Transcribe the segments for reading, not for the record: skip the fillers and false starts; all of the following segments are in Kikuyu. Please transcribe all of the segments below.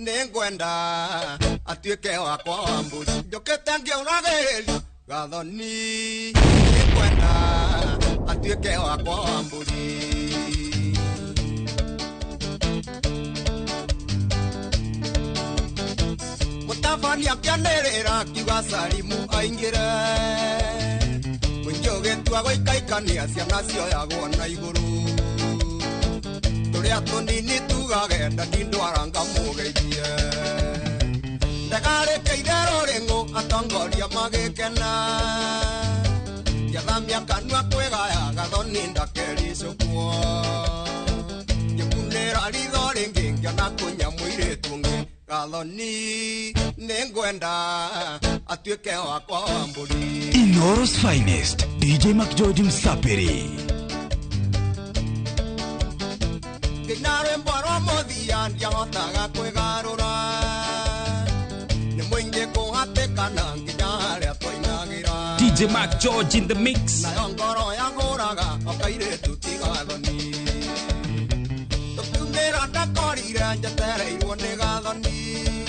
Nĩngwenda atuĩke wakwa wa mbũri. Njũkĩte ngĩũragĩrĩria Gathoni, nĩngwenda atuĩke wakwa wa mbũri. Mũtabania akĩanĩrĩra akiuga Salimu aingĩre. Mũingĩ ũgĩtua gũikaikania ciana cioyagwo na igũrũ. Tũrĩa tũnini tugage ndandindwara ngamũgeithie. Ndagarĩkĩire rũrĩng'ũ atongoria magĩkena. Ngĩathamia kanua kwĩgaya Gathoni ndakericũkwo. Ngĩkunĩra ritho rĩngĩ ngĩona kũnya mũirĩtu ũngĩ. Gathoni, nĩngwenda atuĩke wakwa wa mbũri. Inoro's finest, DJ McGeorge Msapiri. Ngĩina rwĩmbo rwa mũthia ndiahotaga kwĩgarũra. Nĩ mũingĩ kũhatĩkana nginya harĩa twainagĩra. DJ McGeorge in the mix. Nayo ngoro yahũraga o kairĩtu ti Gathoni. Tũkiumĩra ndakorire njetereirwo nĩ Gathoni.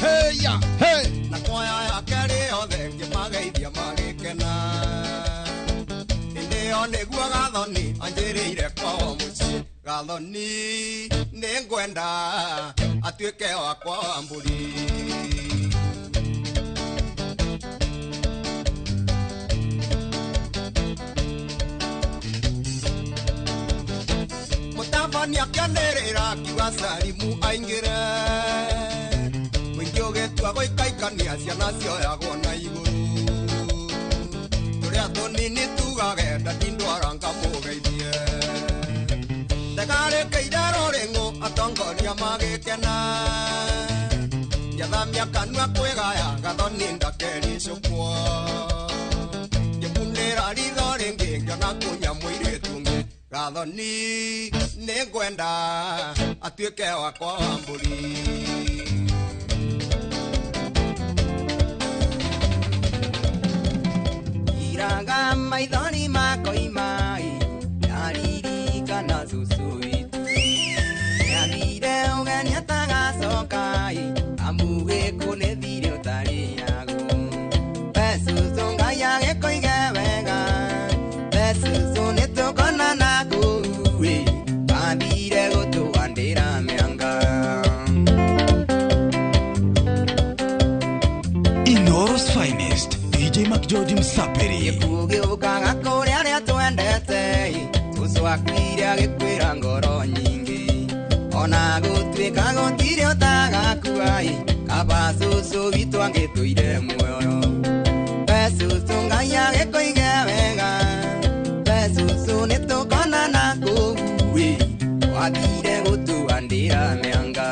Hey ya, hey. Na kwaya yake rĩothe ngĩmageithia magĩkena. Hĩndĩ ĩyo nĩguo Gathoni anjĩrĩire kwao mũciĩ. Gathoni, nĩngwenda atuĩke wakwa wa mbũri. Mũtabania akĩanĩrĩra akiuga Salimu aingĩre. Mũingĩ ũgĩtua gũikaikania ciana cioyagwo na igũrũ. Tũrĩa tũnini tugage ndandindwara ngamũgeithie. Ndagarĩkĩire rũrĩng'ũ atongoria magĩkena. Ngĩathamia kanua kwĩgaya Gathoni ndakericũkwo. Ngĩmunĩra ritho rĩngĩ ngĩona kũnya mũirĩtu ũngĩ. Gathoni, nĩngwenda atuĩke wakwa wa mbũri. Iraga maithori makoima ndaririkana cũcũ witũ. Nĩathire ũgeni atagacoka amu gĩkuũ nĩ thirĩ ũtarĩagwo. We cũcũ Ngai agĩkũige wega, we cũcũ nĩtũkonana kũu ĩ, wathire gũtũandĩra mĩanga. Inoro's finest, DJ McGeorge Msapiri. Gĩkuũ gĩũkaga kũrĩ arĩa twendete, cũcũ akuire agĩkwĩra ngoro nyingĩ. Ona gũtuĩka gũtirĩ ũtagakua kaba cũcũ witũ angĩtũire muoyo. We cũcũ Ngai agĩkũige wega, we cũcũ nĩtũkonana kũu ĩ, wathire gũtũandĩra mĩanga.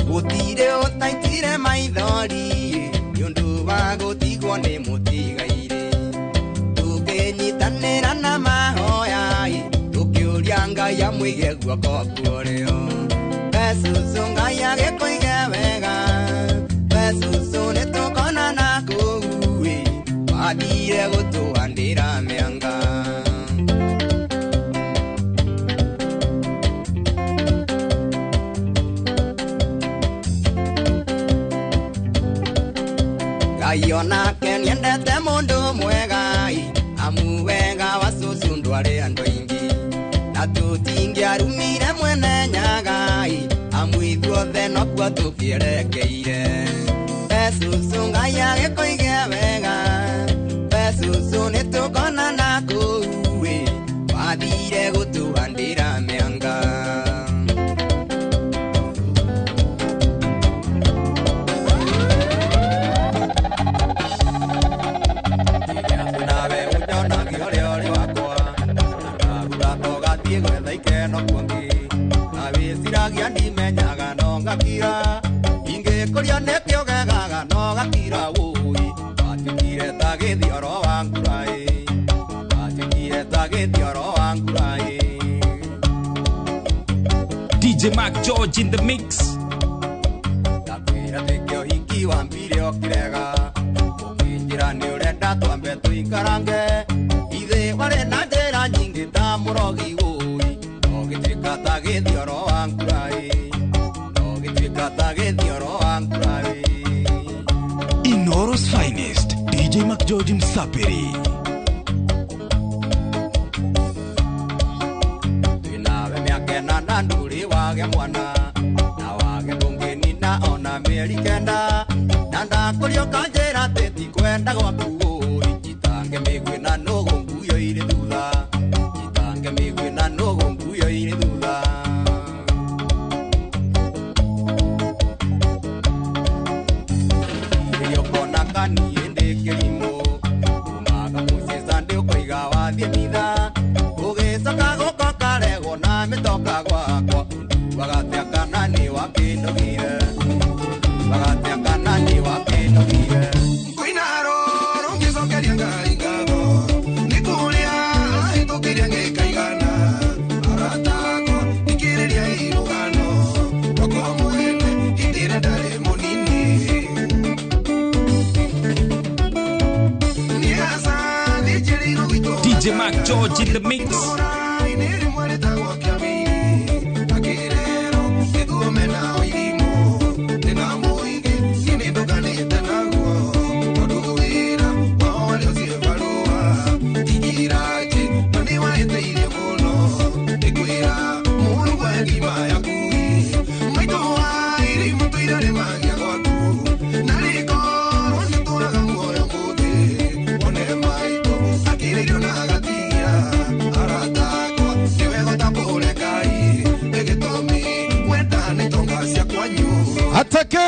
Gũtirĩ ũtaitire maithori nĩ ũndũ wa gũtigwo nĩ mũtigairĩ. Tũkĩnyitanĩra na mahoya tũkĩũria Ngai amũige guoko kũrĩo. We cũcũ Ngai agĩkũige wega, we cũcũ nĩtũkonana kũu ĩ, wathire gũtũandĩra mĩanga. Ngai onake nĩendete mũndũ mwega amu wega wa cũcũ ndwarĩ andũ aingĩ. Na tũtingĩarumire mwene Nyaga amu ithuothe nokuo tũkĩerekeire. We cũcũ Ngai agĩkũige wega, we cũcũ nĩtũkonana kũu ĩ, wathire gũtũandĩra mĩanga. Nawe ũnyonagia ũrĩa ũrĩ wakwa, na ngagura tũgathiĩ gwetha ikeno kuongĩ. Na wĩciragia ndimenyaga no ngakira, ingĩkũria nĩkĩo gegaga no gakira wũi. Watuĩkire ta gĩthioro wa ngura ĩ, watuĩkire ta gĩthioro wa ngura ĩ. DJ McGeorge in the mix. Ndakwĩra twĩke ũhiki wambire ũkĩrega, ũkĩnjĩra nĩ ũrenda twambe tũikarange. Ithe warĩ na njĩra nyingĩ ta mũrogi wũi no gĩtuĩka ta gĩthioro wa nguraĩ no gĩtuĩka ta gĩthioro wa nguraĩ. Inoro's finest DJ McGeorge Msapiri. Twĩnawe mĩaka ĩna na ndũrĩ wage mwana na wage ndũngĩnina ona mĩeri kenda na ndakũria ũkanjĩra atĩ tikwenda gwaku ũi njitange mĩguĩ na nũgũ nguyo irĩ thutha njitange mĩguĩ na nũgũ nguyo irĩ thutha. Rĩrĩa ũkona kaniĩ ndĩ kĩrimũ umaga mũciĩ Sunday ũkoiga wathiĩ mitha ũgĩcoka gũka ũkaregwo na mĩtoka gwakwa ũnduaga atĩa kana nĩ wakĩndogire ũnduaga atĩa kana nĩ wakĩndogire. Kwĩna rũrũ ngĩcokeria Ngai ngatho nĩ kũrĩa ahĩtũkĩria ngĩkaigana arata akwa thikĩrĩria irũgano rwakwa mwene hĩndĩ ĩrĩa ndarĩ mũnini niĩ aca nĩnjĩrĩirwo gwitũ DJ Mac George in the mix. itũũra-inĩ rĩmwe rĩtagwo Kĩamini akĩrerwo nĩguo mena ũirimũ ndĩna mũingĩ niĩ nĩndũkanĩte naguo tondũ wĩra wao warĩ ũciĩ barũa tigirajĩ no nĩwahĩtĩirie mũno ndĩkwĩra mũru kwa ngima yaku maitũ wa irimũ tũire rĩmagia gwaku na rĩkorwo nĩtũraga muoyo mũthĩ one maitũ akĩrĩirio na agatigia arata akwa nĩwe gũtambũre Ngai ĩgĩtũmi wenda nĩ tonga cia kwanyu. Ateke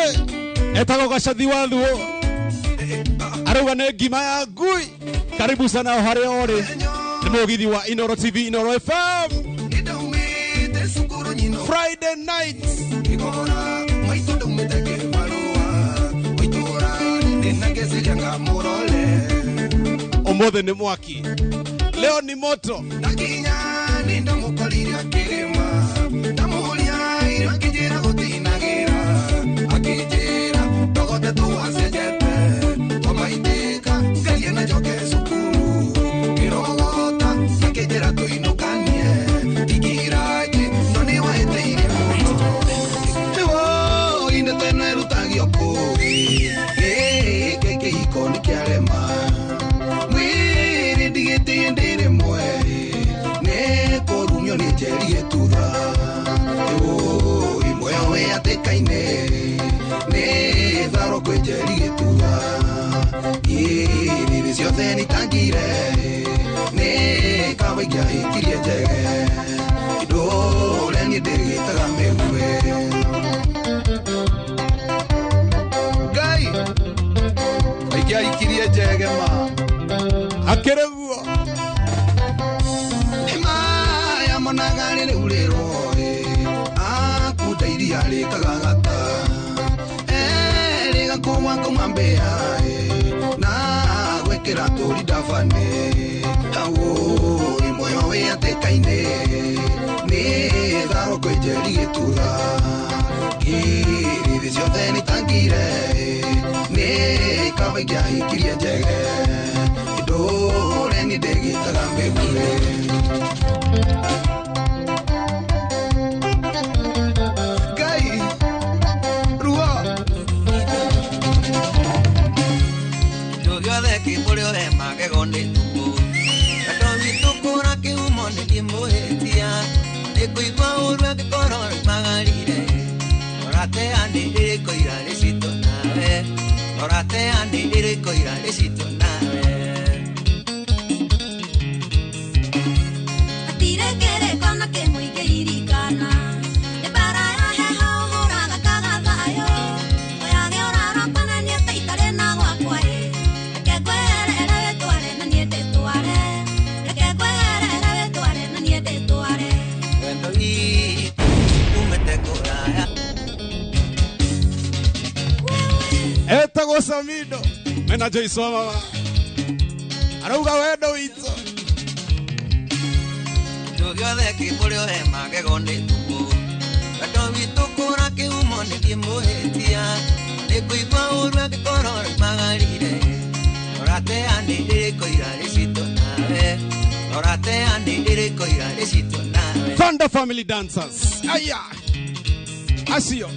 etagwo gacathi wa thuo arauga nĩ ngima ya ngui. Karibu sana o harĩa ũrĩ nĩ mũgithi wa Inoro TV Inoro FM Nĩndaumĩte cukuru nyino Friday night. Ngĩkora maitũ ndaumĩte kĩbarũa itũũra ndĩna ngeciria ngamũrore Ũmũthĩ nĩ mwaki, leo ni moto. Ndakinya nĩndamũkorire akĩrĩma ndamũria irio akĩnjĩra gũtinagĩra akĩnjĩra ndogote tũwacenjete twamaitĩka ngerie na njoke cukuru ngĩrogota akĩnjĩra tũinũkanie tikirajĩ no nĩwahĩtĩirie mũno ĩwoi ndeto ĩno ĩrutagio kũĩ gĩkĩ kĩhiko nĩ kĩarema mwĩrĩ ndigĩtĩe ndĩ rĩmwe nĩ kũrumio nĩ njeri gĩtutha ĩwoi muoyo wĩ hatĩka-inĩ nĩ tharo kwĩ njeri gĩtutha irĩrĩ ciothe nĩtangire nĩ kaba ingĩahikirie njege ndũre niĩ ndĩgĩtaga mĩguĩ. Ngai ingĩahikirie njege ma Akĩrĩ guo maya monaga rĩrĩ urĩrwo akunda iria rĩkagagata rĩgakũa kauma mbĩa na gwĩkĩra tũri ndabane awũi muoyo wĩ hatĩka-inĩ nĩ tharo kwĩ njeri gĩtutha ngirĩrĩ ciothe nĩtangire nĩ kaba ingĩahikirie njege ndũre niĩ ndĩgĩtaga mĩguĩ. Ngai ruo Kĩndũ gĩothe kĩ mũrĩo he magego nĩ thumu wendo witũ kũra kĩhumo nĩ ndimũhĩtia nĩ kũigua ũru angĩkorwo rĩmagarire ũrateanĩrĩrĩko irarĩ citũ nawe ũrateanĩrĩrĩko irarĩ citũ nawe. Hatirĩ kĩrĩko na kĩmwe ingĩririkana nĩ mbara ya heho ũhũraga kaga thayũ oyage ũrarokwa na niĩ ta itarĩ na gwakwa ĩ reke ngweherere wĩtware na niĩ ndĩtware reke ngweherere wĩtware na niĩ ndĩtware. Wendo witũ umĩte kũraya Etagwo Samido mena Joyce wa mama arauga wendo witũ. Kĩndũ gĩothe kĩ mũrĩo he magego nĩ thumu wendo witũ kũra kĩhumo nĩ ndimũhĩtia nĩ kũigua ũru angĩkorwo rĩmagarire ũrateanĩrĩrĩko irarĩ citũ nawe Thunder Family Dancers. Aya. Asio.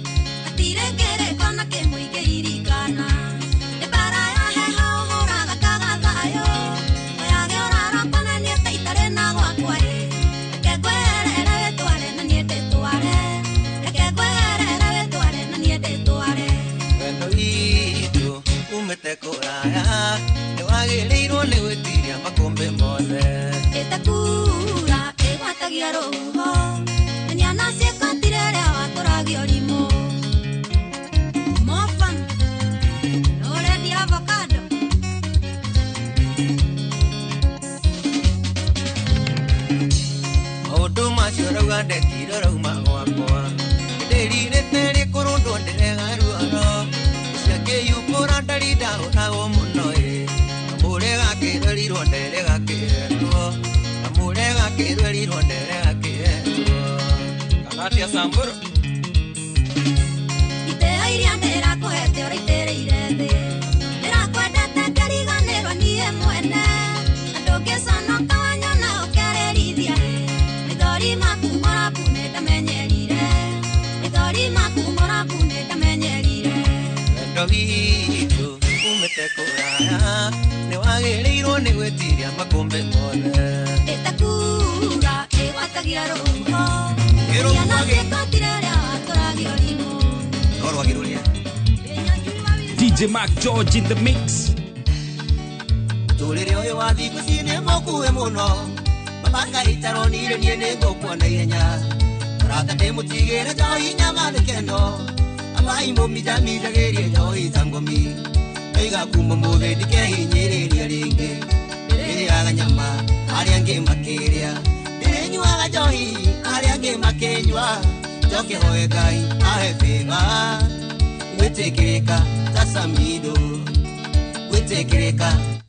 DJ Mark George in the mix.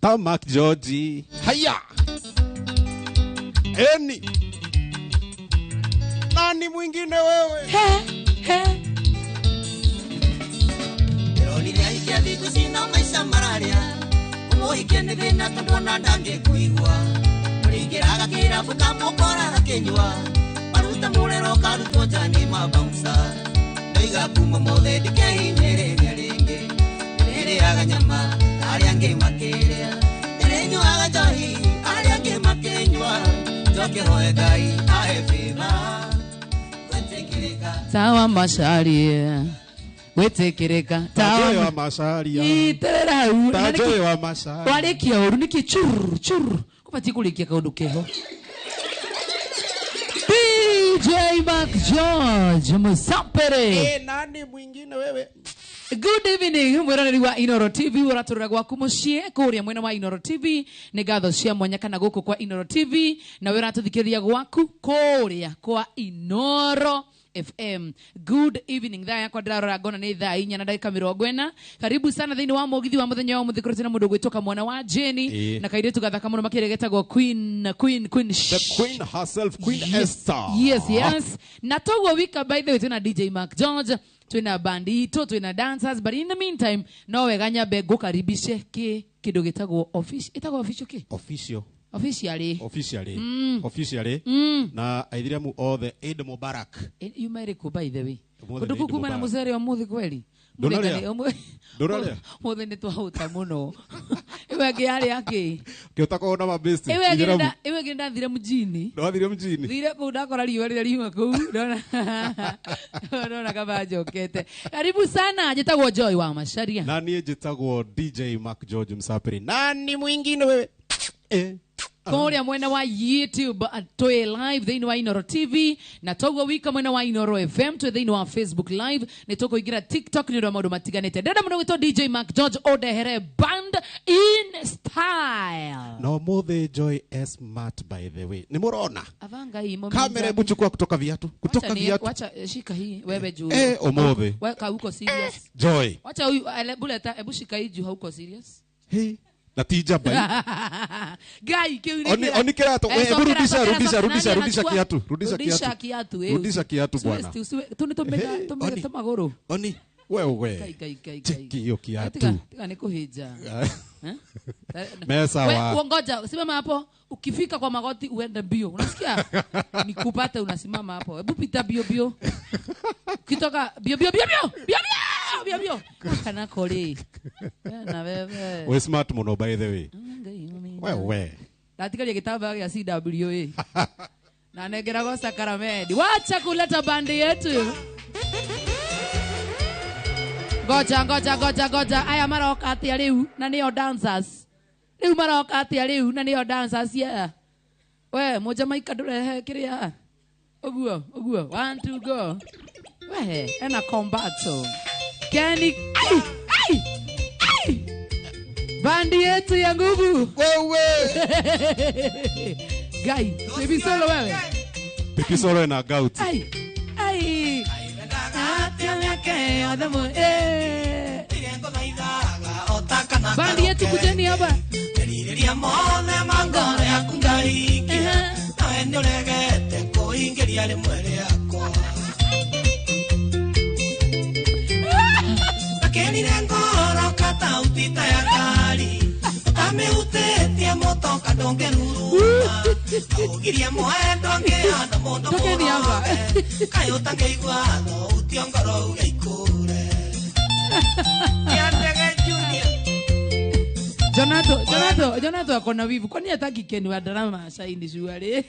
Ta Mark George. Haya. Eni. Nani mwingine wewe? He, he. Tawa masharia wetekereka tawa masharia iterera tawa masharia warikia uru niki chur chur kubati kulikia kaundu keho. DJ Mark George Musapere. Nani mwingine wewe? Good evening, mwiroreri wa Inoro TV uraturira gwaku mucii kuria mwena wa Inoro TV ni ngatho cia mwanya kana guku kwa Inoro TV na we uratuthikiria gwaku kuria kwa Inoro FM. Good evening. Thaa yakwa ndirarora ngona ni thaa 4 na ndagika 40. Karibu sana thiini wa mugithi wa muthenya wa muthi kurutira mundu gwitoka mwana wa Jenny na kairitu gathaka muno makiria getagwo Queen Queen Queen the Queen herself, Queen yes, Esther. Yes, yes. Na toguo wika by the way tuna DJ Mark George, twina bandito, twina dancers, but in the meantime no wega nyambe ngukaribishe ki kindu gitagwo official, itagwo official ki? Official. Officially. Officially. Officially. Na aithiramu othe Eid Mubarak. You may by the way. Kundu kuma na mucere umuthi kweli. Muthi ni twahuta muno. Iwe ngi yari aki. Kiota kona mabesti. Iwe ngi ndathire mjini. Ndathire mjini. Thire kuu ndakora riũa rĩrĩa riuma kuu. Ndona. Ndona kama njokete. Karibu sana, njĩtagwo Joy wa Macharia. Na niĩ njĩtagwo DJ Mark George Msapiri. Nani mwingine wewe? Kuria mwena wa YouTube twi live thiini wa Inoro TV na toguo wika mwena wa Inoro FM twi thiini wa Facebook live ni tukuingira TikTok ni undu wa maundu matiganite. Ndenda muno gwitwo DJ Mark George odehere band in style. No mothe Joy S Smart by the way. Ni murona. Avanga hii mommy. Kamera hebu chukua kutoka viatu. Kutoka viatu. Wacha shika hii wewe juu. Omothe. Weka huko serious. Joy. Wacha huyu buleta hebu shika hii juu hauko serious. Hey. Natija bai. Gai kiu ni. Oni kirato. Hebu rudisha rudisha rudisha rudisha kiatu. Rudisha kiatu. Rudisha kiatu. Rudisha kiatu bwana. Tuni tumega tumega maguru. Oni. Wewe. Kai, kai, kai, kai. Cheki hiyo kiatu. Tiga ni kuhija. Eh? Mesa wa. We, ngoja, simama hapo. Ukifika kwa magoti uende mbio. Unasikia? Nikupate unasimama hapo. Hebu pita bio bio. Ukitoka bio bio bio bio. Bio bio bio bio. Kana kore. Na wewe. We smart muno by the way. Wewe. Natikaria gitambaya gĩa CWA. Na nengeragwo sakaramedi. Wacha kuleta bandi yetu. Ngoja ngoja ngoja ngoja. Aya maroka atia riu na nio dancers. Riu maroka atia riu na nio dancers yeah. We Mujamaika ndurehe kiria. Uguo uguo 1 2 go. We ena combato. Kenny ai ai ai. Bandi yetu ya nguvu. Wewe. Guy, baby solo wewe. Pipi solo na gout. Ai ai. Bandi yetu kujeni hapa. Tokeni hapa. Jonato akona wivu. Kwani hataki Ken wa drama asaini shuare?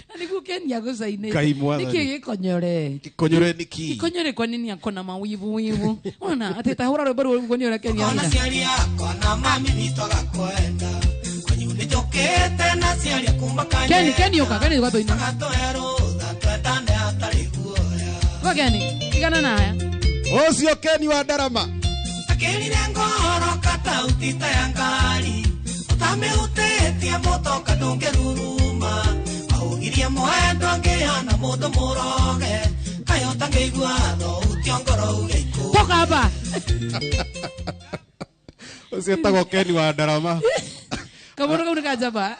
Na niku Ken ya gusaini. Niki gikonyore. Gikonyore niki. Gikonyore kwa nini akona mawivu wivu? Ona ateta hura rwimbo rwa gikonyore Ken ya. Ona ciari akwa na mami witũ agakwenda. Kwanyu nĩnjũkĩte na ciari kuma kanye. Ken yoka, Ken yoka toina. Agatũhe rũtha twendane hatarĩ guoya. Kwa Ken, tigana na haya. Ũcio Ken wa ndarama. Akĩrire ngoro katauti ta ya ngari. Ũtamĩhutĩtie mũtoka ndũngĩruruma. Aũgirie mwendo angĩhana mũndũ mũroge. Kaĩ ũtangĩigua thauti ngoro uge ikũre. Toka hapa. Ũcio etagwo Ken wa ndarama. Kamũndũ kau nĩ kanjaba.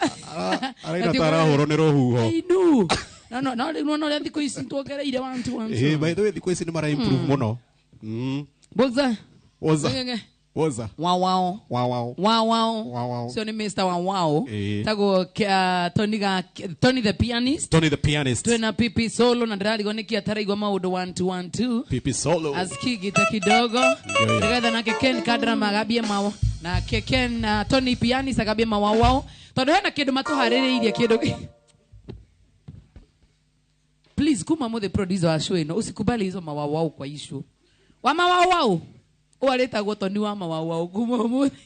Araina ta arahũrwo nĩ rũhuho. I know. No no no no no thikũ ici tuongereire 1 2 1 2. Eh, by the way thikũ ici nĩ mara improve mũno. Boza. Woza. Woza. Wow wow. Wow wow. Wow wow. Wow wow. So ni Mr. Wow wow. Tago Tony the pianist. Tony the pianist. Twena Pipi solo na ndirarigwo niki ataraigwa maundu 1 2 1 2. Pipi solo. Asikigi ta kidogo. Nigetha nake Ken Kadrama agambie mawo na Ken Tony pianist agambie mawo wow. Tondu hena kindu matuhaririirie kindu. Please kuma mo the producer wa show ino usikubali hizo mawawau kwa issue. Wa mawawau. Waretagwo Tony wa mawawau kuma umuthi.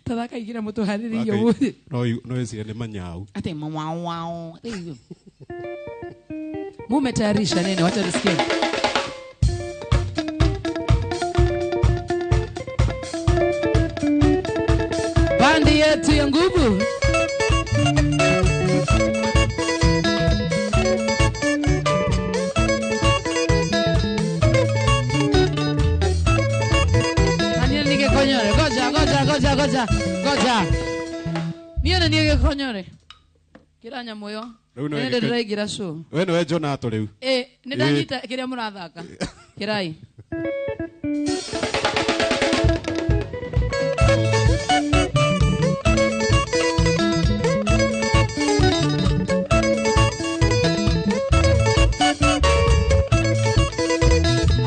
Tathaka igira mutuhaririirie umuthi. No no icire ni manyau. Ate mawawau. Mumetayarisha nini? Wacha tusikie. Bandi yetu ya nguvu. Goja, goja, goja, goja, goja. Niĩ nĩ gĩkonyore. Kĩra nyamũ ĩyo. Nĩ ndĩraingĩra show. We nĩwe Jonato rĩu. Ĩ, nĩ ndanyita kĩrĩa mũrathaka. Kĩrai.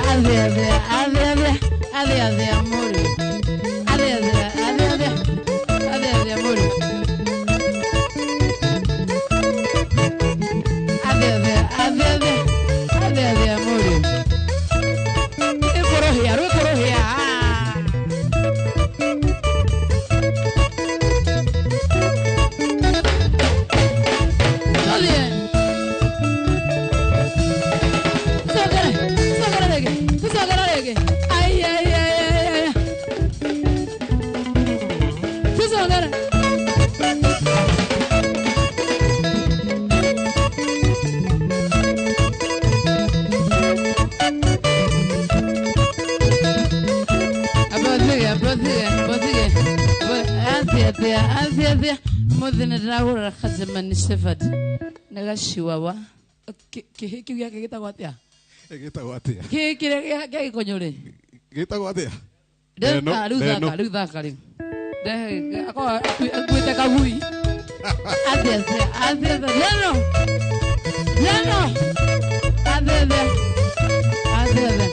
Athe, athe, athe, athe, athe, athe, amore. Athe, athe, athe, athe, athe, athe, amore. Athe, athe, athe, athe, athe, athe, amore. Rwĩkũrũhĩa, rwĩkũrũhĩa. Tũthiĩ. Tũcokere, tũcokere rĩngĩ, tũcokere rĩngĩ. Ai, ai, ai, ai, ai. Tũcokere. Abathige, abathige, abathige. Athia, athia, athia, athia. Mũthĩ nĩ ndĩragũra Kajemani Shepherd. Nĩ gaciwawa. Kĩhĩ kĩu gĩake gĩtagwo atĩa? Gĩtagwo atĩa? Kĩhĩ kĩrĩa gĩa gĩkonyo rĩ? Gĩtagwo atĩa? Rĩu thaka, rĩu thaka rĩu. Akorwo akuĩte kagui. Atĩa, atĩa, leno. Leno. Atĩa, atĩa.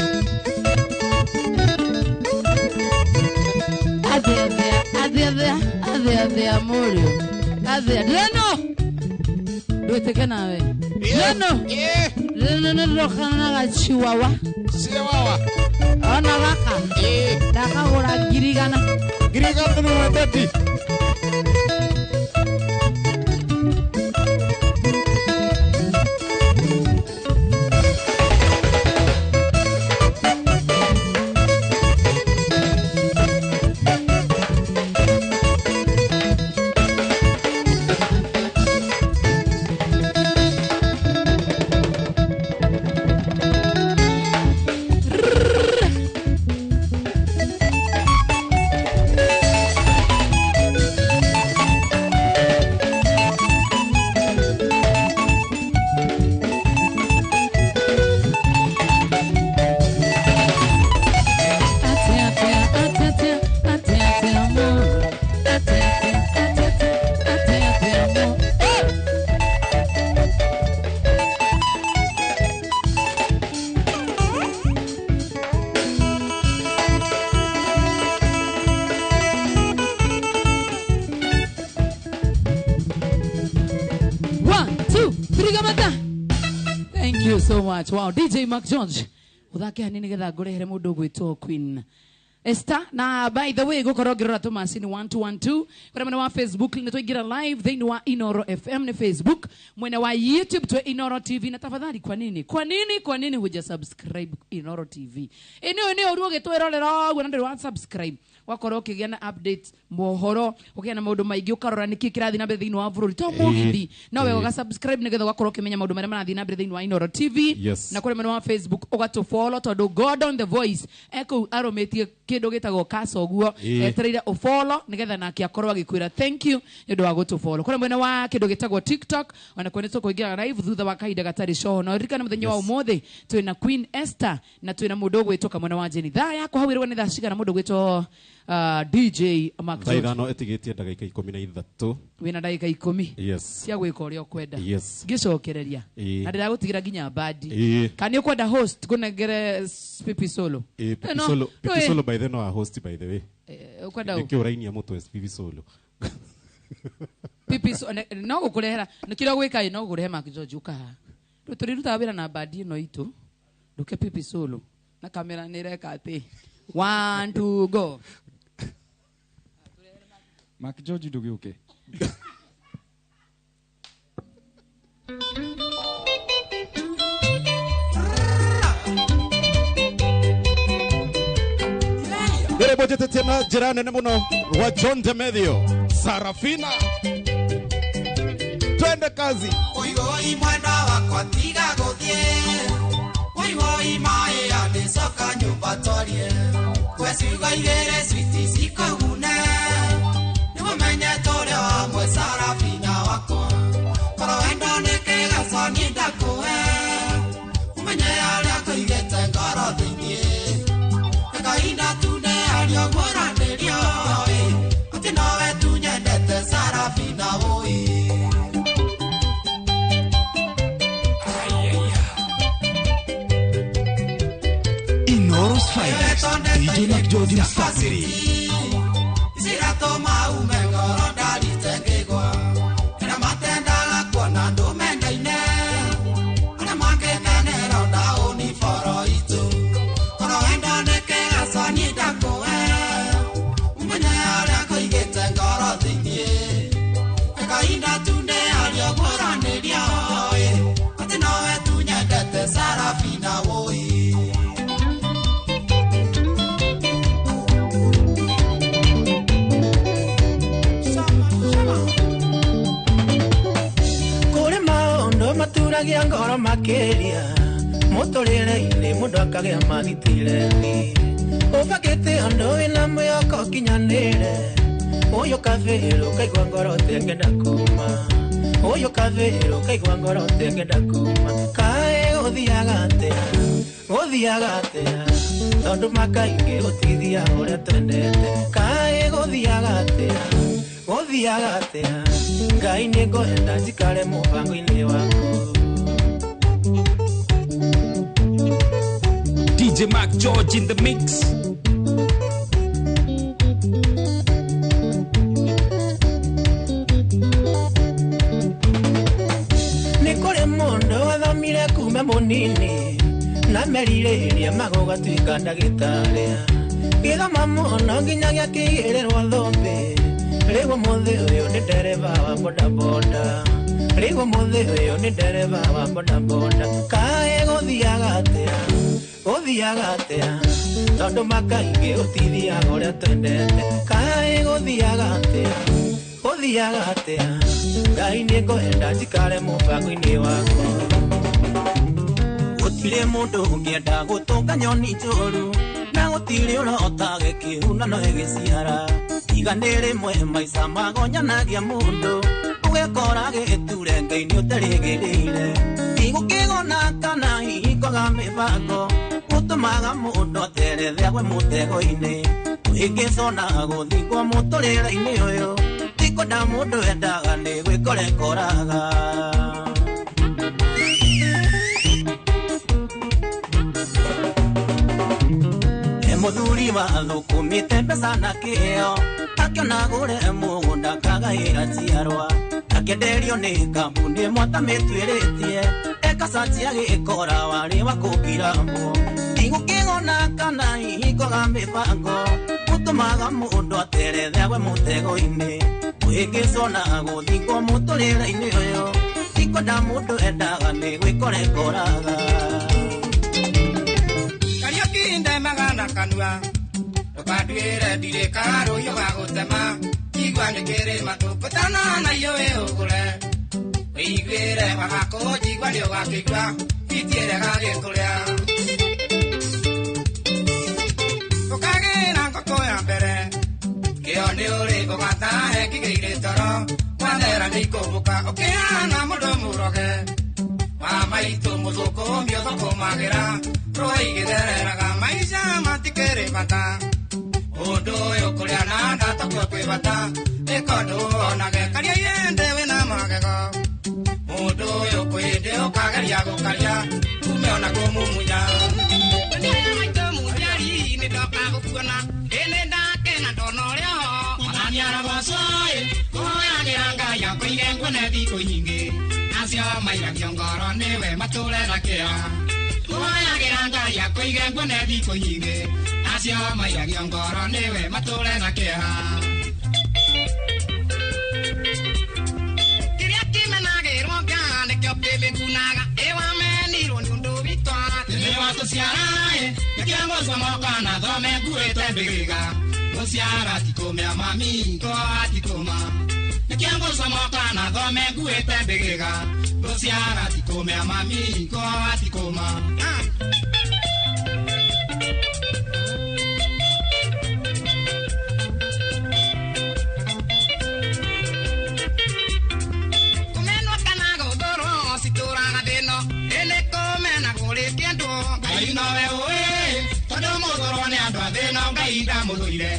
Atĩa, atĩa, atĩa, atĩa, mũriũ. Atĩa, leno. Ndwĩtĩke nawe. Leno. Leno nĩ ndĩrokana na gachiwawa. Chiwawa. Ona gaka. Ndakagũra 100,000. 130,000. So much. Wow, DJ Mark Jones. Uthake hanini getha ngurehere mundu ugwitwo Queen Esther. Na by the way gukorwo ngirora tu macini 1212 kuria mwena wa Facebook ni twaingira live thiini wa Inoro FM ni Facebook, mwena wa YouTube twe Inoro TV. Na tafadhali kwa nini kwa nini kwa nini huja subscribe Inoro TV? Ino ni uruo gitwirorera uguo na ndiri wa subscribe wakorwo ukigia na updates mohoro ukigia na maundu maingi ukarora niki kirathi na mbere thiini wa bururi to mugithi no we uga subscribe nigetha ugakorwo ukimenya maundu maria marathi na mbere thiini wa Inoro TV. Yes. Na kuria mwena wa Facebook ugatufollow tondu God on the voice eko arumitie kindu gitagwo kaso guo etereire ufollow nigetha nake akorwo agikwira thank you ni undu wa gutufollow. Kuria mwena wa kindu gitagwo TikTok ona kwene tukuingira live thutha wa kahinda gatari coho. No ririkana muthenya wa umuthi twina Queen Esther na twina mundu ugwitwo kamwena wa Jenny. Thaa yakwa hau irwo ni thaa cigana mundu ugwitwo DJ Mark Thaa ithano ĩtigĩtie ndagĩka 13. Wĩna ndagĩka 10. Yes. Cia gwĩka ũrĩa ũkwenda. Yes. Ngĩcokereria. Na ndĩragũtigĩra nginya bandi. Kana nĩ ũkwenda host ngũnengere Pipi Solo? Pipi Solo, Pipi Solo by the no host by the way. Ũkwenda ũ? Nĩkĩo ũrainia mũtwe Pipi Solo. Pipi Solo no gũkũrehera nĩkĩrĩa ũgwĩka ĩ no gũkũrehe Mark George ũkaha. Rĩu tũrĩrutaga wĩra na bandi ĩno itũ. Ndũke Pipi Solo na kamera nĩ ĩreka atĩ 1 2 go. Mark George ndũgĩũke. Nĩrĩmbũnjĩtĩtie na njĩra nene mũno rwa John Demedio Sarafina. Twende kazi. Oi mwana wakwa tiga gũthiĩ. Oi oi maĩ anĩcoka nyũmba twarie. Kweciuga igĩrĩ switi cikũgune. Nĩũmenye tũrĩ hamwe Sarafina wakwa. Korwo wendo nĩ kĩgaco niĩ ndakũhe. Ũmenye harĩa ngũigĩte ngoro thĩiniĩ. Kahinda tu nĩ ario ngũranĩrio atĩ nowe tu nyendete Sarafina woi. Inoro's finest, DJ Mark George Msafiri. Ciratũma ume ngoro ndarite ngĩgwa. Arĩa matendaga kuona andũ mendaine. Arĩa mangĩkenera ndaũni boro itũ. Korwo wendo nĩ kĩgaco niĩ ndakũhe. Ũmenye harĩa ngũigĩte ngoro thĩiniĩ. Kahinda tu nĩ ario ngũranĩrio atĩ nowe tu nyendete Sarafina woi. Maturagia ngoro makiria muturire-inĩ mũndũ akagĩa mathitireni ũbangĩte ũndũ wĩna mwĩhoko ũkinyanĩre ũyũ kabĩrũ ũkaigua ngoro tengenda kuma Ũyũ kavĩrũ kaigua ngoro tengenda kuma kaĩ gũthiaga atĩa gũthiaga atĩa tondũ makaingĩ gũtithiaga ũrĩa twendete kaĩ gũthiaga atĩa gũthiaga atĩa Ngai nĩngwenda njikare mũbango-inĩ waku. DJ Mark George in the mix. Nĩ kũrĩ mũndũ wathomire kuma mũnini na merirĩria magũgatuĩka ndagĩtarĩ gĩthoma mũno nginya gĩakĩigĩrĩrwo thũmbĩ rĩu ũmũthĩ ũyũ nĩ ndereba wa bodaboda rĩu ũmũthĩ ũyũ nĩ ndereba wa bodaboda kaĩ gũthiaga atĩa gũthiaga atĩa tondũ makaingĩ gũtithiaga ũrĩa twendete kaĩ gũthiaga atĩa gũthiaga atĩa Ngai nĩngwenda njikare mũbango-inĩ waku. Gũtirĩ mũndũ ũngĩenda gũtũnga nyoni njũru na gũtirĩ ũrota gĩkĩhuna no ĩgĩciara tiga nĩ rĩmwe maica magonyanagia mũndũ ũgekora gĩture Ngai nĩ ũtarĩgĩrĩire tigũkĩgona kana hihi kwaga mĩbango gũtũmaga mũndũ aterethia gwe mũtego-inĩ ũhĩngĩcona gũthingwo mũtũrĩre-inĩ ũyũ tikwenda mũndũ endaga nĩ gwĩkorekoraga. Mũthuri wa thũkũmĩte mbeca na kĩo akĩona gũre mũgũnda kagaĩra njiarwa akĩenderio nĩ kambuni ĩmwe atamĩtuĩrĩtie ekacanji agĩkora warĩ wa kũkirambwo tigũkĩgona kana hihi kwaga mĩbango gũtũmaga mũndũ aterethe agwe mũtego-inĩ ũhĩngĩcona gũthingwo mũtũrĩre-inĩ ũyũ tikwenda mũndũ endaga nĩ gwĩkorekoraga. Ndemaga kanua ndũkanduĩre ndirĩ karũhiũ ga gũtema igua nĩkĩrĩ matũkũtana na iũĩ ũgũre wĩiguĩre wagakũnjigua nĩ ũgakĩigua itiĩre gagĩkũrĩa ũkagĩra ngũkũ ya mbere kĩo nĩ ũrĩ ũgatahe ngigĩire toro wathera nĩ ikũmbũka ũkĩhana mũndũ mũroge wa maitũ mũthũkũmi ũthũkũmagĩra rũĩ igĩthereraga maica matikĩrĩ bata ũndũ ũyũ kũrĩa na nda takuo kwĩ bata ĩkondũ onage karia yende wĩna magego mũndũ ũyũ kwĩndĩ ũkageria gũkaria ume ona kũmumunya maitũ mũciari nĩ ndoka gũkuona ĩnĩ ndakena ndona ũrĩa ho mwathani kũhoyagĩra Ngai akũige nguone thikũ nyingĩ acio mairagio ngoro nĩwe matũre na kĩo kũhoyagĩra Ngai akũige nguone thikũ nyingĩ acio mairagio ngoro nĩwe matũre na kĩeha kĩrĩa kĩmenagĩrwo nga nĩkĩo kĩmĩgunaga ĩwamenirwo nĩ ũndũ witũ atĩ nĩ watũciara ĩ nĩkĩo ngũcomoka na thome nguĩte mbĩgĩga gũciara ti kũmĩa mami ngoa ti kũma nĩkĩo ngũcomoka na thome nguĩte mbĩgĩga gũciara ti kũmĩa mami ngoa ti kũma. Kũmenwo kana gũthũrwo citũraga thĩno ĩnĩ kũmena gũrĩtie andũ Ngai nowe ũĩ tondũ mũthũrwo nĩ andũ a thĩno Ngai ndamũthũire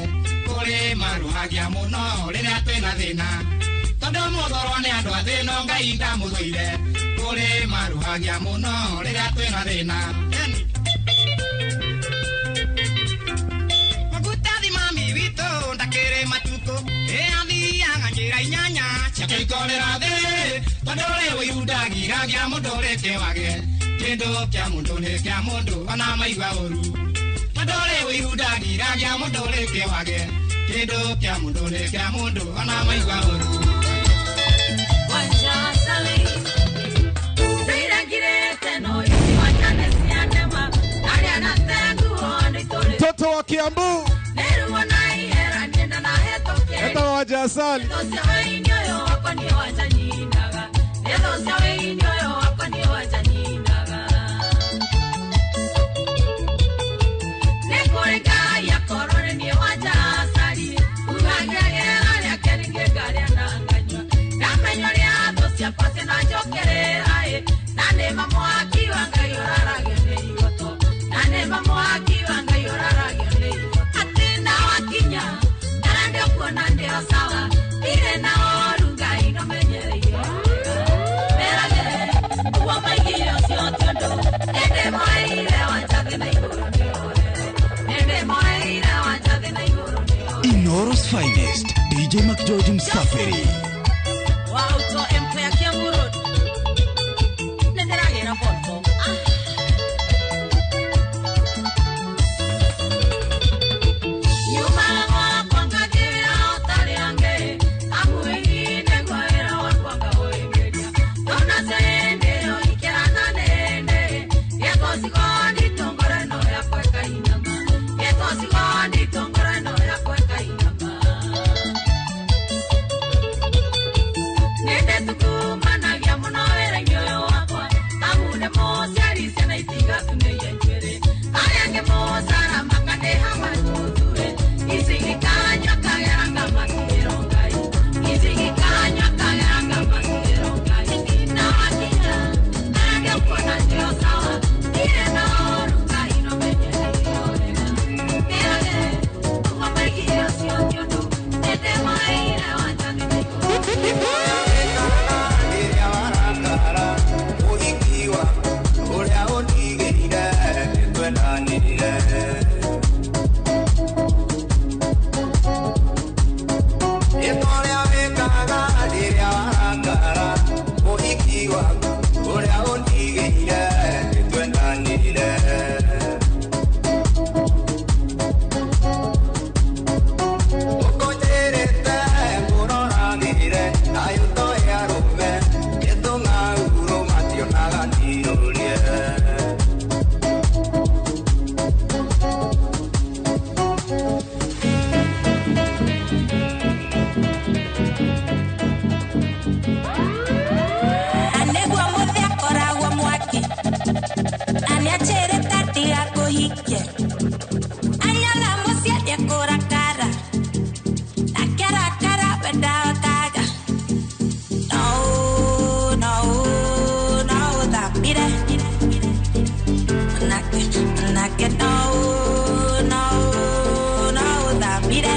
kũrĩ marũhagia mũno rĩrĩa twĩna thĩna tondũ mũthũrwo nĩ andũ a thĩno Ngai ndamũthũire kũrĩ marũhagia mũno rĩrĩa twĩna thĩna. Magutathi mami witũ ndakĩrĩ matukũ ĩ athiaga njĩra inyanya ciake ikorera thĩ tondũ rĩu irundagira gĩa mũndũ rĩkĩwage kĩndũ kĩa mũndũ nĩ kĩa mũndũ ona maigua ũru tondũ rĩu irundagira gĩa mũndũ rĩkĩwage kĩndũ kĩa mũndũ nĩ kĩa mũndũ ona maigua ũru. Mtoto wa Kiambu eta wa Asali Inoro's finest, DJ McGeorge Msafiri. Wauto MK ya Kiambu Road. Nĩndĩragĩra Volvo. Nyuma gwakwa ngakĩra ũtarĩ angĩ, amu ĩhinĩ ngwĩra wakwa ngaũĩngĩria. Ndona cĩndĩ ũikĩra na nĩndĩ, gĩtocigo nditũ ngoro ĩno yakwa ĩkainama. Gĩtocigo nditũ ngoro ĩno yakwa ĩkainama. Nĩndĩtukumanagia mũno wĩra-inĩ ũyũ wakwa, amu nĩ mũciari ciana itigatumĩire njuĩrĩ. Arĩa angĩ mũcara makandĩha matutuĩ, ici gĩkanyua kagera ngamatigĩrwo Ngai. Ici gĩkanyua kagera ngamatigĩrwo Ngai. Na wakinya, arĩa ũkuona ndio sawa, ndirĩ na ũũru Ngai no menye nĩkĩo wega. Mĩrage, ũguo maigire ũcio ti ũndũ, nĩndĩmoeire wanja nĩndĩkũũra. Rĩrĩa warakara ũhiki waku ũrĩa ũndigĩire nĩtwendanĩire. Rĩtwa ũrĩa wĩkaga rĩrĩa warakara ũhiki waku ũrĩa ũndigĩire nĩtwendanĩire. Ũkũnjĩrĩte ngũroragĩre thayũ toĩ arũme gĩtũng'aurũ mationaga ndirũrie. Na nĩguo mũthĩ akoragwo mwaki na nĩanjĩrĩte ndigakũhikie anyaga mũciĩ ndĩkũrakara ndakĩrakara we ndahotaga no no no ũthambire manake manake no no no ũthambire.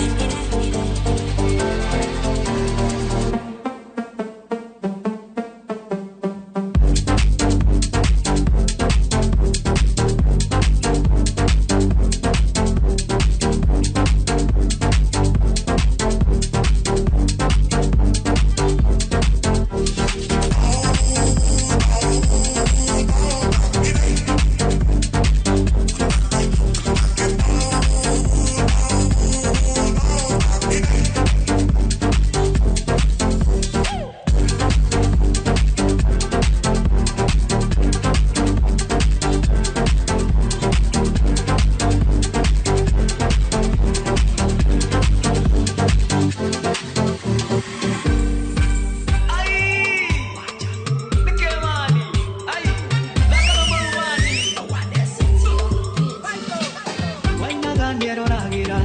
Wainaga nĩeroragira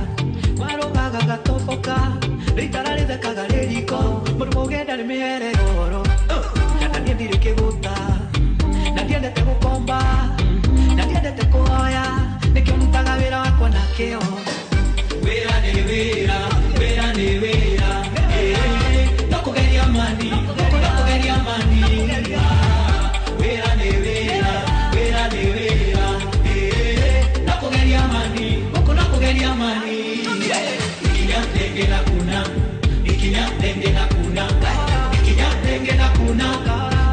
warũgaga gatoboka rĩitara rĩthekaga rĩriko mũndũ mũgenda nĩ mĩhere ũhoro na niĩ ndirĩ kĩgũta na ndiendete gũkomba na ndiendete kũhoya nĩkĩo ndutaga wĩra wakwa na kĩo. Wĩra nĩ wĩra, wĩra nĩ wĩra, ĩĩ, no kũgeria mani, no kũgeria mani. Wĩra nĩ wĩra, wĩra nĩ wĩra, ĩĩ, no kũgeria mani, gũkũ no kũgeria mani. Ikinya ndenge na kuna, ikinya ndenge na kuna, ikinya ndenge na kuna,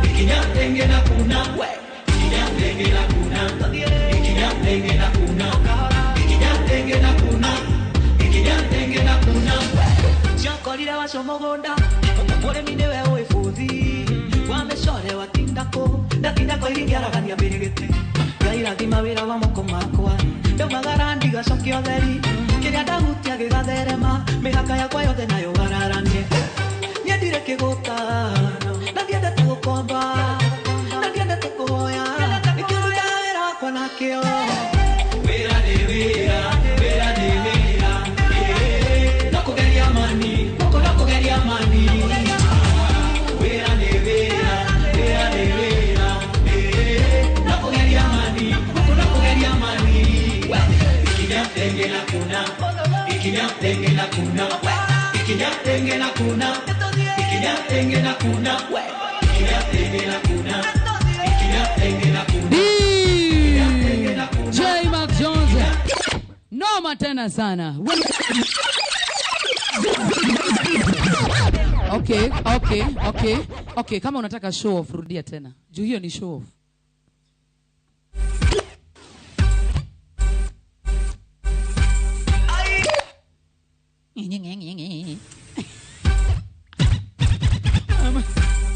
ikinya ndenge na kuna, ikinya ndenge na kuna, ikinya ndenge na kuna, ikinya ndenge na kuna, ikinya ndenge na kuna. Ciakorire wacio mũgũnda mũrĩmi nĩwe ũĩ bũthi wa mĩcore watindako ndatindako iringĩaragania mbĩrĩgĩte Ngai rathima wĩra wa moko makwa ndaumagara ndigacokia ũtheri kĩrĩa ndahutia gĩgatherema mĩhaka yakwa yothe nayo gararanie niĩ ndirĩ kĩgũta na ndiendete gũkomba na ndiendete kũhoya nĩkĩo ndutaga wĩra wakwa na kĩo. Wĩra nĩ wĩra, wĩra nĩ wĩra, ĩĩ, no kũgeria mani, gũkũ no kũgeria mani. Wĩra nĩ wĩra, wĩra nĩ wĩra, ĩĩ, no kũgeria mani, gũkũ no kũgeria mani. Ikinya ndenge na kuna, ikinya ndenge na kuna, ikinya ndenge na kuna, ikinya ndenge na kuna, ikinya ndenge na kuna, ikinya ndenge na kuna. DJ Mark Jones. Noma tena sana. Okay, okay, okay. Okay, kama unataka show off rudia tena. Juu hiyo ni show off.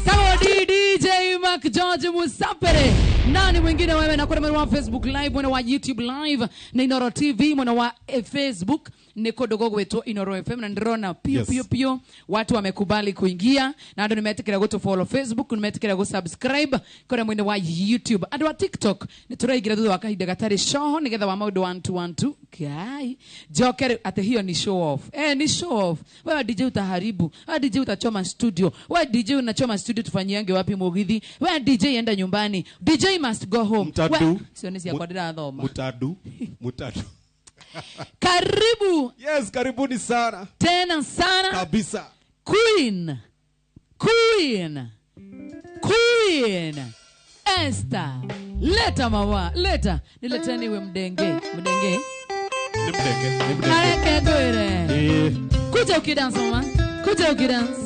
Kama DJ Mark George Musapere. Nani mwingine wewe? Na kuna wa Facebook live, mwana wa YouTube live na Inoro TV, mwana wa Facebook niko dogo gwetu Inoro FM na ndrona pio. Yes. Pio pio watu wamekubali kuingia na ndo nimetikira go to follow Facebook, nimetikira go subscribe kuna mwene wa YouTube andu wa TikTok nituraingira thutha wa kahinda gatari shoho nigetha wa maundu 1 2 1 2 kai joker ate hiyo ni show off. Ni show off. Wewe DJ utaharibu, wewe DJ utachoma studio, wewe DJ unachoma studio, tufanyiange wapi mugithi? Wewe DJ enda nyumbani, DJ must go home. Mtadu. Sio ni siakwa ndirathoma. Mutadu. Mutadu. Karibu. Yes, karibuni sana. Tena sana. Kabisa. Queen. Queen. Queen. Esther. Leta mawa, leta. Nileteni we mdenge, mdenge. Ni mdenge, ni mdenge. Areke gwere. Kuja ukidance mama. Kuja ukidance.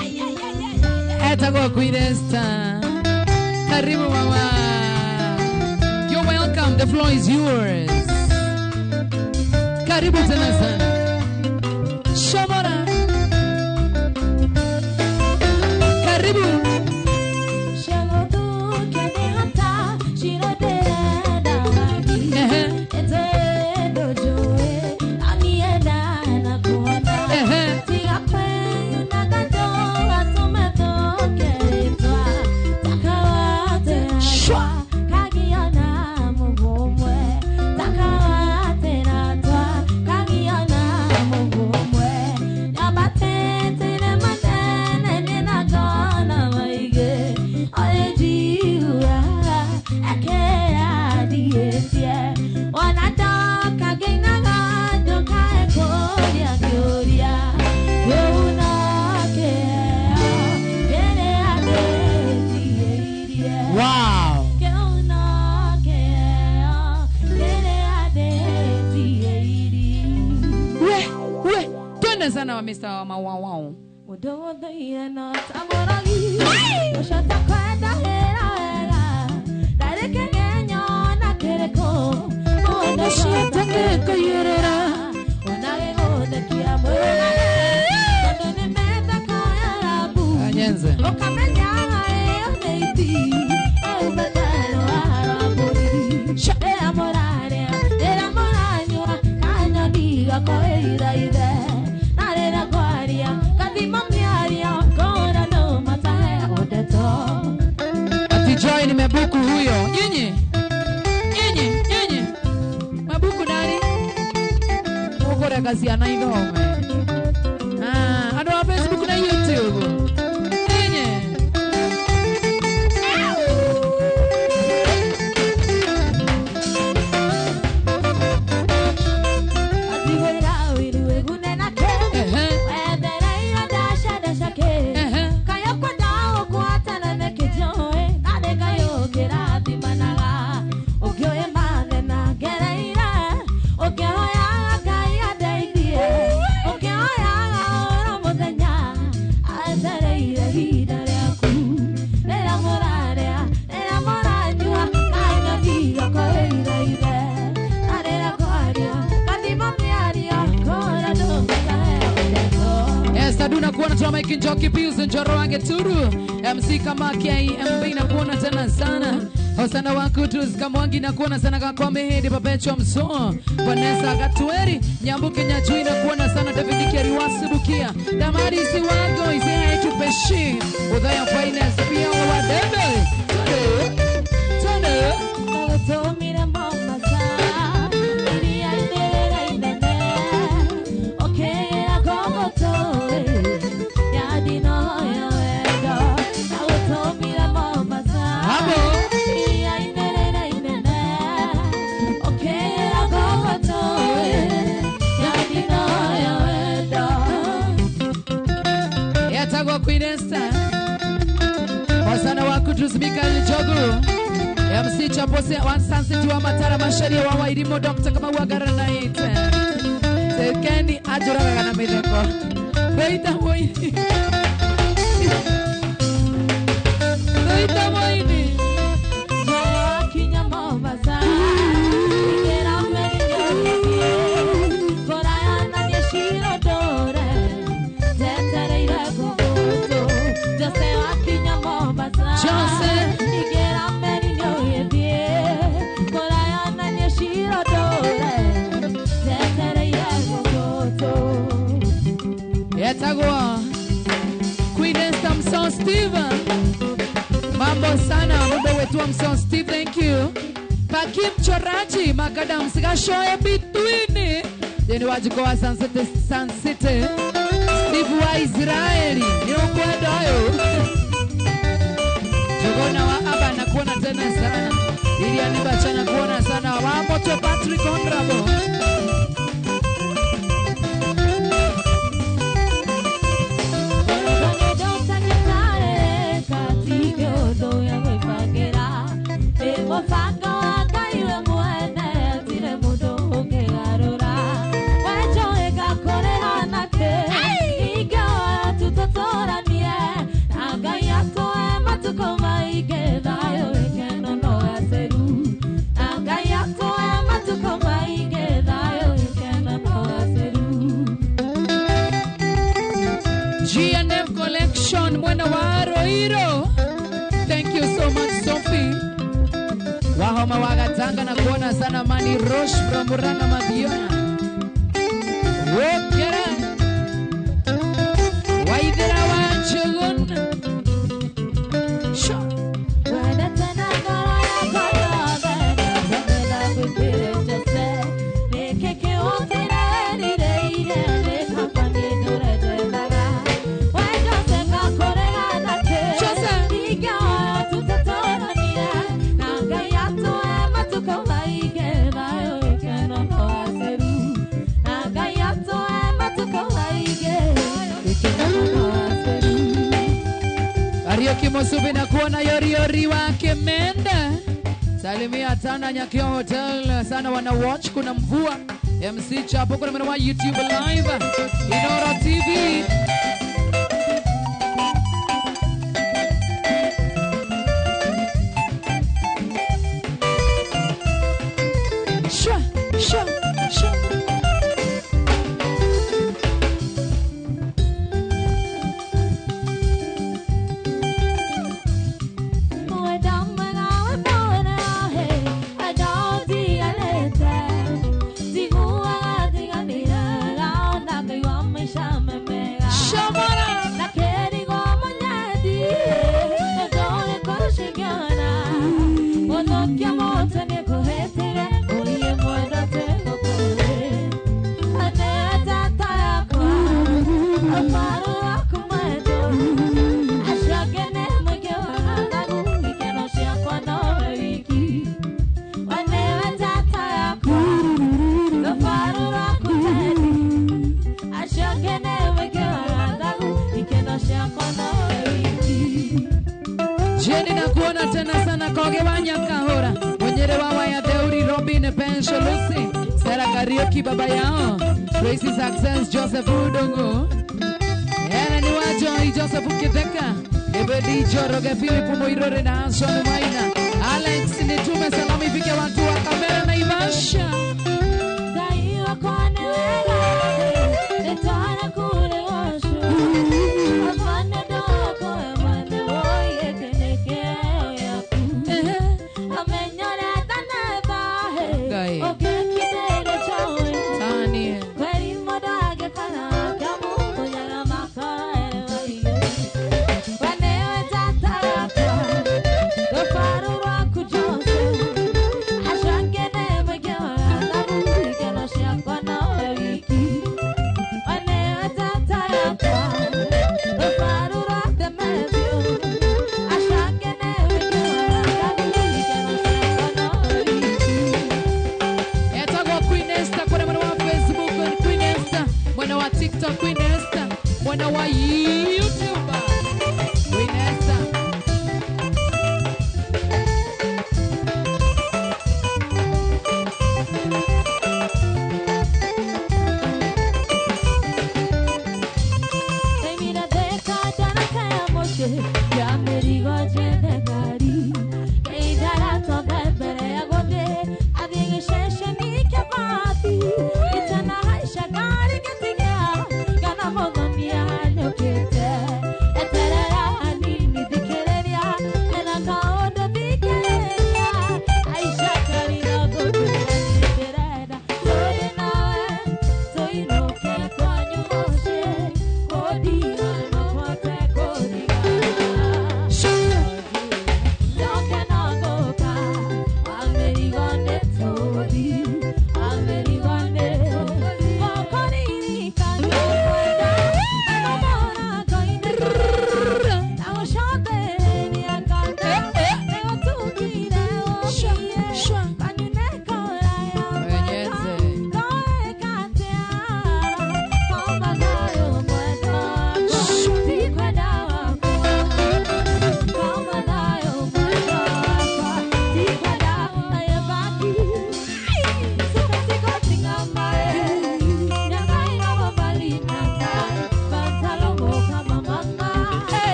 Ay ay ay ay. Eta kwa Queen Esther. Karibu mama. You're welcome. The floor is yours. Karibu tena sana. Shomora. Karibu. Wow. We, twende sana wa Mr. wa Mawawao. Anyenze. Ati Joy nimebuku huyo. Nyinyi. Nyinyi, nyinyi. Mabuku nani? Mugore kazi anaithome. Ah, andu wa Facebook na YouTube. Nyinyi. Esther kuona tuna Mike Njoki Pius Njoro wange Turu MC kama KMB na kuona tena sana Hosana wa Kutus Kamwangi na kuona sana Kakwame Hedi Papecho Mso Vanessa Gatueri Nyambuke Nyachui na kuona sana David Kiariwasi Bukia Damari Siwago Isaiah Etupeshi Udhaya Finance pia wa Debe Twende Twende Queen Esther Wasana wa Kudus Mikael Jogu MC Chapose wa Sunset wa Matara Masharia wa Wairimo Dr. kama wa Garanite Sekendi ajoraga na mitheko Beita moi. Etagwo Queen Esther Mson Steve. Mambo sana muda wetu wa Mson Steve, thank you. Paki mchoraji makadam sigashoe between. Deni wajiko wa Sun City, Sun City. Steve wa Israeli ni ukwendayo. Jogona wa Aba na kuona tena sana. Lilian Bachana kuona sana. Wa Moto Patrick Honorable. GNF Collection mwena wa Roiro. Thank you so much Sophie. Wahoma wagatanga na kuona sana Mani Rosh from Murang'a Madiona. Wokera. Waithera wa Njogun. Sha. Kimosubi na kuona yori yori wake menda. Salimia tana Nyakio Hotel sana wana watch, kuna mvua. MC Chapo kuna mwana wa YouTube live Inoro TV. Sha sha sha. Jeni na kuona tena sana Koge wa Nyakahora, Mwenyere wa Waya Deuri, Robin Pensho Lucy, Sarah Kariuki baba yao, Tracy Success, Joseph Udongo, Helen Wajo, Joseph Kitheka, Ebedi Joroge, Philip Muirore na Anson Maina, Alex nitume salamu ifike watu wa kamera na Ivasha.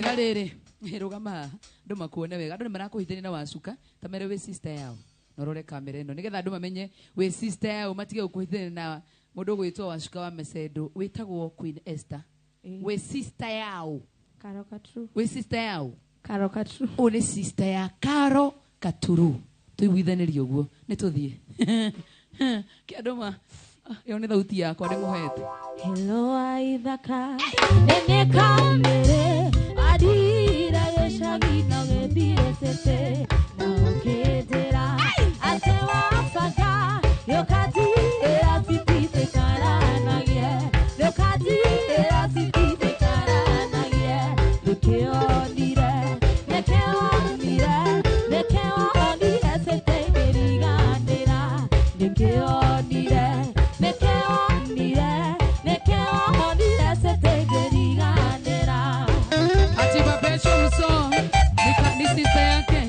Na rĩrĩ rũgama andũ makuone wega andũ nĩ marakũhithania na wacuka ta mere wĩ sister yao na ũrore kamera ĩno nĩgetha andũ mamenye wĩ sister yao matige gũkũhithania na mũndũ ũgwĩtwo wacuka wa Mesendo wĩtagwo Queen Esther wĩ sister yao Karo Katru wĩ sister yao Karo Katru ũyũ nĩ sister ya Karo Katuru tũiguithanĩrie ũguo nĩ tũthiĩ kĩ andũ ma ĩyo nĩ thauti yakwa ndĩmũhete. Hello aithaka nene kamere adira gĩcagi na gĩthire cete na ũkĩnjĩra atĩ wabanga nĩũkanjigĩra citite karanagie nĩũkanjigĩra citite karanagie nĩkĩonire nĩkĩonire nĩkĩonire cete ngĩriganĩra nĩkĩonire nĩkĩonire nĩkĩonire cete ngĩriganĩra. Ati Babesho Mso ni sister yake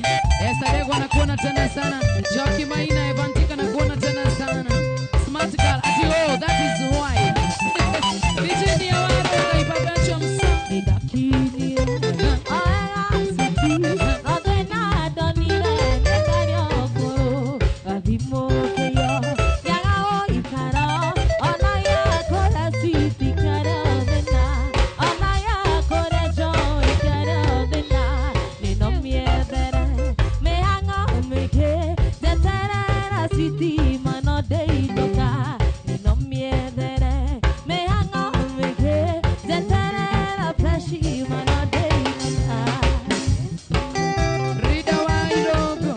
Esther nakuona tena sana. Joki Maina Evantika nakuona tena sana. Smart girl ati oh that is why Virginia Waro Babesho Mso Nidakinire oega citi othĩna ndonire nĩndario ngũrũ gathimũkĩo nĩaga ũikaro ona yakũrĩa citi kĩarĩ thĩna ona yakũrĩa njũĩ kĩarĩ thĩna nĩno mĩethere mĩhang'o mĩingĩ njeterera citima no ndĩinũka nĩno mĩethere mĩhang'o mĩingĩ njeterera freshima no ndĩinũka. Rida wa Irogo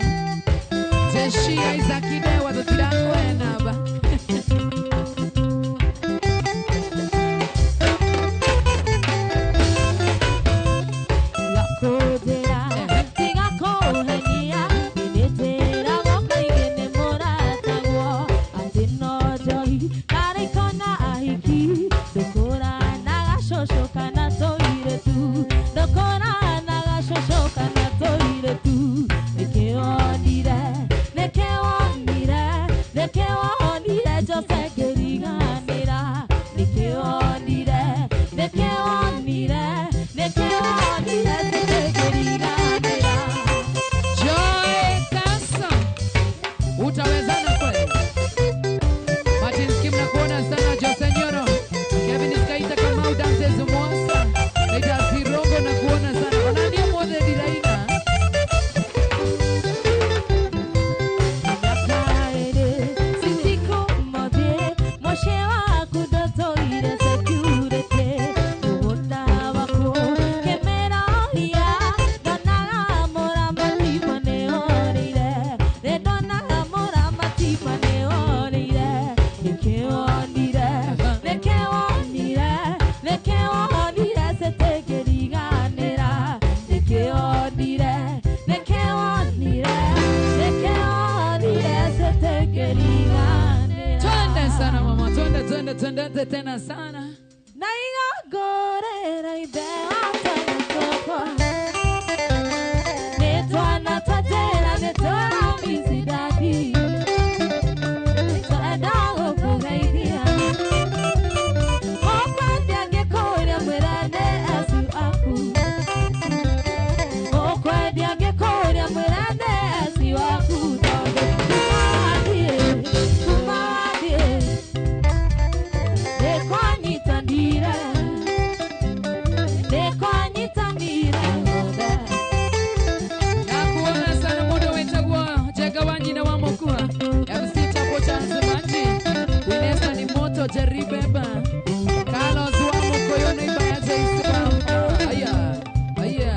Jeshi Isaac Idewa tũtirakwenaba. Gakũnjĩra tiga kũhenia nĩnjĩragwo kaingĩ nĩ mũratagwo atĩ no njohi karĩko na ahiki ndũkũranaga cũcũ kana tũirĩtu ndũkũranaga cũcũ kana tũirĩtu nĩkĩonire nĩkĩonire nĩkĩonire Jose ngĩriganĩra nĩkĩonire nĩkĩonire nĩkĩonire ngĩriganĩra. Joy Kasa utawezana kweli. Martin Skim nakuona sana. Jose Nyoro Kevin Skaita Kamau Dantes Mwasa Naita Sirongo nakuona sana. Onania mothe ndiraina. Twende sana mama, twende twende twende tena sana. Na igongorera ithe wa nĩtwana twa njĩra nĩtũramicindani twenda gũkũgeithia ũkwendia ngĩkũria mwĩre nĩ acu aku ũkwendia ngĩkũria mwĩre nĩ aci waku tondũ kuma wathiĩ nĩkwanyitanire nĩkwanyitanire ng'ombe. Nakuona sana mũndũ wĩtagwo Njega wa nyina wa Mokua MC Chapo Chance Manji Winesa ni moto Jerry Beba Carlos wa Mokoyo na Ibaya Jaisam. Aya aya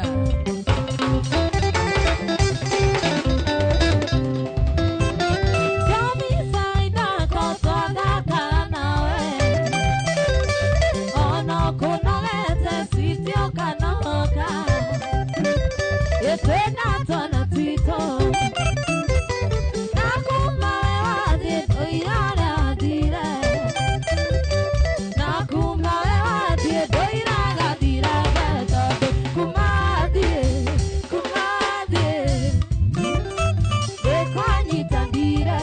Nĩkwanyitanire.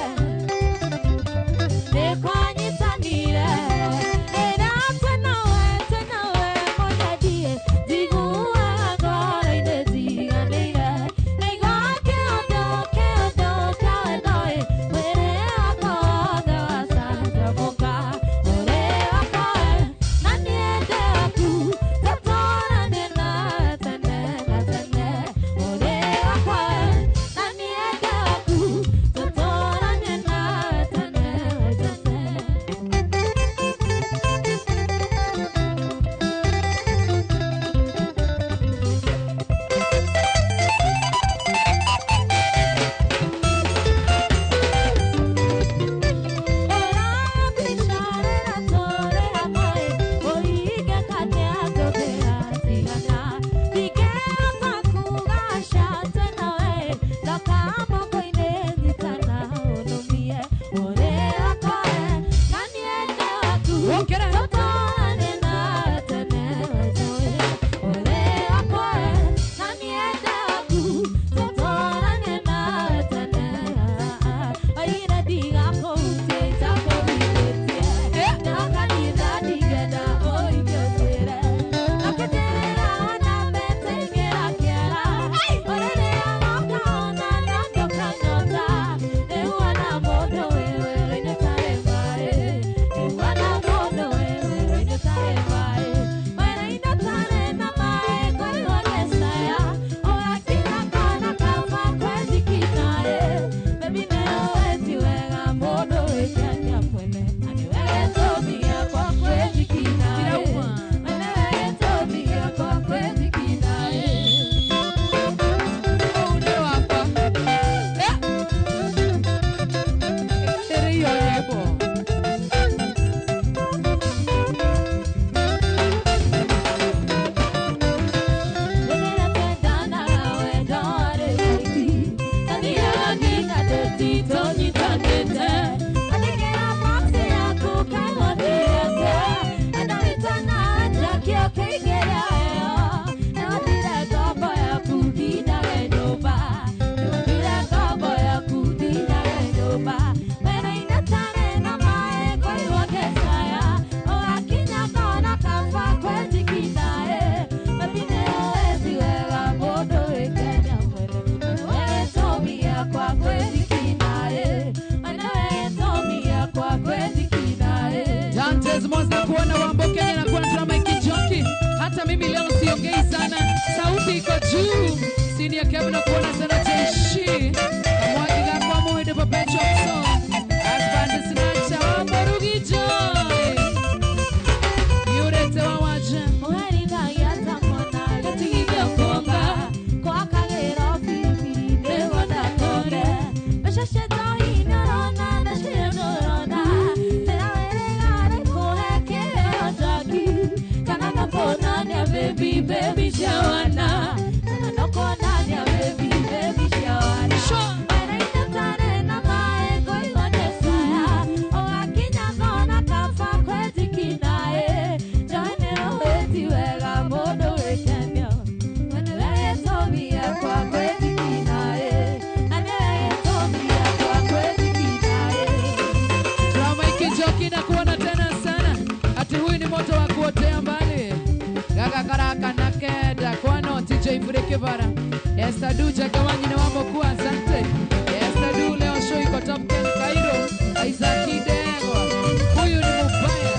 Junior Kevin akuona sana Jeshi. Kamwagiga kwa muhinde Perpetual Song. Husband Sinacha wa Murugi Joy. Yurete wa waja. Baby, baby, shawana. Baby, baby, shawana. Drama ikijoki na kuona tena sana. Ati huyu ni moto wa kuotea mbali. Gaga karaka na keda kwano TJ Furekevara. Esther Duja Gawanyi na wamo kuwa asante. Esther Du leo show iko top 10 Cairo. Isaac Idegwa. Huyu ni mubaya.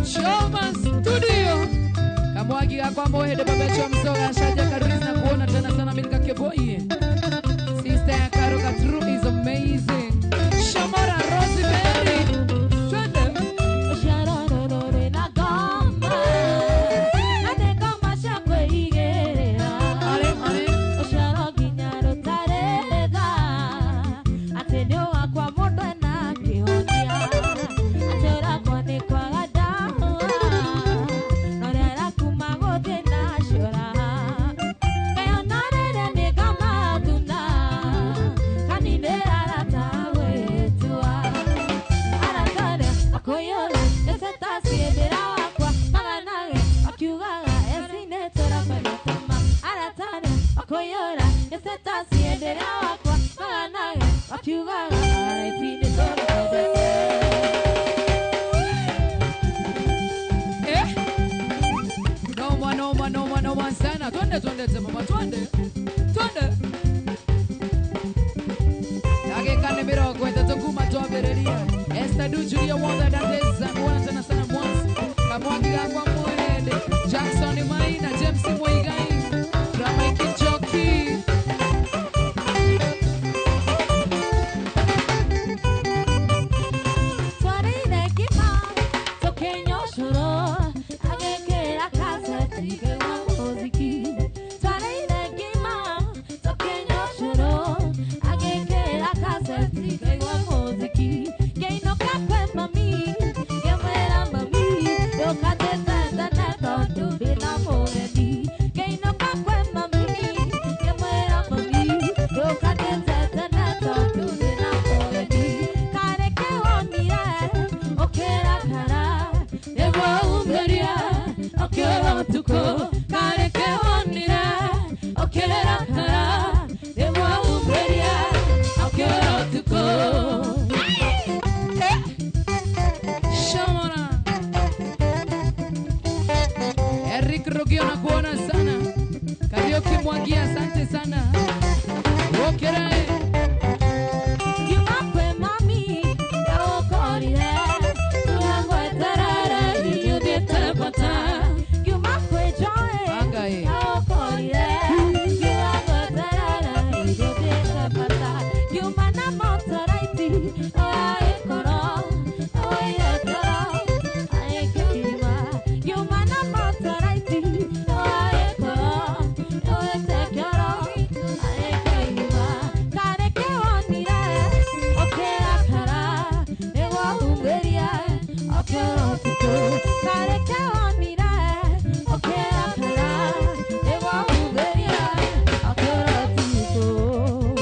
Showman Studio. Kamwagi gakwa mohede babecho msoga shaja karurizi na kuona tena sana Milka Keboi. Sister ya Karo Katru is amazing. Shamora Rosemary. Twende. Are, are. Eh? Noma, noma, noma, noma sana. Twende, twende, mama, twende. Twende. Dakika ni 30 kuma twambĩrĩrie. Esther Du Julia Wothe Dantes kuona tena sana Mwanzi. Kamwangi gakwa Muhende. Jackson Maina, James Muigai. Ramaiki Njoki. Shamona. Eric Rugio nakuona sana. Karaoke Mwangi asante sana. Okere. Angae.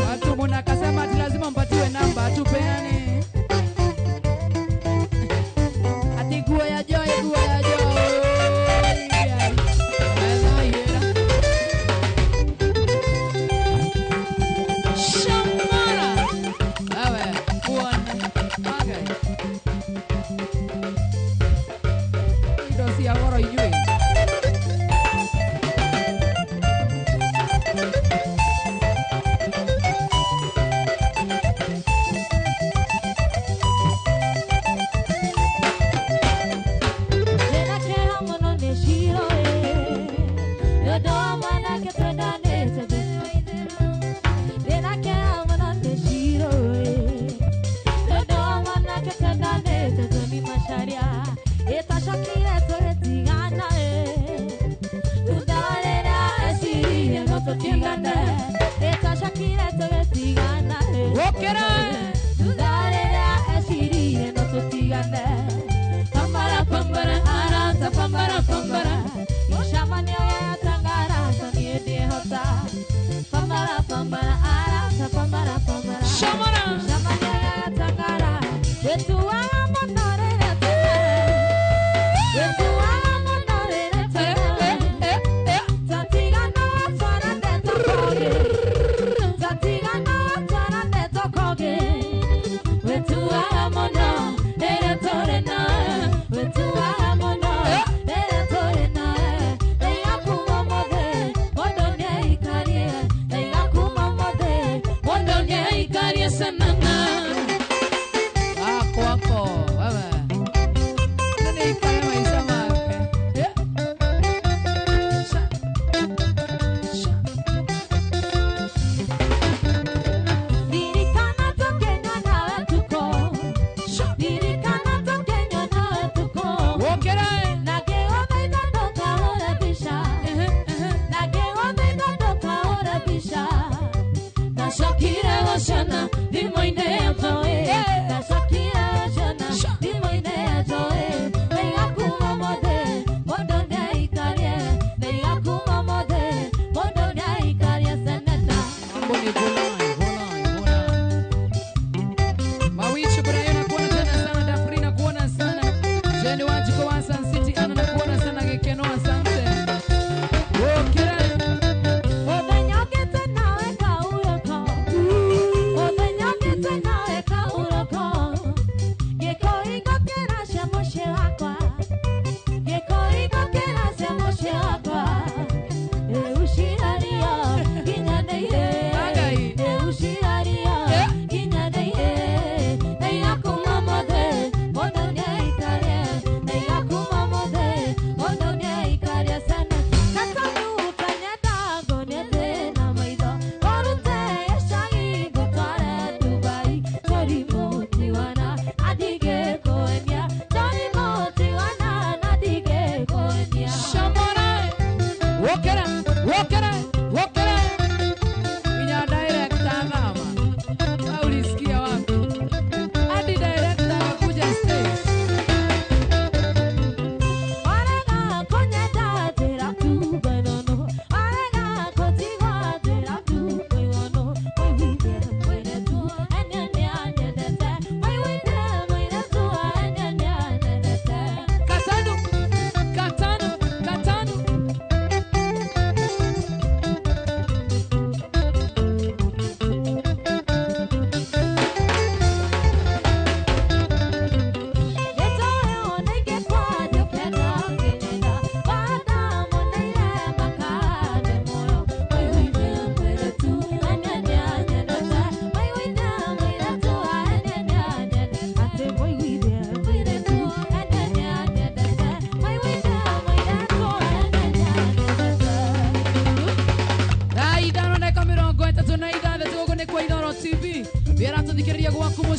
Watu muna kasema ati lazima mpatiwe namba atupeane. Ati guo ya joy, guo ya joy. Shamara. Wewe, kuona. Okay.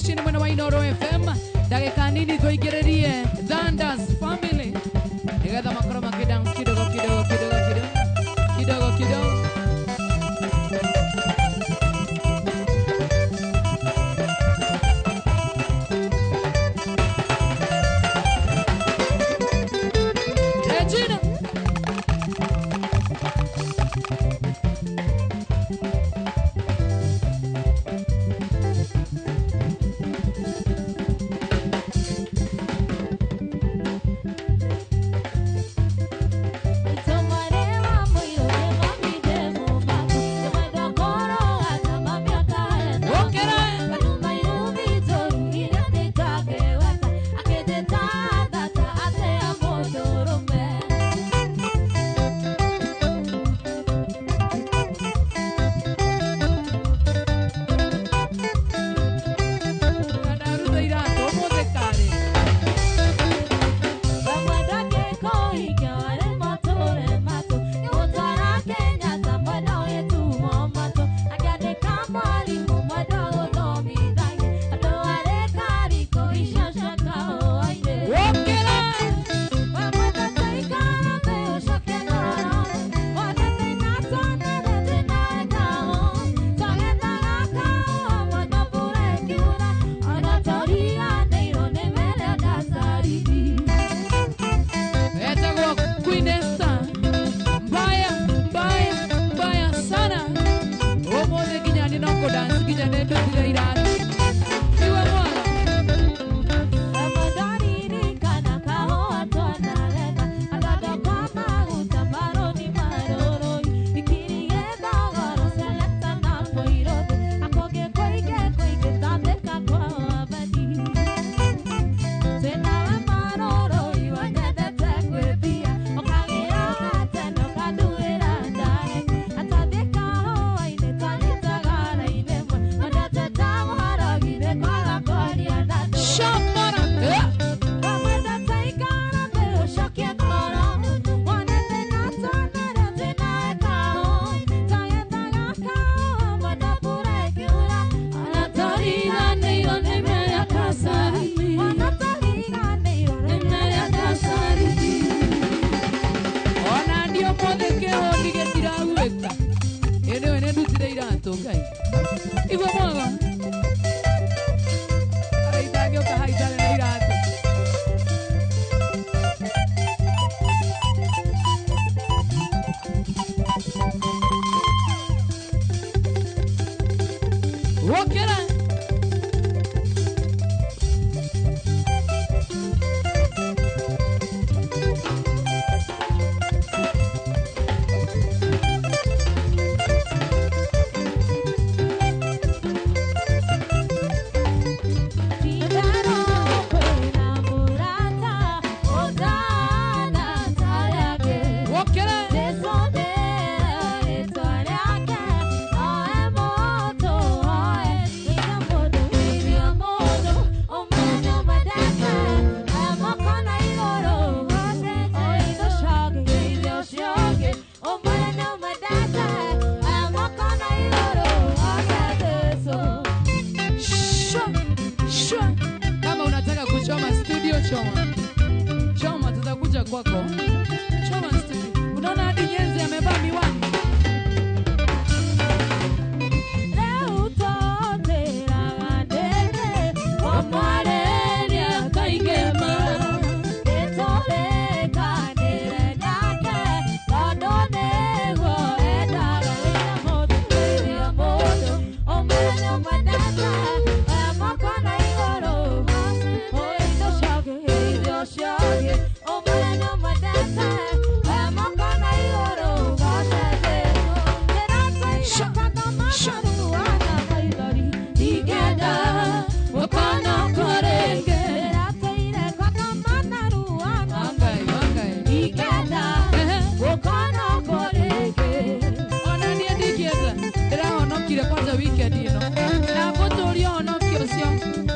Station mwena wa Inoro FM. Ndagĩka nini tũingĩrĩrie Thunders family nĩgetha makorwo makĩdance kidogo kidogo kidogo kidogo kidogo kidogo. Regina.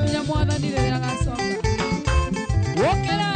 Nginya mwathani rĩrĩa agacoka. Ũkĩra.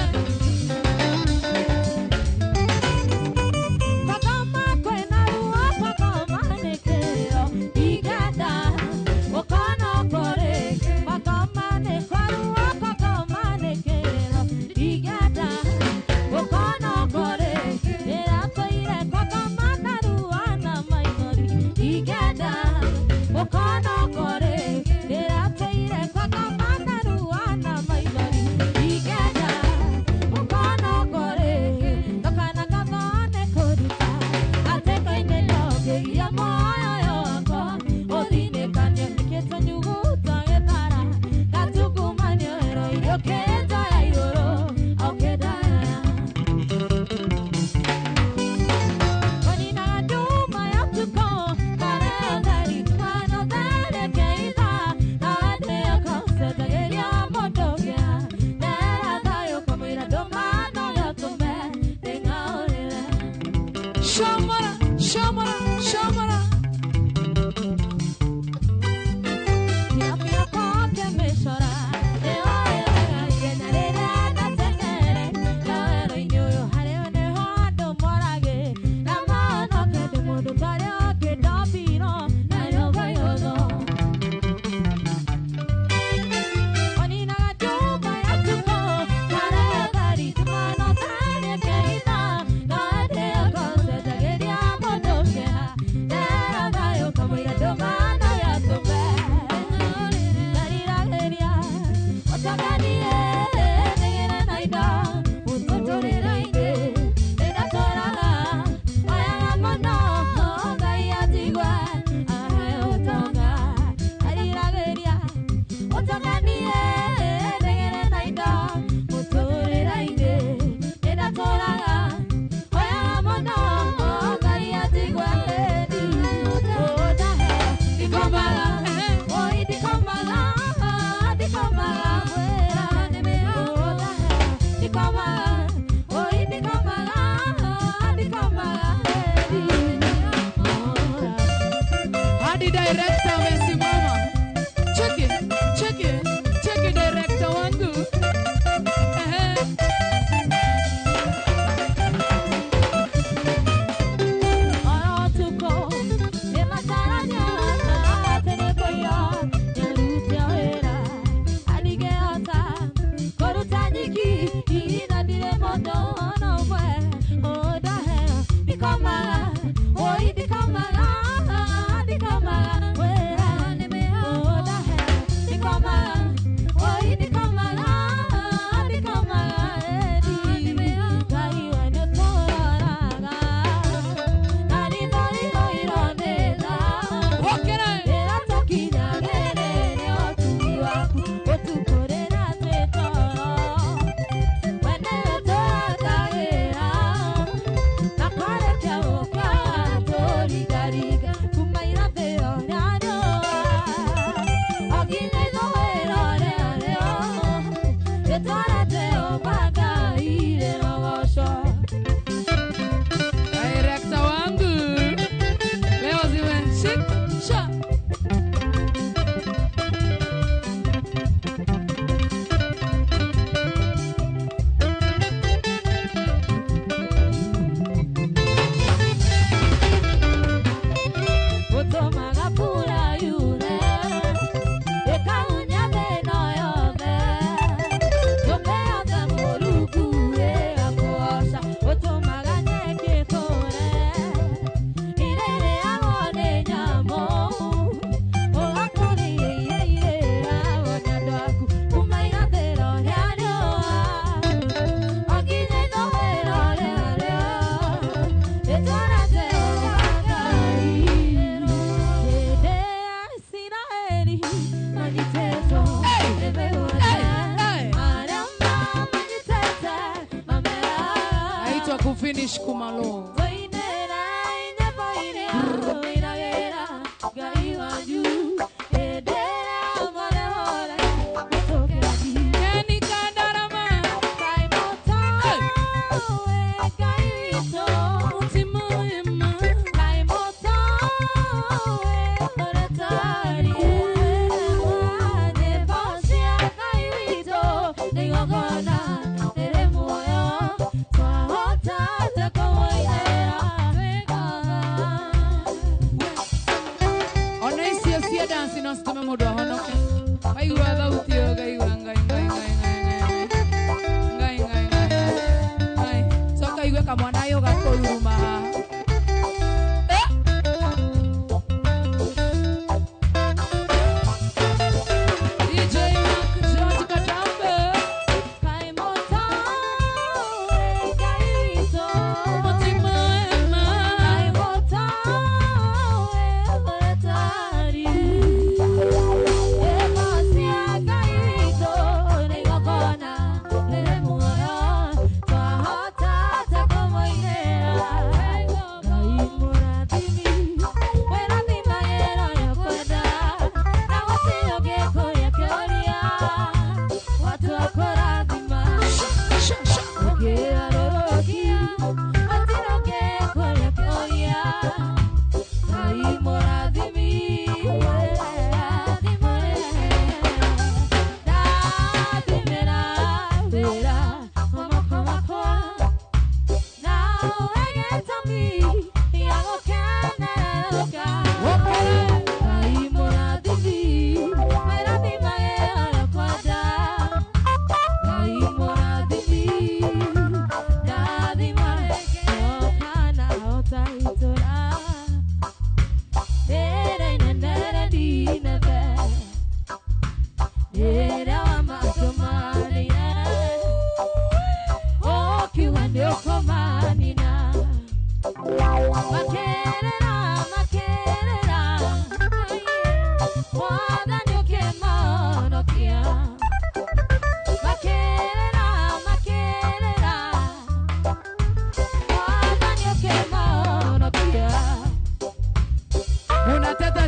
Kufinish kumalo.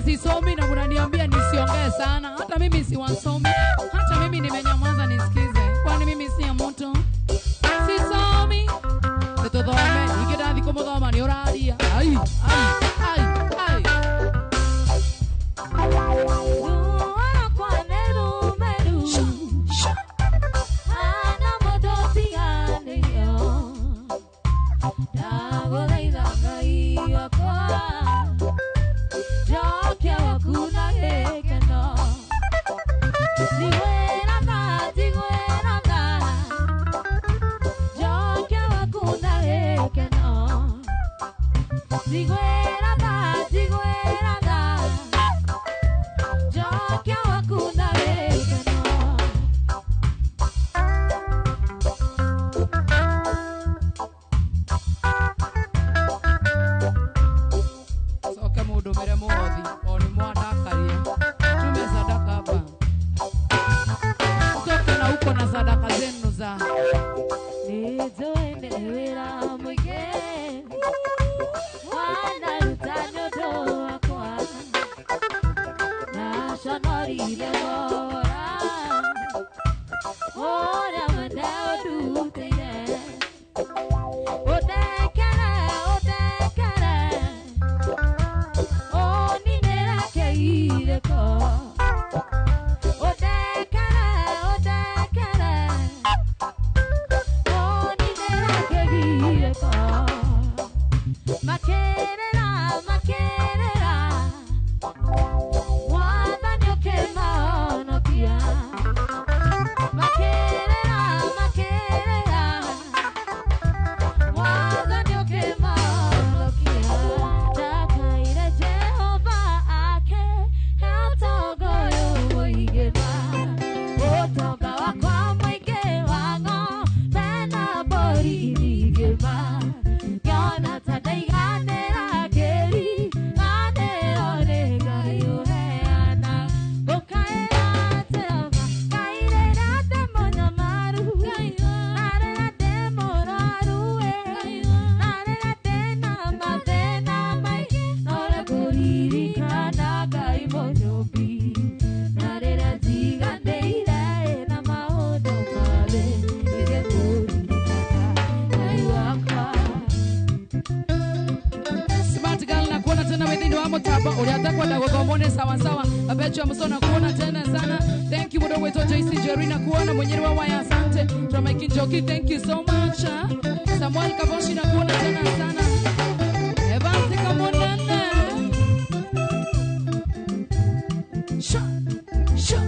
Sisomi na mnaniambia nisiongee sana. Hata mimi si wasomi. Hata mimi nimenyamaza nisikize. Kwani mimi si mtu? Sisomi. Tutothome, ingidathi kumuthoma ni uraria. Ai, ai, ai, ai. Makerera, makerera, mwathani ũkĩmahonokia. Ũrĩa atakwenda gũthomwo nĩ sawa sawa. Abecho Musona kuona tena sana. Thank you mũndũ gwĩtwo JC Jerina kuona mwenyewe wa waya asante. Tramaikin Joki, thank you so much. Samuel Kaboshi na kuona tena sana. Evans Kamonana. Sha sha.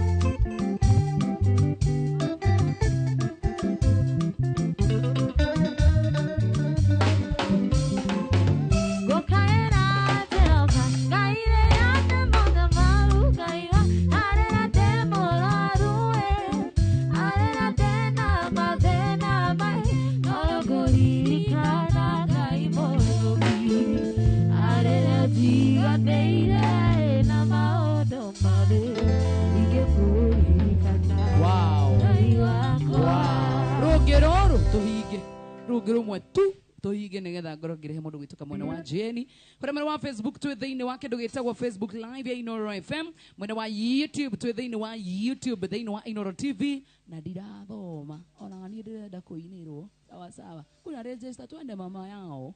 Rũngĩ rũmwe tu tũhinge nĩgetha ngorwo ngĩrehe mũndũ gwĩtũka mwena wa Jeni kũrĩa mwena wa Facebook twĩ thĩinĩ wa kĩndũ gĩtagwo Facebook Live ya Inoro FM, mwena wa YouTube twĩ thĩinĩ wa YouTube thĩinĩ wa Inoro TV na ndirathoma ona niĩ ndĩrenda kũinĩrwo sawa sawa. Kuna register twende mama yao.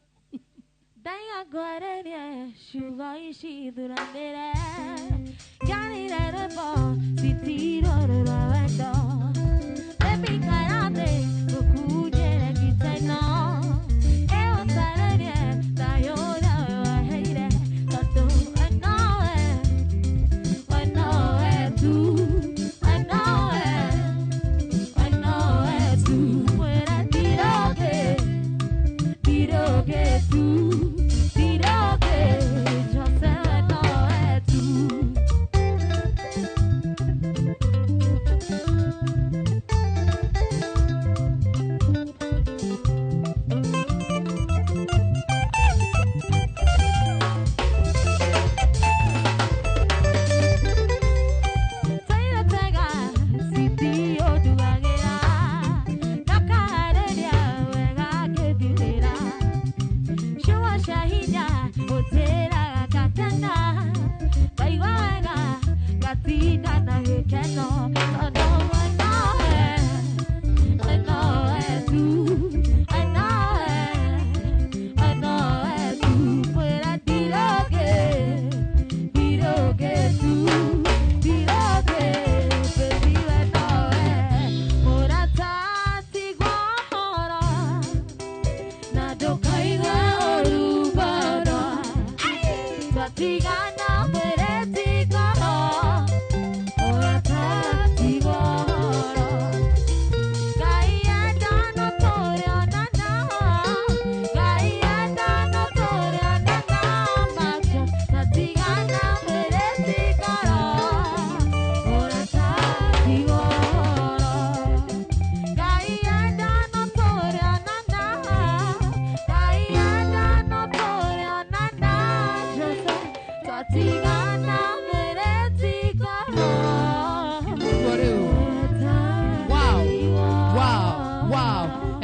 Ndaiga ngwarĩrie ciugo ici thuranĩre njarire rwĩmbo citirũrũ rwa wendo ĩmĩikara thĩ gũkunjĩre gĩteno ĩũtarĩrie thayũ ũrĩa waheire tondũ we nowe, we nowe tu, we nowe, we nowe tu. Mwĩre ndirũngĩ, ndirũngĩ tu, ndirũngĩ Jose, we nowe tu.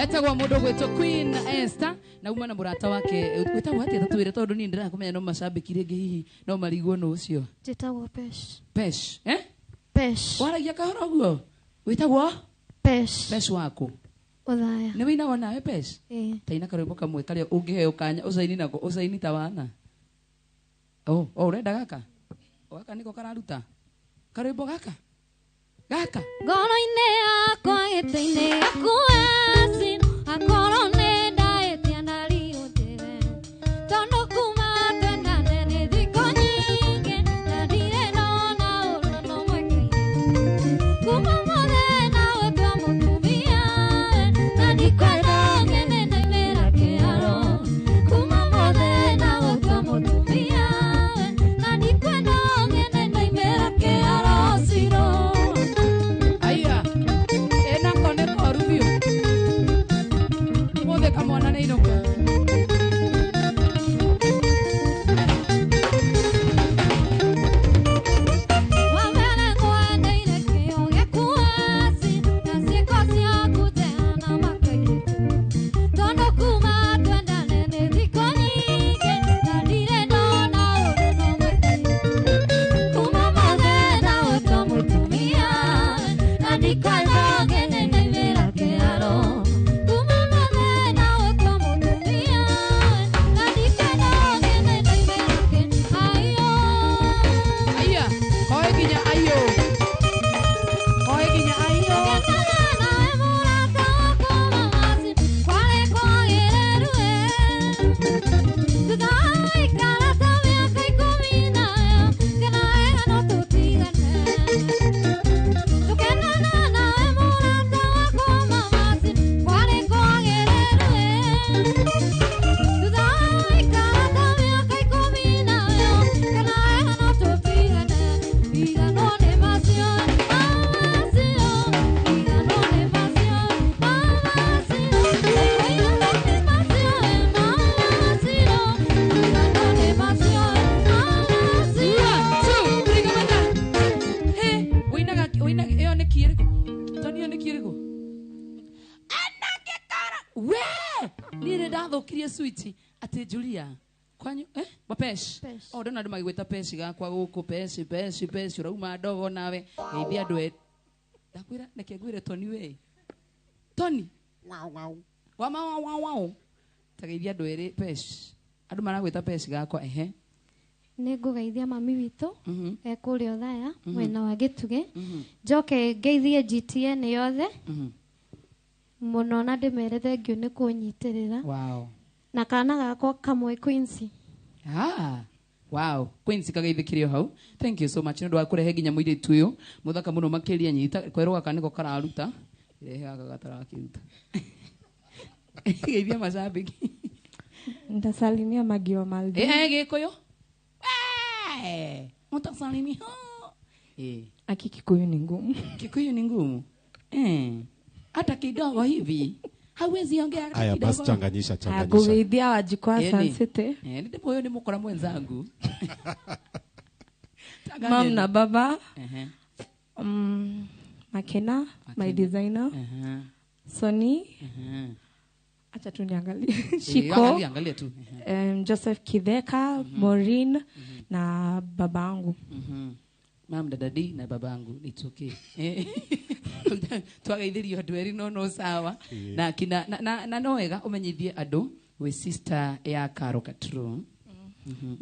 Etagwo mũndũ gwĩtwo Queen Esther na uma na mũrata wake wĩtagwo atĩa tatwĩre tondũ niĩ ndĩrakũmenya no macambĩki rĩngĩ hihi no marigwo nũ ũcio. Njĩtagwo Pesh. Pesh, eh? Pesh. Waragia kahora ũguo? Wĩtagwo? Pesh. Pesh waku? Othaya. Nĩ wĩinaga nawe Pesh? Ĩĩ. Ta ina karwĩmbo kamwe karĩa ũngĩheo kanya ũcaini nako ũcaini ta wana. Oh, oh ũrenda gaka? O gaka nĩko kararuta? Karwĩmbo gaka? Gaka. Ngoro-inĩ yakwa gĩtĩ-inĩ gĩaku eci akorwo nĩ ndaĩtia ndariũtĩre tondũ kuma twendane nĩ thikũ nyingĩ na ndirĩ ndona ũrĩa no mwĩkĩire kuma mũthenya ũtua mũtumia na ndikwenda ngene ndaimĩra kĩharo kuma mũthenya ũtua mũtumia na ndikwenda ngene ndaimĩra kĩharo ciro. Aya, ena kone koru biũ. We niĩ nĩ ndathũkirie switch atĩ Julia kwanyu wapesh o ndona andũ magĩgwĩta peshi gakwa gũkũ peshi peshi peshi ũrauma ndogo nawe geithia andũ ndakwĩra reke ngwĩre Tony we Tony wow wow wama wow wow wow tageithia andũ erĩ pesh andũ maragwĩta pesh gakwa ehe. Nĩ ngũgeithia mami witũ ekũrĩa Othaya mwena wa Gĩtugĩ, njoke ngeithie GTN yothe mũno na ndĩmere thengiũ nĩ kũnyitĩrĩra. Wow. Na kana gakwa kamwe Quincy. Ah, wow. Quincy kageithĩkire hau. Thank you so much. Nĩ ũndũ wa kũrehe nginya mũirĩtu ũyũ mũthaka mũno makĩria nyita kwerwo gaka nĩko kararuta rehe gaka gatarakĩruta. Geithia mashabiki. Nitasalimia Magi wa Maldives. Gĩkũyũ. Mtasalimia. Aki Kikuyu ni ngumu. Kikuyu ni ngumu. Hata kidogo hivi. Hawezi ongea hata Aya, kidogo. basi changanyisha. Kugeithia wajukuu Sun City. Ndipo huyo ni mkora mwenzangu. Mam na baba. Makena, my designer. Sony. Acha tu niangalie. Shiko. Angalia tu. Joseph Kidheka, Maureen na babangu. Mam dadadi na babangu it's okay. Twagaithirio andu eri no sawa. Na kina na no wega umenyithie andu we sister ya Karo Katru.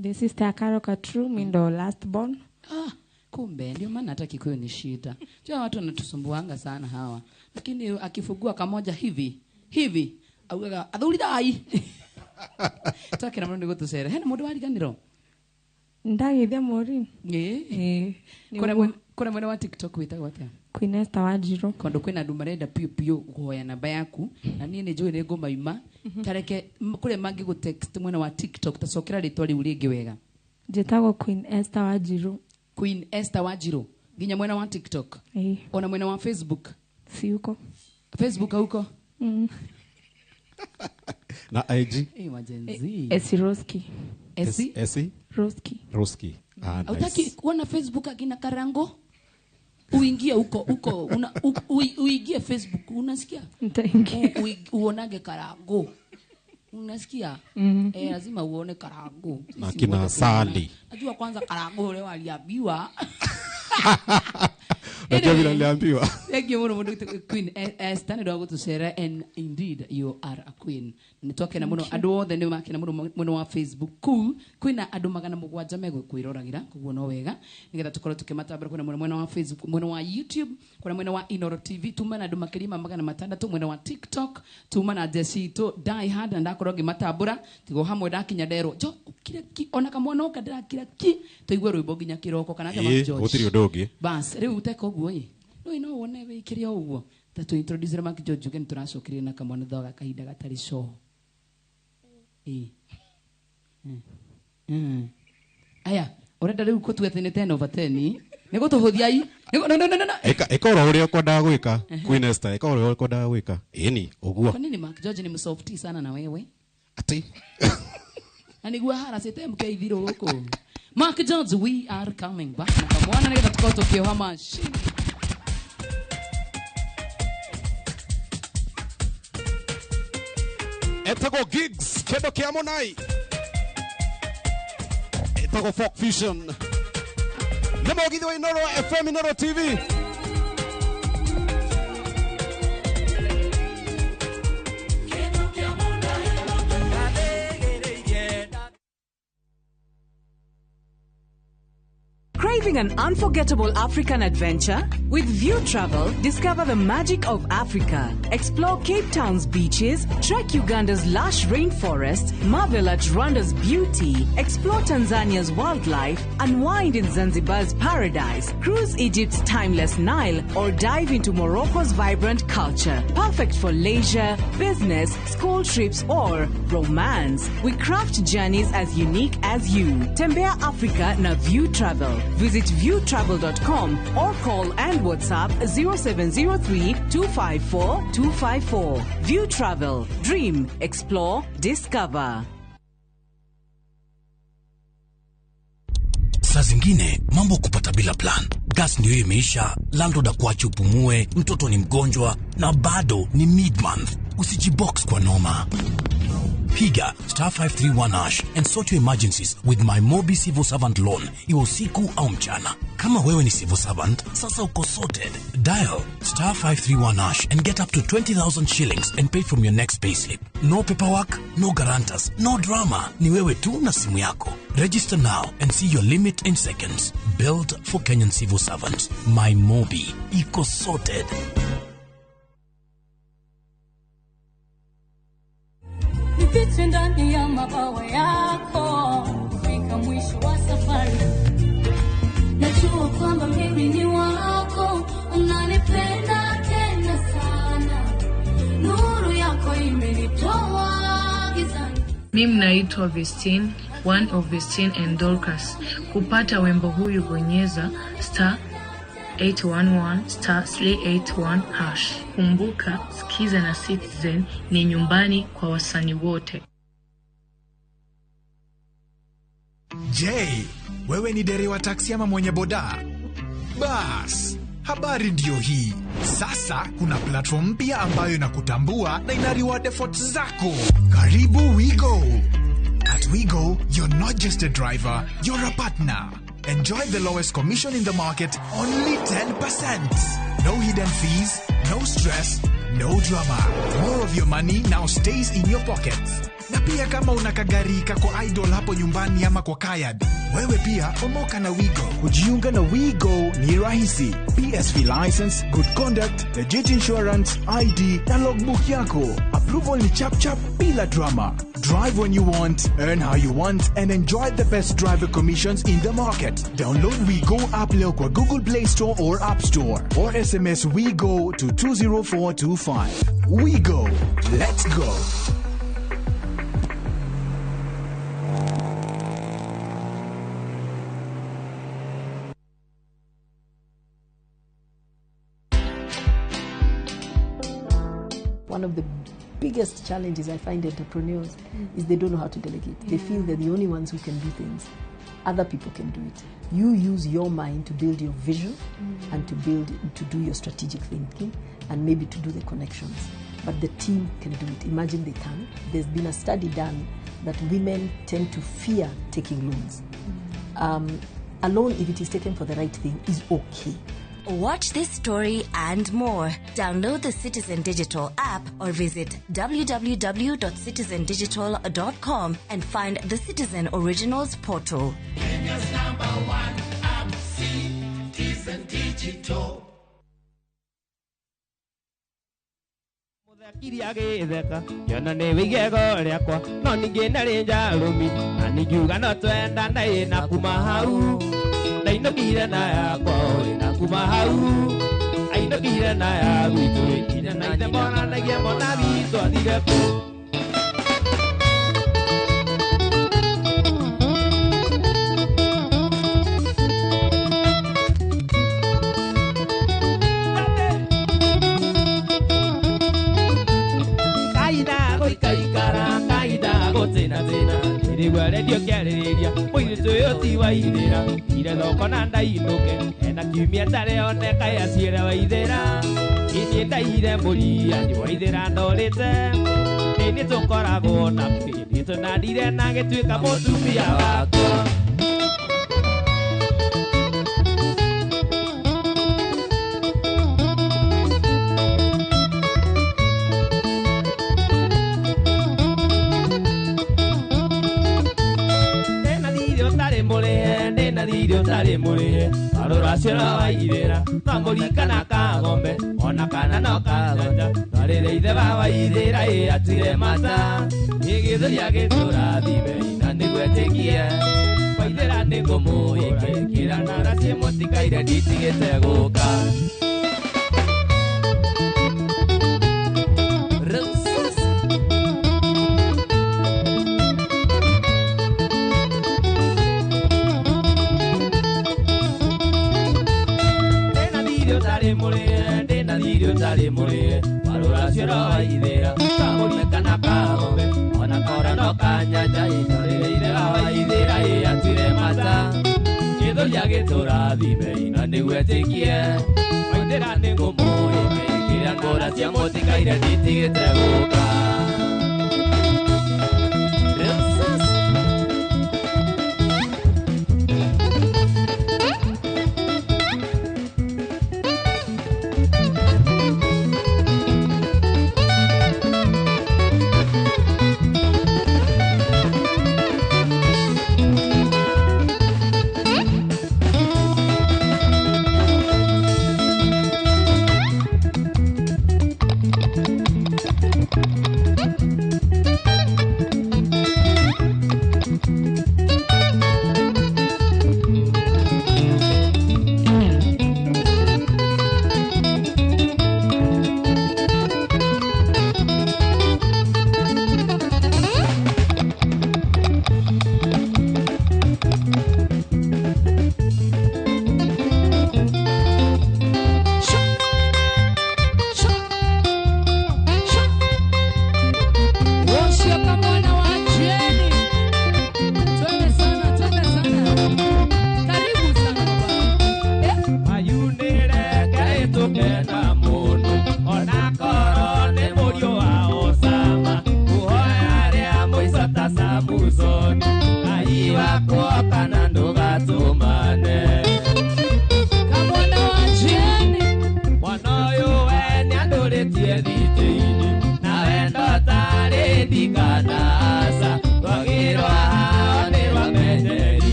The sister ya Karo Katru mi ndo last born. Ah, kumbe ndio maana hata Kikuyu ni shida. Jua watu wanatusumbuanga sana hawa. Lakini akifungua kamoja hivi hivi augaga athuri thai. Twakira muno niguo tucere. Hena mundu wariganiro? Ndageithia Maureen. Kuna mwena wa TikTok witagwo atia? Queen Esther Wanjiru. Kondo kwina andu marenda piu piu kuhoya namba yaku na niĩ nĩ njũĩ nĩ ngũmaima tareke kũrĩa mangĩgũ text mwena wa TikTok tacokera rĩtwa rĩu rĩngĩ wega. Njĩtagwo Queen Esther Wanjiru. Queen Esther Wanjiru nginya mwena wa TikTok. Ona mwena wa Facebook. Si uko. Facebook huko? Na IG? Esi Roski. Esi? Esi? Roski. Roski. Ah, nice. Hautaki kuona Facebook akina Karango? Uingie huko huko uingie Facebook unasikia? Nitaingia. Uonage Karango. Unasikia? Lazima uone Karango. Na kina Sali. Najua kwanza Karango ule waliambiwa. Najua vile aliambiwa. Thank you muno Queen Esther nĩ ndwa gũtũcera and indeed you are a queen. Nĩ twakena mũno andũ othe nĩ makena mũno mwena wa Facebook kũu kwĩna andũ 700 megũkwĩroragĩra koguo no wega nĩgetha tũkorwo tũkĩmatambũra kwĩna mwena wa Facebook, mwena wa YouTube, kwĩna mwena wa Inoro TV tuma na andũ makĩria ma 600 mwena wa TikTok tuma na Jesse to Die Hard na ndakorwo ngĩmatambũra tigo hamwe ndakinya nderwo jo kira ki ona kamwana oka ndĩrakira ki tũigue rwĩmbo nginya kĩroko kana kama George gũtirĩ ũndũ ũngĩ bas rĩu uteka ũguo ĩ no wone wĩkĩre o ũguo ta tũ introduce Mark George uge nĩtũracokeria na kamwana thoga kahinda gatarĩ coho. Aya ũrenda rĩu kũtua atĩ nĩ 10 over 10 nĩ gũtũhũthia i no. Ĩka oro ũrĩa ũkwendaga gwĩka Queen Esther, ĩka oro ũrĩa ũkwendaga gwĩka ĩni ũguo. Kwa nini Mark George ni msofti sana na wewe ati na nĩguo haracĩte mkeithirwo gũkũ. Mark George we are coming back na kamwana nĩgetha tũkorwo tũkĩoha machine. Etagwo Gigs kendo kia Monai. Etagwo Folk Fusion. Nĩ mũgithi wa Inoro FM, Inoro TV. Craving an unforgettable African adventure? With View Travel, discover the magic of Africa. Explore Cape Town's beaches, trek Uganda's lush rainforest, marvel at Rwanda's beauty, explore Tanzania's wildlife, unwind in Zanzibar's paradise, cruise Egypt's timeless Nile, or dive into Morocco's vibrant culture. Perfect for leisure, business, school trips, or romance. We craft journeys as unique as you. Tembea Africa na View Travel. Visit viewtravel.com or call and WhatsApp 0703 254 254. View Travel. Dream, explore, discover. Saa zingine mambo kupata bila plan. Gas ndio imeisha, landlord akuache upumue, mtoto ni mgonjwa na bado ni mid-month. Usijibox kwa noma. Piga star 531 hash and sort your emergencies with my Mobi Civil Servant Loan, iwe usiku au mchana. Kama wewe ni civil servant, sasa uko sorted. Dial star 531 hash and get up to 20,000 shillings and pay from your next payslip. No paperwork, no guarantors, no drama. Ni wewe tu na simu yako. Register now and see your limit in seconds. Built for Kenyan civil servants. My Mobi. Iko sorted. Nifiche ndani ya mabawa yako kufika mwisho wa safari. Najua kwamba mimi ni wako, unanipenda tena sana. Nuru yako imenitoa gizani. Mimi naitwa Vestine, one of Vestine and Dorcas. Kupata wimbo huyu bonyeza star 811 star 381 hash. Kumbuka, Skiza na Citizen ni nyumbani kwa wasanii wote. Je, wewe ni dereva taksi ama mwenye boda? Bas, habari ndiyo hii. Sasa kuna platform mpya ambayo inakutambua na ina reward efforts zako. Karibu WeGo. At WeGo, you're not just a driver, you're a partner. Enjoy the lowest commission in the market, only 10%. No hidden fees, no stress, no drama. More of your money now stays in your pockets. Na pia kama una kagari kako idle hapo nyumbani ama kwa kayad, wewe pia omoka na WeGo. Kujiunga na WeGo ni rahisi. PSV license, good conduct, legit insurance, ID na logbook yako. Approval ni chap chap bila drama. Drive when you want, earn how you want, and enjoy the best driver commissions in the market. Download WeGo app leo kwa Google Play Store or App Store, or SMS WeGo to 20425. WeGo. Let's go. One of the biggest challenges I find entrepreneurs is they don't know how to delegate. They feel they're the only ones who can do things. Other people can do it. You use your mind to build your vision and to do your strategic thinking and maybe to do the connections. But the team can do it. Imagine they can. There's been a study done that women tend to fear taking loans. A loan, if it is taken for the right thing, is okay. Watch this story and more. Download the Citizen Digital app or visit www.citizendigital.com and find the Citizen Originals portal. Kenya's number one app, Citizen Digital. Kiria gĩtheka kĩona nĩ wĩigego rĩakwa no ningĩ ndarĩ njarũmi na ningiuga no twendane na kuma hau ndainũkire na yakwa na kuma hau ainũkire na ya gwitũ inya na ithe monanagia mona witũ athire kũ. Redio kĩarĩrĩria mũirĩtu ũyũ ti waithĩra ire thoko na ndainũke ena kiumia ndarĩoneka yaciĩre waithĩra inyĩ ndaire mũria nĩ waithĩra ndorĩte nĩ tũkoragwo na kĩndĩ tũnandire na gĩtuĩka mũtumia wakwa. Arũracio waithĩra no mũrikana kagombe ona kana no kanyanja twarĩrĩ ithe wa waithĩra ĩ atuire mata ĩgĩthũria gĩtũrathime na nĩguo etĩkie waithĩra nĩngũmũĩkĩra na raciĩ mũtikaire nditigĩte gũka. Warũracio waithĩra kamũrikana kagombe ona kora no kanyanja ĩtwarĩrĩire wa waithĩra ĩ atuire mata gĩthũria gĩtũrathime na Nĩguo etĩkie waithĩra nĩ ngũmũĩkĩra ngũra cia mũtikaire nditigĩte gũka.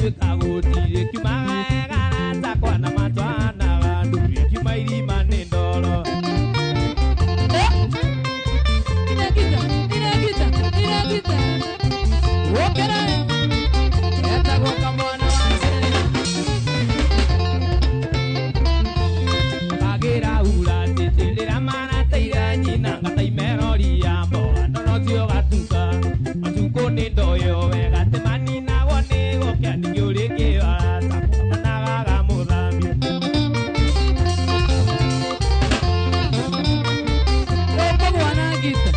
Gũtuĩka gũtirĩ kiumaga arata na matwanaga ndũrĩ kiuma irima nĩ ndoro. Inagita, inagita, inagita. Wokera. Etagwo kamwana wa Njere. Kagĩra ura tĩtĩrĩra marateire nyina ngataimerori ya mboga ndono gatuka matukũ nĩ ndoyo wega temaninagwo nĩ gũkĩa ningĩ ũrĩngĩ arata managaga mũthambio. Etagwo na gita.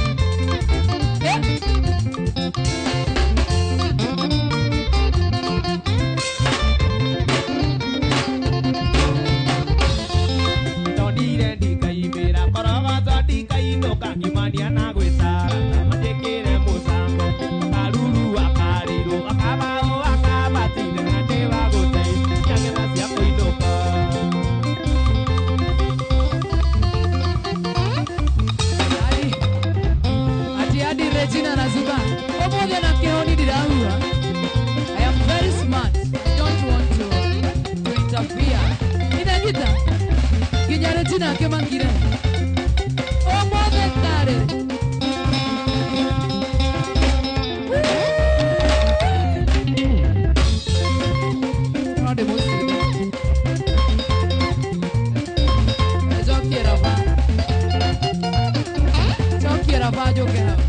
Ndonire ndikaimĩra korogoco ndikainũka ngimania na gwĩtara manjĩkĩre mũcango karuru akarĩrwo akabaũ akabatire na ndĩ wa gũteithia ngetha cia kũinũka. Ati hadi Regina Nazuba. Ũmũthĩ na kĩhoni ndirahua. I am very smart. I don't want to interfere. Inagita. Nginya Regina akĩmakire. Ũmũthĩ tarĩ. No ndĩmũcinde. Njokie raba. Njokie raba njũke hau.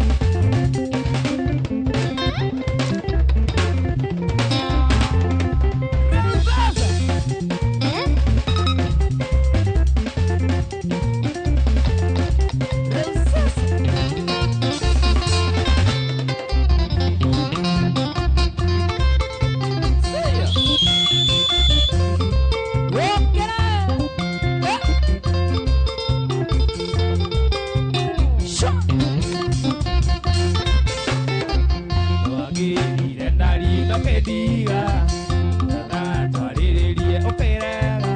Twagĩire ndari ndokĩndiga na twarĩrĩrie ũkĩrega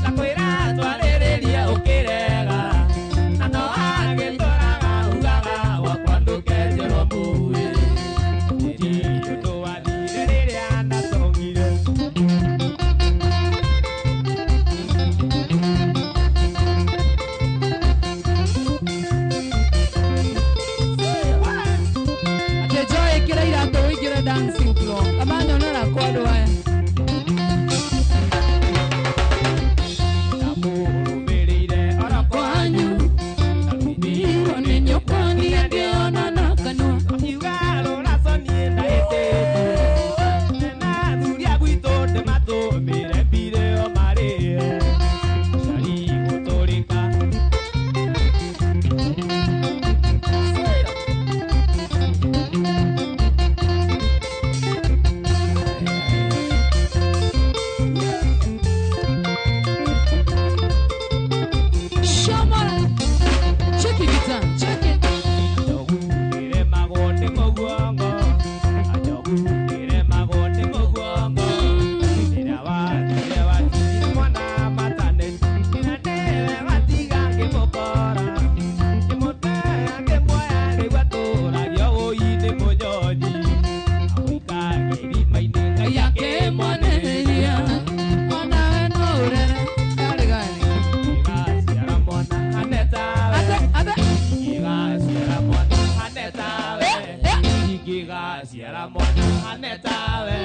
na kwĩra twarĩrĩrie ũkĩrega na no agĩtũraga ugaga gwakwa ndũkenjerwo mũĩ tiri ũndũ wathire rĩrĩa ndatongire. Ati Joy ĩkĩra iratũ ũingĩre dancing floor. Amanyonera kwa andũ aya. Ndamũrũmĩrĩire oro Kwanyu. Irwo nĩ nyũkwa niĩ ngĩona na kanua. Akiuga rũraco niĩ ndahĩtĩtie na athuri a gwitũ ndĩmatũmĩre mbire o marĩe cari gũtũrĩka. Shomora. Check it, guitar. Check it. Ndĩremagwo nĩ mũguongo anjogu ndĩremagwo nĩ mũguongo rĩrĩa wathire watigire mwana matane na nĩwe watiga ngĩmũkora ngĩmũtea ngĩmuoya rĩu atũragio ũi nĩ mũnyonyi amũikagia irima-inĩ Ngai Akĩmwonereria. Ona we no ũrere. Karĩ gani. Igaciara mwana anetawe Ate, ate. Igaciara mwana anetawe Igaciara mwana anetawe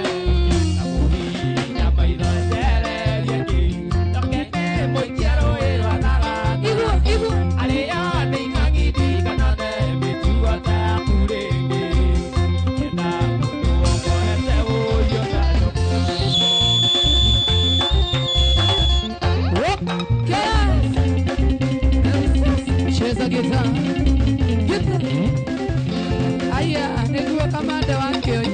Namũhihinya maitho njererie kĩ Ndoke ndĩmũikie rũĩ rwa Thagana Igua, igua. Arĩo nĩ ing'ang'indi kana one mĩtugo ta yaku rĩngĩ Ngĩenda mũndũ wongoete ũũrio na Cheza guitar. Guitar. Aya, nĩguo kamande wa kĩoi.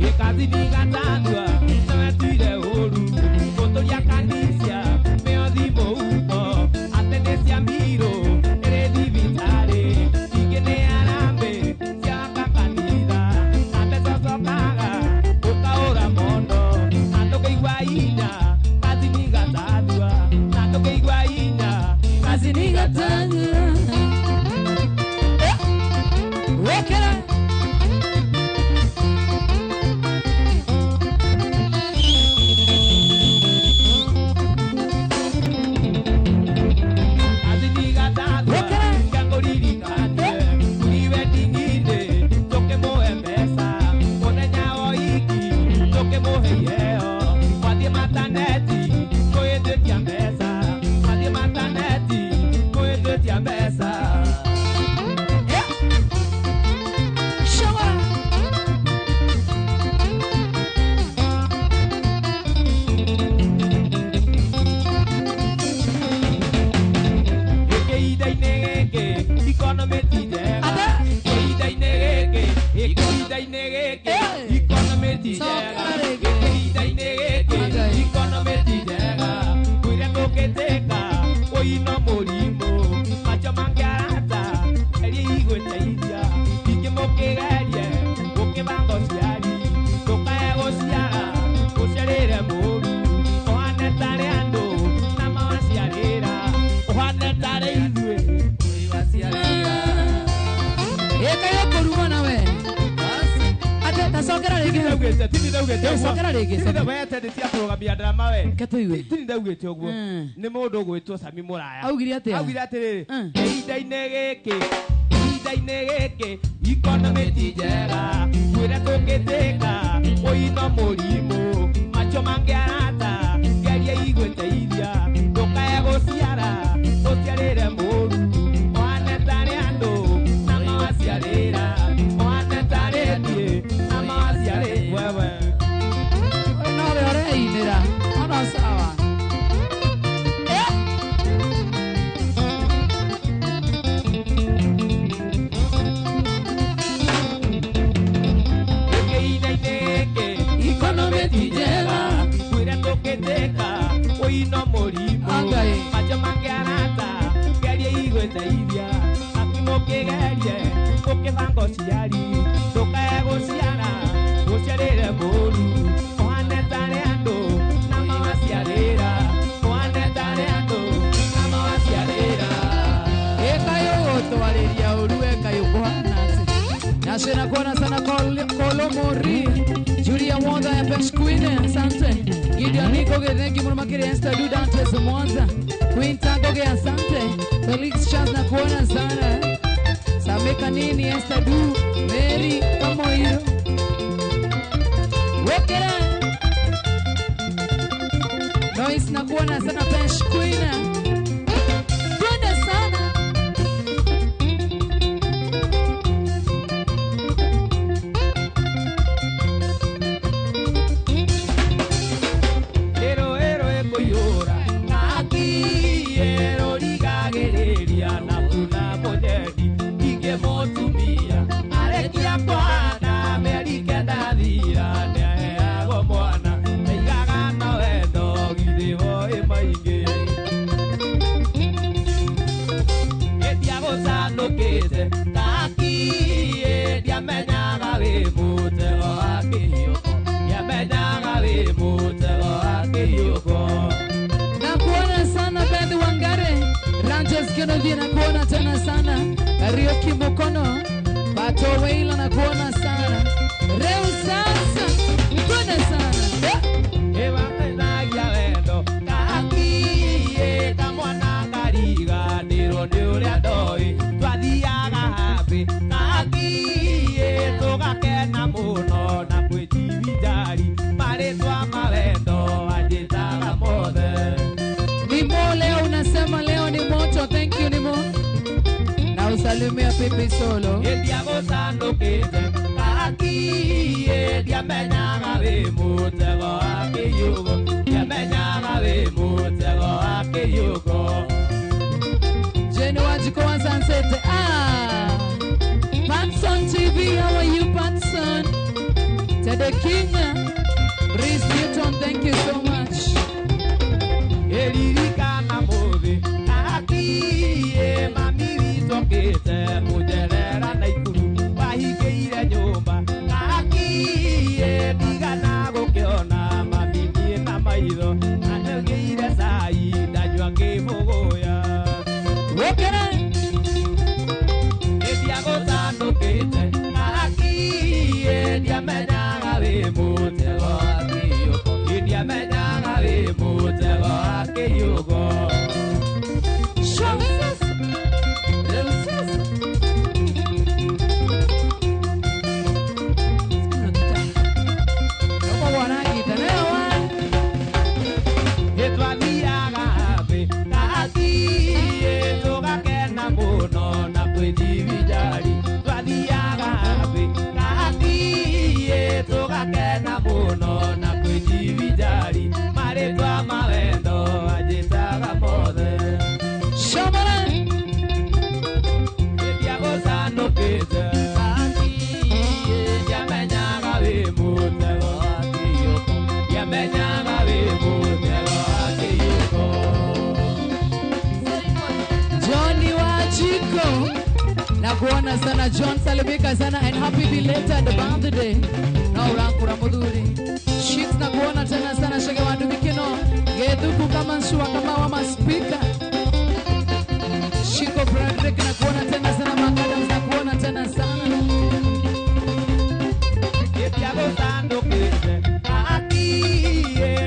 Gĩkathi gatandua nĩwetire ũru gũtũria kandicia mĩothi mũhuko atĩ nĩ cia mbirũ gĩkĩ ikonomĩ ti njega ihinda-inĩ gĩkĩ ikonomĩ ti njega kwĩrĩa tũngĩtĩka ũino mũrimũ macho mangĩarata geria igũteithia ingĩ mũkĩgerie gũkĩbanga ũciari ndũkae gũciara ũciarĩre mũru ũhane tarĩ andũ na mawaciarĩra ũhane tarĩ ithuĩ Ekayo kũruma nawe. Ate tacokera rĩngĩ. Ndaugĩte tini ndaugĩte ũguo. Cokera rĩngĩ. Tini wete nĩ cia kũrũgamia drama we. Ke tũigue. Tini ndaugĩte ũguo. Nĩ mũndũ ũgwĩtwo Sami Mũraya. Augire atĩa? Augire atĩrĩrĩ. Ihinda-inĩ gĩkĩ ihinda-inĩ gĩkĩ ikonomĩ ti njega kwĩrĩa tũngĩtĩka ũino mũrimũ macho mangĩarata geria igũteithia ndũkae gũciara ũciarĩre mũru ũhane tarĩ andũ na mawaciarĩra ũhane tarĩ niĩ na mawaciarĩ wewe. Nowe ũreinĩra. Ono sawa. Ihinda-inĩ gĩkĩ ikonomĩ ti njega kwĩrĩa tũngĩtĩka ũino mũrimũ macho mangĩarata geria igũteithia akimũkĩgerie ũkĩbanga ũciari ndũkae gũciara ũciarĩre mũru ũhane tarĩ andũ na mawaciarĩra ũhane tarĩ andũ na mawaciarĩra. Ekayo gũtwarĩria ũru ekayo kũhana atĩ. Nashena kuona sana Kolomori Julia Wanda ya Pesh Queen asante. Gideon Niko thank you Murumakiri Esther Duda Antes Mwanza Quinta Goge asante. Felix Charles na kuona sana. Sameka nini Esther Du Mary Kamoiro Wekera Noise na kuona sana Pesh Queen. Twende sana. Ero ero ekũiyũra ngaki ero rigagĩrĩria na kuna mũnyendi ingĩ mũtumia arekia kwana mĩeri kenda thira nĩaheagwo mwana naigaga na wendo githĩ hoĩ maingĩ ĩndiagũcanũkĩte ngaki ndiamenyaga wĩ mũtego wa kĩhiũko ndiamenyaga wĩ mũtego wa kĩhiũko. Na kuona sana Beth Wangare Ranches Kenovi na kuona tena sana Rioki Mukono Bato Weila na kuona sana Reu sasa twende sana. Ĩmateithagia wendo ngaki ĩta mwana ngariganĩrwo nĩ ũrĩa ndoĩ twathiaga happy ngaki tũgakena mũno na kwĩjivinjari marĩtwa mawendo anjĩtaga mothe. Nimo leo unasema leo ni moto. Thank you Nimo. Na usalimia Pipi Solo. Ndiagũcanũkĩte ngaki ndiamenyaga wĩ mũtego wa kĩhiũgo ndiamenyaga wĩ mũtego wa kĩhiũgo. Jane Wajiko wa Sunset. Ah. Patson TV, how are you Patson? Tede King. Breeze Newton, thank you so much. Eririkana mũthĩ ngaki mami witũkĩte mũnjerera na ikuru wahingĩire nyũmba ngaki ndigana gũkĩona mami niĩ na maitho anogĩire cai ndanyua ngĩbũgũya. Wokera Ndiagũcanũkĩte ngaki ndiamenyaga wĩ mũtego wa kĩhiũko ndiamenyaga wĩ mũtego wa kĩhiũko. Show sasa. Reu sasa. wĩ mũtego wa kĩyũko ndiamenyaga wĩ mũtego wa kĩyũko. Johnny Wachiko na kuona sana John, salimika sana and happy belated birthday. Na urankura muthuri Shit na kuona tena sana shege wandu mikino gethuku kama nsua kama wa maspika. Shiko Frederick na kuona tena sana Makadams na kuona tena sana.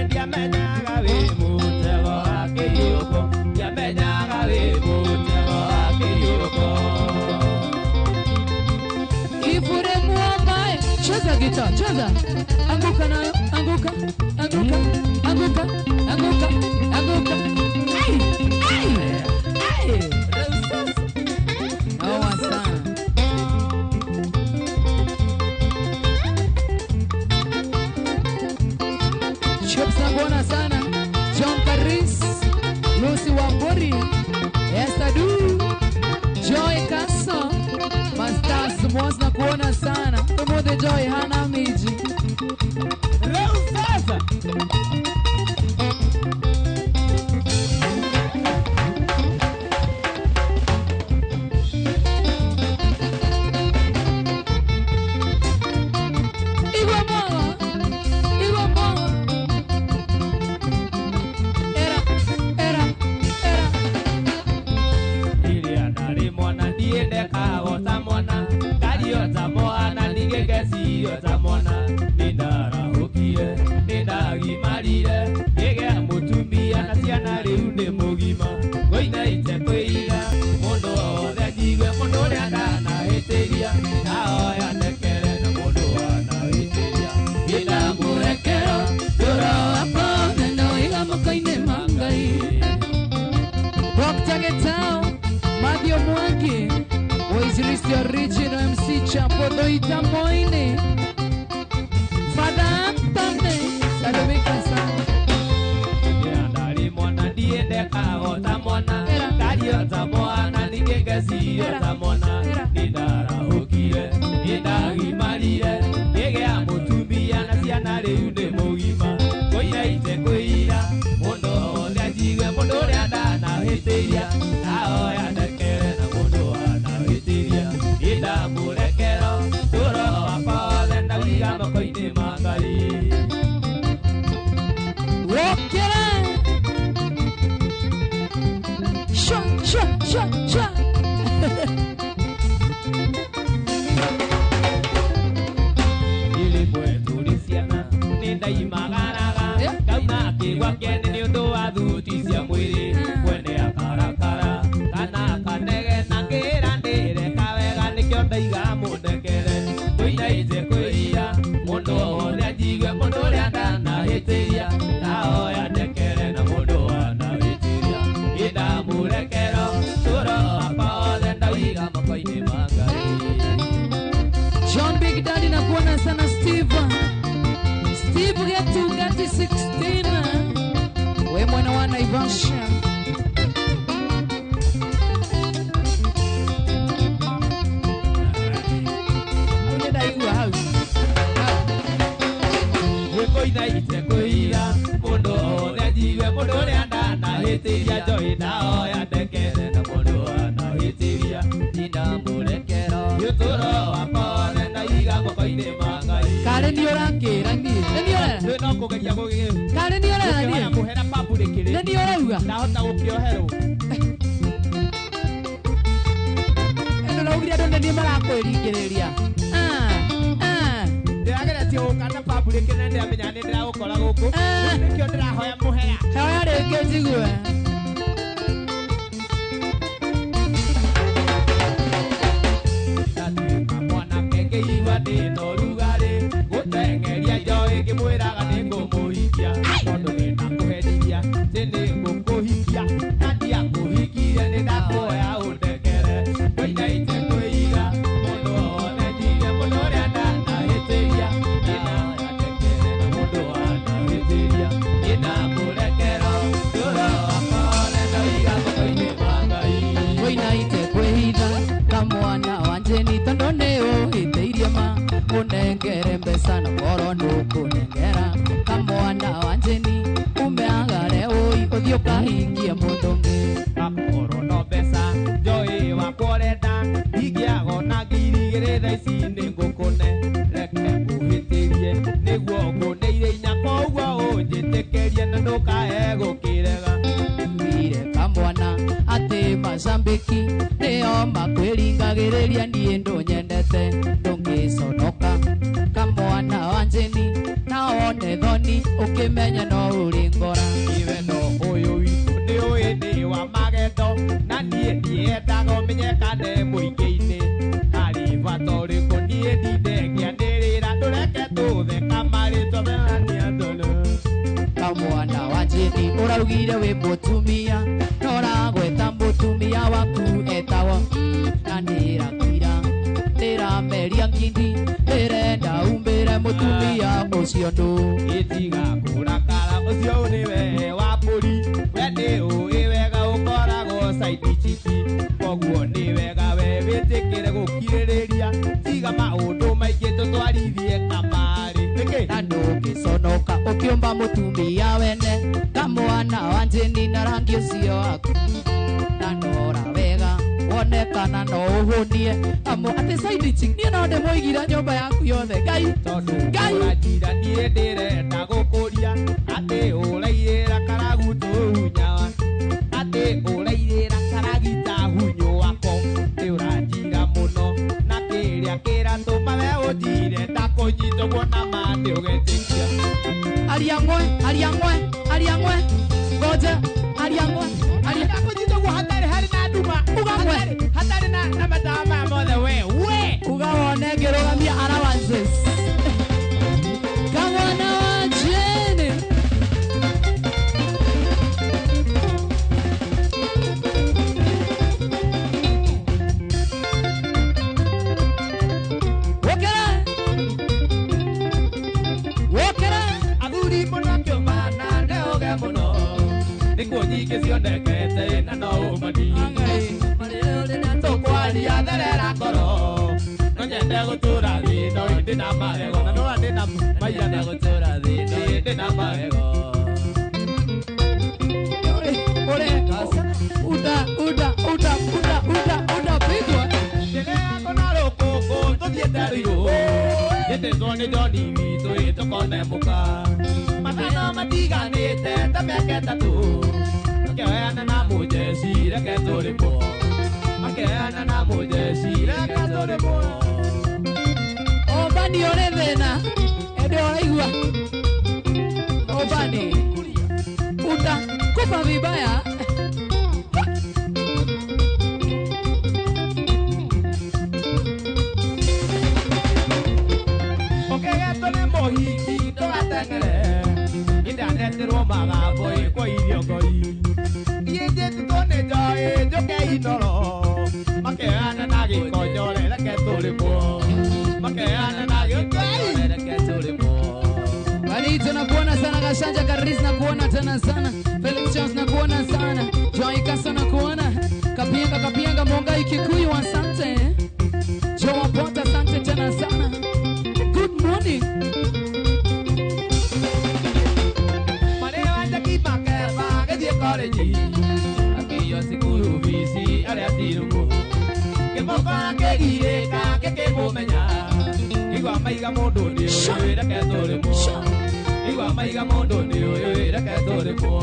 Ndiamenyaga wĩ mũtego wa kĩyũko ndiamenyaga wĩ mũtego wa kĩyũko. Ifure muombae, cheza gita, cheza. Anguka nayo, anguka, anguka, anguka, anguka, anguka. Ai, ai, ai. Naoma sana. Chips na kuona sana. John Paris, Lucy Wambori, Esther Du, Joy Kaso, Masters Mwas na kuona sana. Tumuthe Joy hana miji. Reu sasa. Igwa mama, igwa mama. Era, era, era. Iria ndarĩ mwana ndiendekaga ta mwana ndario ta mwana ndigĩkecirio ta mwana nĩndarahũkire nĩndagimarire ngĩgĩa mũtumia na ciana rĩu nĩ mũgima ngũinaite kwĩiga mũndũ wothe njigue mũndũ ũrĩa ndanahĩtĩria ndahoya ndekere na mũndũ wanahĩtĩria ndamũrekera Tũro wakwa ndoiga moko-inĩ ma Ngai. Dr. Getao, Mathew Mwangi, Waisilisti Original MC Chapo Doita Moine, Father Anthony, salimika sana. Ndarĩ mwana ndiendekaga ta mwana ndario ta mwana ndigĩkecirio ta mwana nĩndarahũkire nĩndagimarire ngĩgĩa mũtumia na ciana rĩu nĩ mũgima ngũinaite kwĩira mũndũ wothe anjigue mũndũ ũrĩa ndanahĩtĩria ndahoya ndekere na mũndũ wanahĩtĩria nĩndamũrekera tũro wakwa wothe ndawiga moko-inĩ ma Ngai. Wokera. Sha, sha, sha, sha. Ili mwetu nĩ ciana nĩndaimagaraga ngauma kĩgwa kĩene nĩ ũndũ wa thuti cia mwĩrĩ mwene akarakara kana akanegena ngĩra ndĩreka wega nĩkĩo ndaiga mũndekere ngũinaite kwĩira mũndũ wothe anjigue mũndũ ũrĩa ndanahĩtĩria ndahoya ndekere na mũndũ wanahĩtĩria ndamũrekera tũro wakwa wothe ndawiga moko-inĩ ma Ngai. John Big Daddy na kuona sana Steve. Steve Getungati 16. We mwana wa Naivasha. Ndaiwa hau. Ngũinaite kwĩira mũndũ wothe anjigue mũndũ ũrĩa ndanahĩtĩria njoĩ ndahoya ndekere na mũndũ wanahĩtĩria ndamũrekera ũtũro wakwa wothe ndaiga moko-inĩ ma Ngai. Karĩ nĩ ũrakĩra niĩ. Nĩ niĩ ũrera. Rĩu no kũgeria gũgĩ Karĩ nĩ ũrera niĩ. gũkĩoya mũhera public rĩ Nĩ niĩ ũrauga. Ndahota gũkĩoherwo. Ĩno ũraugire andũ nĩ niĩ marakwĩringĩrĩria. Ndĩrageretie gũka na public na ndĩramenya nĩ ndĩragũkora gũkũ. Rĩu nĩkĩo ndĩrahoya mũhera. Hoya rĩngĩ njigue. Ndatuĩka mwanake ngĩigua ndĩna ũrugarĩ gũteng'eria njoĩ ngĩmwĩraga nĩngũmũhikia tondũ nĩndakũheriria atĩ nĩngũkũhikia na ndiakũhikirie nĩndakũhoya ũndekere ngũinaite kwĩiga mũndũ wothe njigue mũndũ ũrĩa ndanahĩtĩria ndĩnahoya ndekere na mũndũ wanahĩtĩria ndĩnamũrekera ũtũro wakwa wothe ndawiga moko-inĩ ma Ngai. Ngũinaite kwĩhitha kamwana wa Njeni tondũ nĩ ũhĩtĩirie ma ũnengere mbeca na Akorwo ndũkũnengera kamwana wa Njeni umeagare ũi ũthiĩ ũkahingie mũndũ ũngĩ. Akorwo no mbeca njoĩ wakwa ũrenda ingĩagona ngiri igĩrĩ thaa ici nĩ ngũkũne reke ngũhĩtĩrie nĩguo ngũneire inya koguo ũnjĩtĩkĩrie na ndũkae gũkĩrega. Wire kamwana atĩ macambĩki nĩo makwĩringagĩrĩria niĩ ndũnyendete ndũngĩconoka kamwana wa Njeni na wone thoni ũkĩmenya no ũrĩ ngora. Iwe no ũyũ witũ nĩ ũĩ nĩ wa magendo na niĩ ndiendaga ũmenyekane mũingĩ-inĩ harĩ bata ũrĩkũ niĩ ndinde ngĩanĩrĩra ndũreke tũtheka marĩtwa melania tũrũ. Kamwana wa Njeni ũraugire wĩ mũtumia na ũragweta mũtumia waku etagwo na nĩrakira ndĩrameria ngindi ndĩrenda umbĩre mũtumia ũcio ndũ. Itiga kũrakara ũcio nĩwe wa mbũri we nĩ ũĩ wega ũkoragwo saidi chiki koguo nĩ wega we wĩtĩkĩre gũkirĩrĩria tiga maũndũ maingĩ tũtwarithie kamarĩ. Nĩkĩ? Na ndũngĩconoka ũkĩũmba mũtumia wene kamwana wa Njeni na rangi ũcio waku na ndora wega wone kana no ũhũnie amo atĩ side chick niĩ no ndĩmũigire nyũmba yaku yothe Ngai tondũ Ngai ũranjira niĩ ndĩrenda gũkũria atĩ ũraiyĩra karaguto hunyawa atĩ ũraiyĩra karagita hunyũ wako nĩ ũranjira mũno na kĩrĩa kĩratũma we ũnjire ndakũnyita ũguo na ma nĩ ũgetĩkia. Aria ng'we aria ng'we aria ng'we ngoja aria ng'we aria ndakũnyita ũguo hatarĩ harĩ na nduma uga ng'we hatarĩ na matawa maya mothe we we uga wone ngĩrũgamia allowances kamwana wa Njeni. Wokera wokera athuri mũno kĩũmana nĩ ũge mũno nĩkuo nyingĩ cionekete na no ũmani tũkwaria therera ngoro no nyende gũtũra thĩ no ndĩ na magego na no ndĩ na maiyana gũtũra thĩ no ndĩ na magego. Ore uda uda uda uda uda uda pigwa ndĩreyako na rũkũngũ tũthiĩte rũirũ njĩtĩtwo nĩ John witũ ĩ tũkone mũka matano matiganĩte ta mĩaka ĩtatũ makĩoyana na mũjeci reke tũrĩmwo makĩoyana na mũjeci reke tũrĩmwo. Obani ũrĩ thĩna ĩndĩ ũraigua Obani utakufa vibaya. Ũkĩgetwo nĩ mũhiki ndũgateng'ere indanetirwo magambo ĩ kwa irio ngoi iĩ njĩtĩtwo nĩ njoĩ njũke inoro makĩoyana na gĩkonyore reke tũrĩmwo makĩoyana na gĩkonyore reke tũrĩmwo. Banito nakuona sana Gashanja Karis nakuona tena sana Felix Jones nakuona sana Joy Kasa nakuona Kapienga Kapienga Mongai Kikuyu asante Joa Pota asante tena sana. Good morning. Marĩa Jackie Makeba gĩthiĩ college akĩiywo cukuru bici arĩa tirũgũ kĩmũkora kĩgirĩka gĩkĩmũmenya igua maiga mũndũ nĩ ũyũ reke tũrĩmwo igua maiga mũndũ nĩ ũyũ reke tũrĩmwo.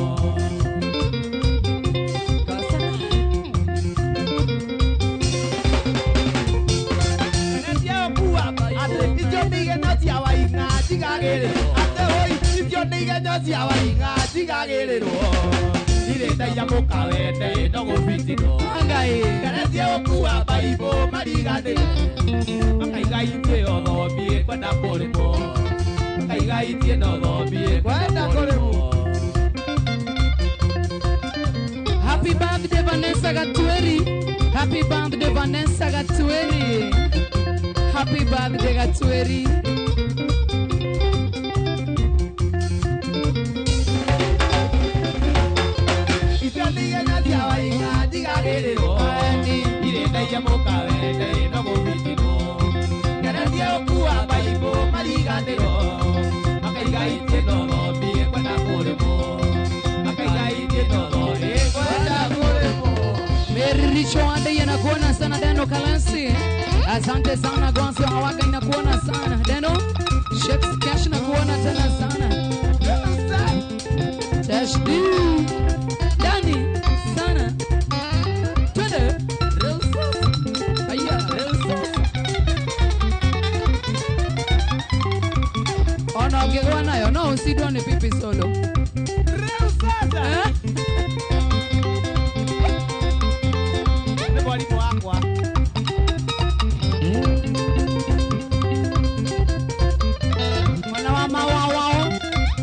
Atĩ icio nĩ igenyo cia Waing'a njigagĩrĩrwo atĩ ũi icio nĩ igenyo cia Waing'a njigagĩrĩrwo ndirĩ ndaia mũkawende no gũbitirwo Ngai ngeretie gũkua baibũ mariganĩrwo makaiga itie ũthomi kwenda kũrĩmwo makaiga itie na ũthomi kwenda kũrĩmwo. Happy birthday Vanessa Gatueri. Happy birthday Vanessa Gatueri. Happy birthday Gatueri. Icio nĩ igenyo cia Waing'a njigagĩrĩrwo irĩ ndaia mũkawende no gũbitirwo ngeretie gũkua baibũ mariganĩrwo Asante sana Gwansi Hawaga, inakuona sana. Deno Shakes Cash nakuona tena sana. Tesh D Dani sana. Twende. Aya. Ona ungekuwa nayo no usidone pipi solo. Eh? Nĩ mwarimũ wakwa. Mwana wa mawawao.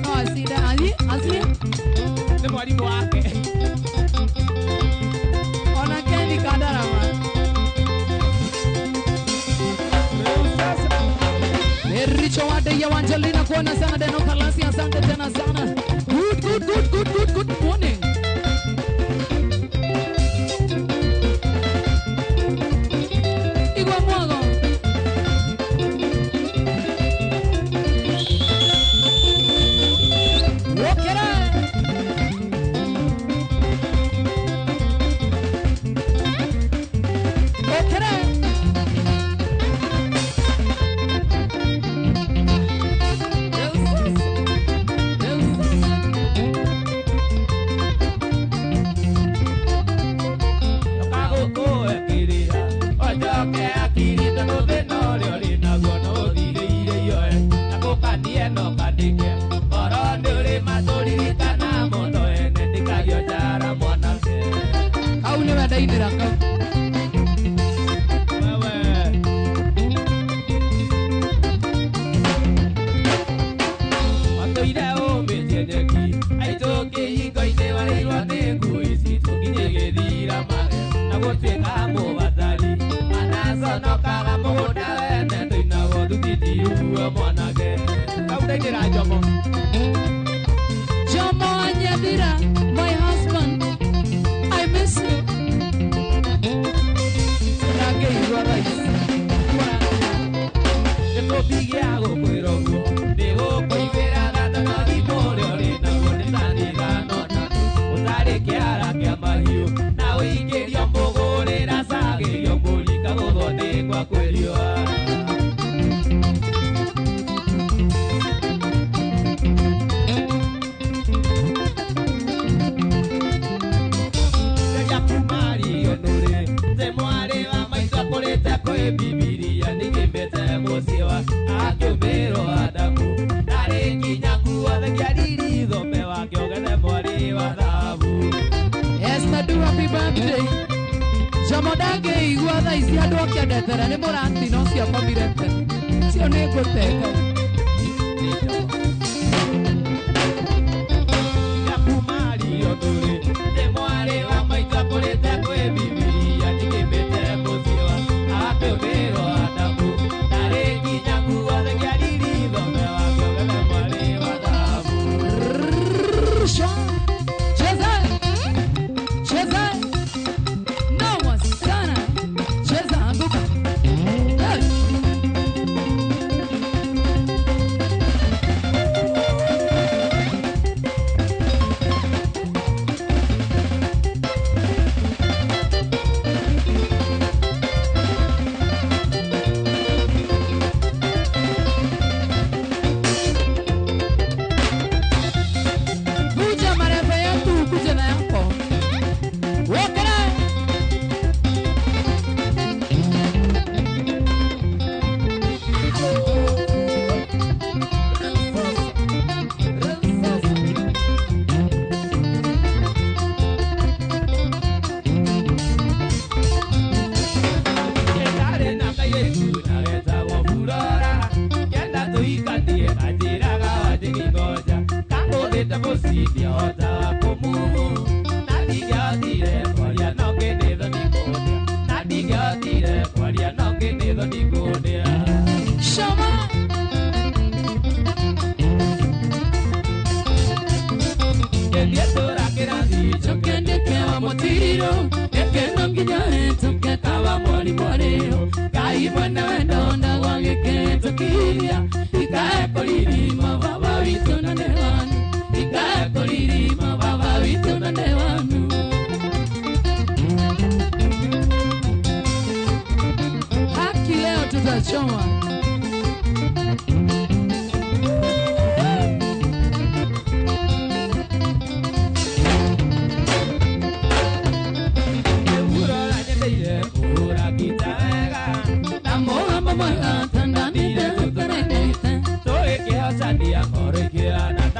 No asida ali asli. Nĩ mwarimũ wake. Ona Kendi Kandarama. Richo Wadeya Wangelina kuona sana Deno Kalasi, asante tena sana. Good good good good good good morning. Igwa mwago. Wokera. Wokera. Kau nĩ wenda ithĩra kau. Matũire ũmĩtie nyeki aitũkĩhingo-inĩ warĩirwo nĩ nguo ici tũkinye gĩthira mare na gũtuĩka mũbatari manaconokaga mũgũnda wene tũinagwo thutitiuo mwanake kau ndainĩra njomo. Jomo Anyadira, my husband, I miss you. Ndangĩigua thaa ici. Nĩkũmbigia gũkwĩra ũguo nĩgũkũiguĩra tha tondũ thimũ ũrĩa ũrĩ naguo nĩ tani ithano na ũtarĩ kĩara kĩa mahiũ na ũingĩrio mũgũrĩra cagĩrio mbũri kagũthwo nĩ gwa kwĩriũa. Rĩrĩa kumario nũrĩ te mwarĩ wa maitũ akũrĩte kwĩ Bibilia nĩkĩmbĩte mũciĩ wa akĩũmbĩrwo Adamu ndarĩ nginya nguo thegia riri thome wake ũgethe mwarĩ wa thahabu. Esther, do happy birthday. Jomo ndangĩigua thaa ici andũ akĩendetera nĩ mũratino ũcio akomire tene. Cio nĩ ngũteka. Kumario nũrĩ te mwarĩ wa maitũ akũrĩte kwĩ Bibilia nĩkĩmbĩte mũciĩ wa akĩũmbĩrwo Adamu ndarĩ nginya nguo thegia riri thome wake ũgethe mwarĩ wa thahabu. Rusha. Cheza. Cheza. Noma sana. Cheza anguka. Hey. Vuja marefa yetu ukuje na yako. Wokera. Ndarĩ na kairĩtu na getagwo Flora kenda tũhikanie kanjĩraga wanjĩri ngoja kangũthĩte mũcibi ahotaga kũmumu na ndingĩahotire kwaria no ngĩnĩ thoni kũndĩa na ndingĩahotire kwaria no ngĩnĩ thoni kũndĩa. Shoma. Ngĩthiĩ tũra kĩrathi Njoke ndĩkewa mũtiriro gĩkeno nginya hĩtũke kawa mwarimũ arĩo Ngai mwene wendo ndagwa gĩkĩtũkiria ikae kũririma baba witũ na nĩ wanu ikae kũririma baba witũ na nĩ wanu. Haki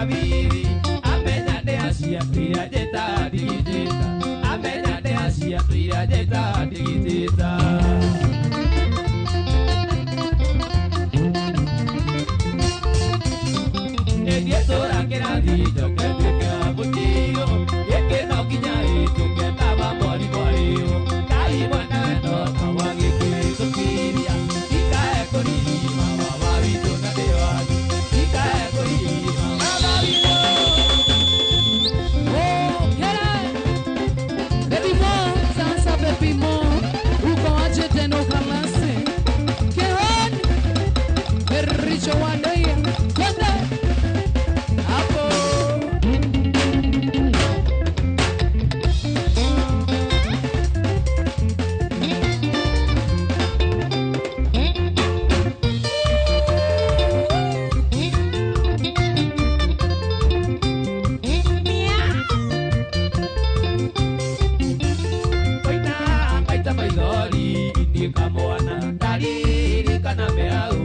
bithi amenya ndĩ acia tũira njĩta ndigitĩta amenya ndĩ acia tũira njĩta ndigitĩta. Ĩngĩtũra kĩrathi njoke nduĩke wa mũtiro gĩkĩ no nginya ĩtuĩke baba mwarimũ arĩo Ngai mwana wendo kawa gĩkĩ tũkiria ikae kũririma baba witũ na ndĩ wanyu ikae kũririma baba witũ. Okere. Baby Mo, sasa Baby Mo, uko aje tena ukalase. Keron, Richo Wandoya, twende. Hapo. Koina kaita maithori niĩ kamwana ndaririkana meau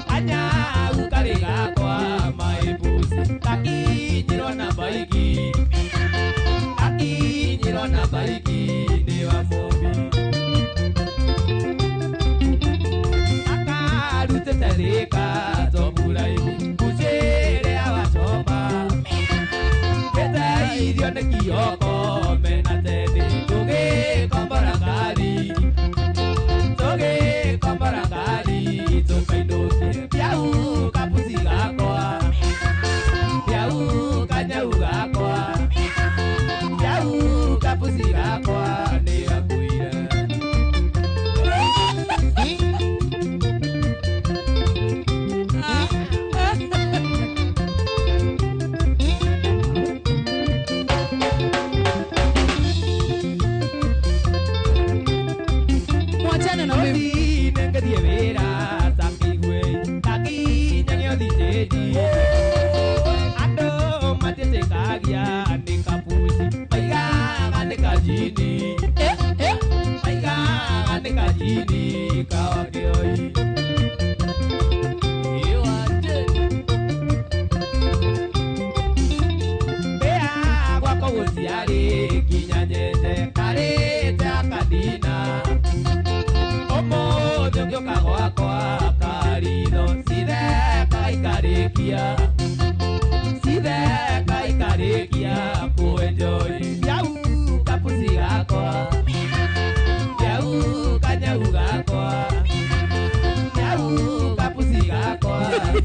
kanyau karĩ gakwa maĩbuci kakinyirwo na baiki kakinyirwo na baiki nĩ wa mũmbi akarutĩte rĩka tomburaihu mbucĩrĩ awacoma gĩteithio nĩ kioko mena tene tũgĩkombora ngari tũgĩkombora ngari tũkainũkie piau kapuci gakwa piau kanyau gakwa piau kapuci gakwa nĩ gakuire. Mwachane na mimi. Nĩngathiĩ wĩra takĩigue takinya gĩothitĩji andũ matiĩtĩkagia nĩ kabuci maigaga nĩ kajini maigaga nĩ kajini kawakĩoi. Mbĩa gwakwa gũciarĩ nginya nyenje karĩte akandina ũmũthĩ ũngĩũka gwakwa karitho citheka ikarĩkia citheka ikarĩkia kũenjoi piau kapuci gakwa piau kanyau gakwa piau kapuci gakwa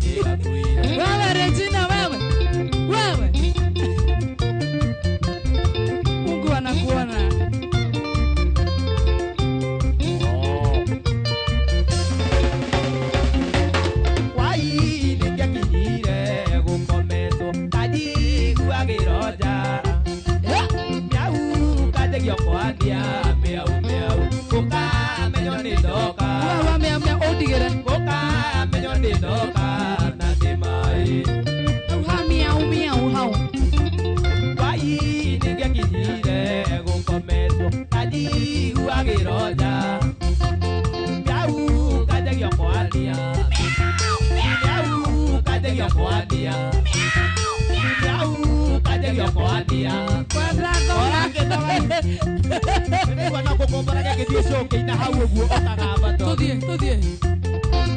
nĩgakuire. Wewe Regina, wewe. Wewe. Mungu anakuona. Hwaĩ-inĩ ngĩakinyire gũkometwo kanjiguagĩra nja miau kanjagia kwaria miau miau gũkamenywo nĩ ndoka Wewe miau miau ũndigĩre. Gũkamenywo nĩ ndoka na ndĩ maĩ. Hau ha miau miau hau. Hwaĩ-inĩ ngĩakinyire gũkometwo kanjiguagĩra nja miau kanjagia kwaria miau kanjagia kwaria miau kanjagia kwaria. Nĩguo no gũkombora gĩgĩthiĩ cũkĩ-inĩ hau ũguo ũkagamba tondũ. Tũthiĩ, tũthiĩ.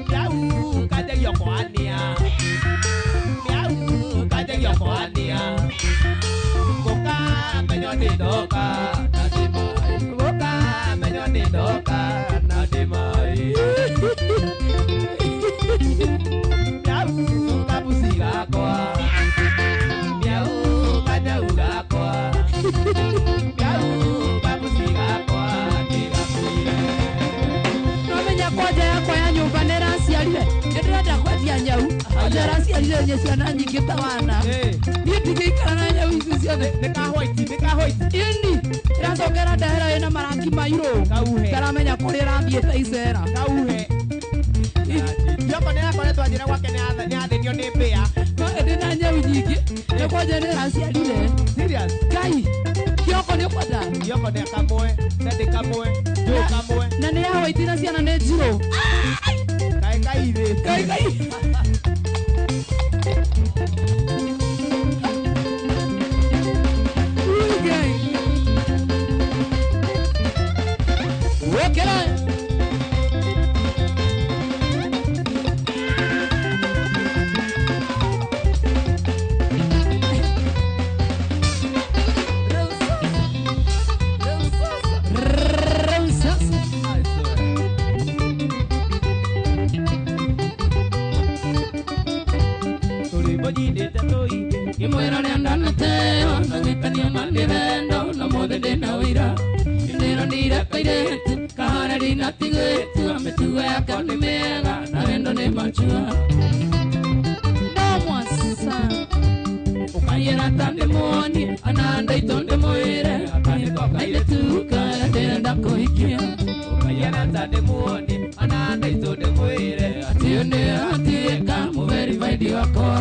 Miau kanjagia kwania miau kanjagia kwania gũkamenywo nĩ ndoka na ndĩ maĩ gũkamenywo nĩ ndoka na ndĩ maĩ miau kabuci gakwa miau kanyau gakwa miau kabuci gakwa nĩgakuire. Nomenya kwanja yakwa ya nyũmba nĩ ĩraciarire nĩ ndĩrenda kwendia nyau kwanja ĩraciarire nye ciana nyingĩ ta wana niĩ ndingĩikara na nyau ici ciothe. Nĩ ka white nĩ ka white ini ĩracoka ĩrandehera ĩna marangi mairũ itaramenya kũrĩa ĩrathiĩte icera. Kauhe Kioko nĩ akoretwo anjĩra gwake nĩ athĩnio nĩ mbĩa. No ĩndĩ na nyau nyingĩ nĩ kwanja nĩ ĩraciarire. Serious? Ngai Kioko nĩ ũkwenda? Kioko nĩ kamwe Teddy kamwe Joe kamwe na nĩ ya white na ciana nĩ njirũ. Kaĩ kairĩtu. Kaĩ kairĩtu. Rwĩmbo nyinĩte tũingĩ Ngĩmwĩra ũrĩa ndanateo na ngĩkanio na nĩ wendo na mũthĩ ndĩna ũira ndĩronire kairĩtu kahoreri na tigĩtu mĩtugo yako nĩ mĩega na wendo nĩ machua Ndamwasa ũkaiĩra ta ndĩmuonie ona ndaitũ ndĩmwĩre kairĩtu karĩa ndĩrenda kũhikia ũkaiĩra ta ndĩmuonie ona ndaitũ ndĩmwĩre atĩ ũyũ nĩwe watuĩka mũverifaidi wakwa.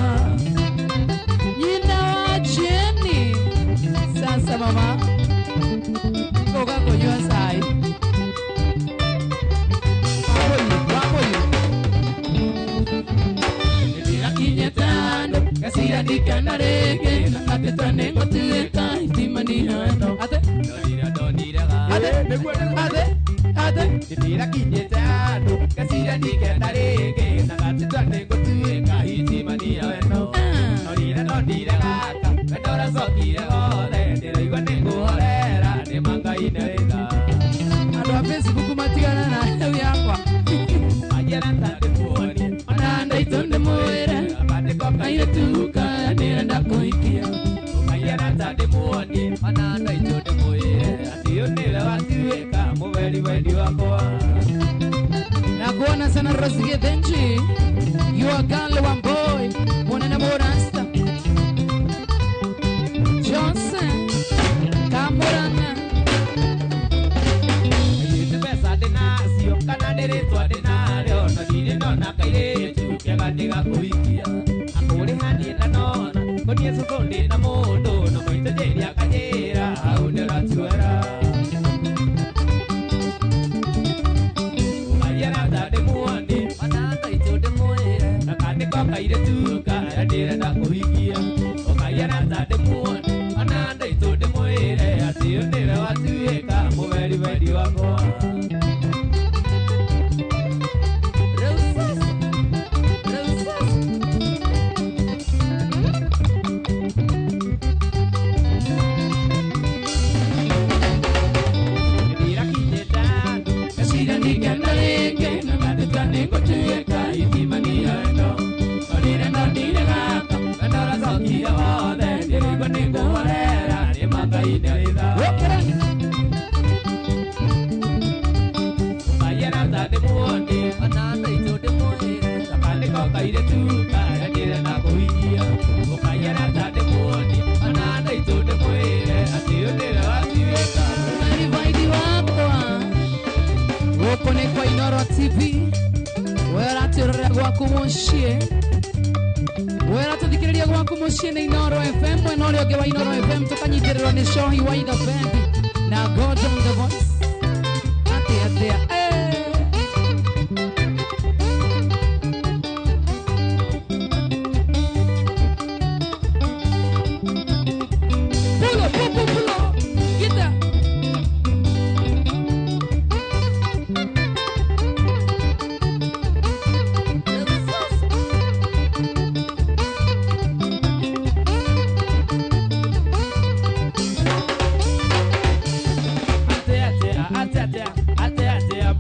Nyina wa Jeni. Sasa mama, ngoka kunywa sai. Wapo Ndirakinyĩte handũ ngeciria ndikenda rĩngĩ na atĩ nĩngũtuĩka itimania wendo. Ate ndonire ate ate ate ndirakinyĩte handũ ngeciria ndikenda rĩngĩ na gatĩtwa nĩngũtuĩka itimania wendo. Ndonire ndonire gaka wendo ũracokire wothe ndĩraigua nĩngũhorera nĩ ma Ngai nĩ wĩra. Andũ a Facebook matigana na hau yakwa. Majera ta ndĩmuonie ona ndaitũ ndĩmwĩre kairĩtu karĩa ndĩrenda kũhikia. Ũkaiĩra ta ndĩmuonie ona ndaitũ ndĩmwĩre atĩ ũyũ nĩwe watuĩka mũveri wendi wakwa. Nakuona sana Rose Githinji, you are girl one boy, munene mũrasta Johnson Kamuranga. Airĩtu mbeca ndĩnacio kana nĩ rĩtwa ndĩnarĩo no ndirĩ ndona kairĩtu kega ndĩgakũhikia. Akũrĩha niĩ ndanona kũniĩ cũcũ ndĩna mũndũ na maitũ njĩria akanjĩra hau nĩũratuĩra. Ũkaiĩra ta ndĩmuonie ona ndaitũ ndĩmwĩre gakandĩko kairĩtu karĩa ndĩrenda kũhikia. Ũkaiĩra ta ndĩmuonie ona ndaitũ ndĩmwĩre atĩ ũyũ nĩwe watuĩka mũveri wendi wakwa. Ndirakinyĩte handũ Ngeciria ndikenda rĩngĩ na ngatĩtwa nĩngũtuĩka itimania wendo. Ndonire ndonire gaka wendo ũracokire wothe ndĩraigua nĩngũhorera nĩ ma Ngai nĩ wĩra. Ũkaiĩra ta ndĩmuonie ona ndaitũ ndĩmwĩre gakandĩko kairĩtu karĩa ndĩrenda kũhikia. Ũkaiĩra ta ndĩmuonie ona ndaitũ ndĩmwĩre atĩ ũyũ nĩwe watuĩka Verified wakwa. Gũkũ nĩ kwa Inoro TV. We ũratwĩrorera gwaku mũciĩ, we ũratũthikĩrĩria gwaku mũciĩ nĩ Inoro FM, mwena ũrĩa ũngĩ wa Inoro FM tũkanyitĩrĩrwo nĩ Shohi wa Itha Bendi na Gordon the Voice. Atĩa atĩa eh. Pulo, pulo, pulo. Gita. Atĩa atĩa atĩa atĩa atĩa atĩa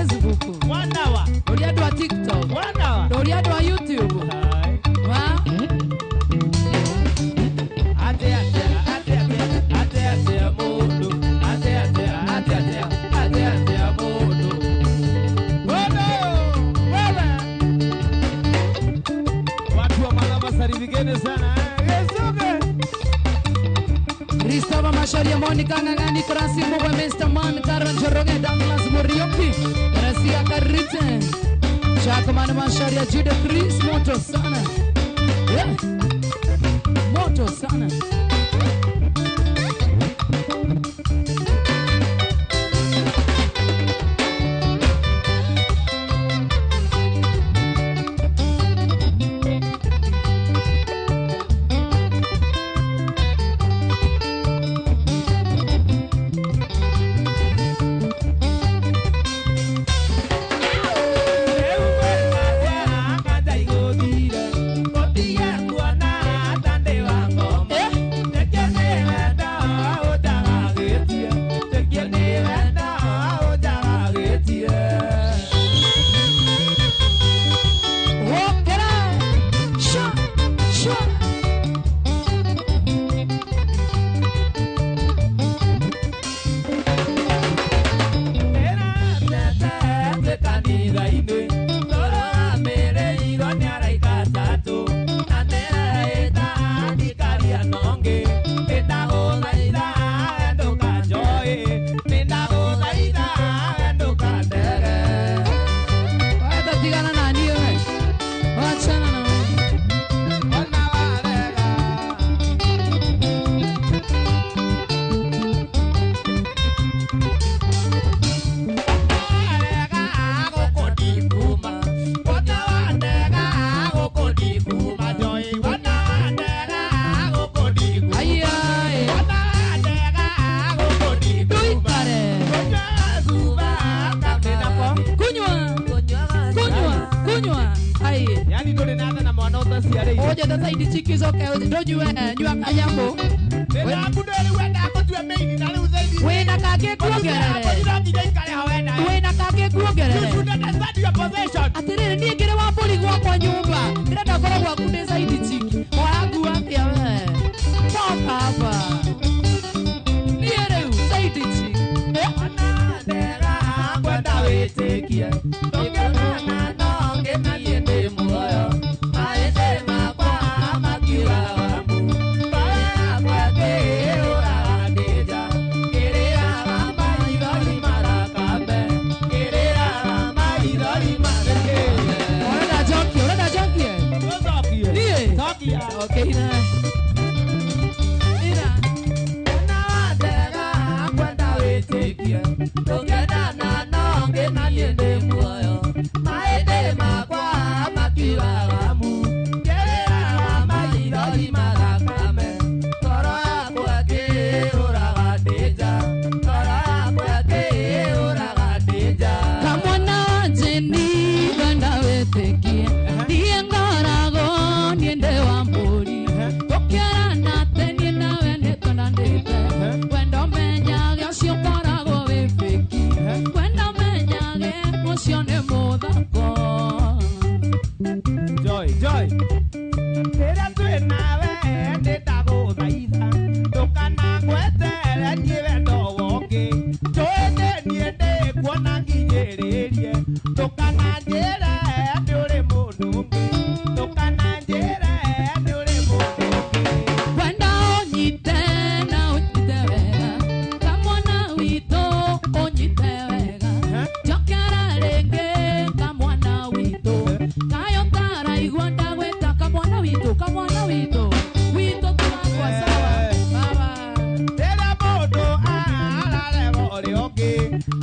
Facebook. Wanawa. Rũria andũ a TikTok. Wanawa. Rũria andũ a YouTube. Wa. Ate ate ate ate ate ate mundu. Ate ate ate ate ate ate mundu. Mundu. Wewe. Watu wa Malava salimikeni sana. Yesuke. Christopher Masharia, Monica Ngangani, Krasi Mugwe, Mr. Man, Karan Njoroge, Douglas Murioki, Rasia Karite, Chakamana Masharia, Judah Chris, moto sana. Yeah. Moto sana.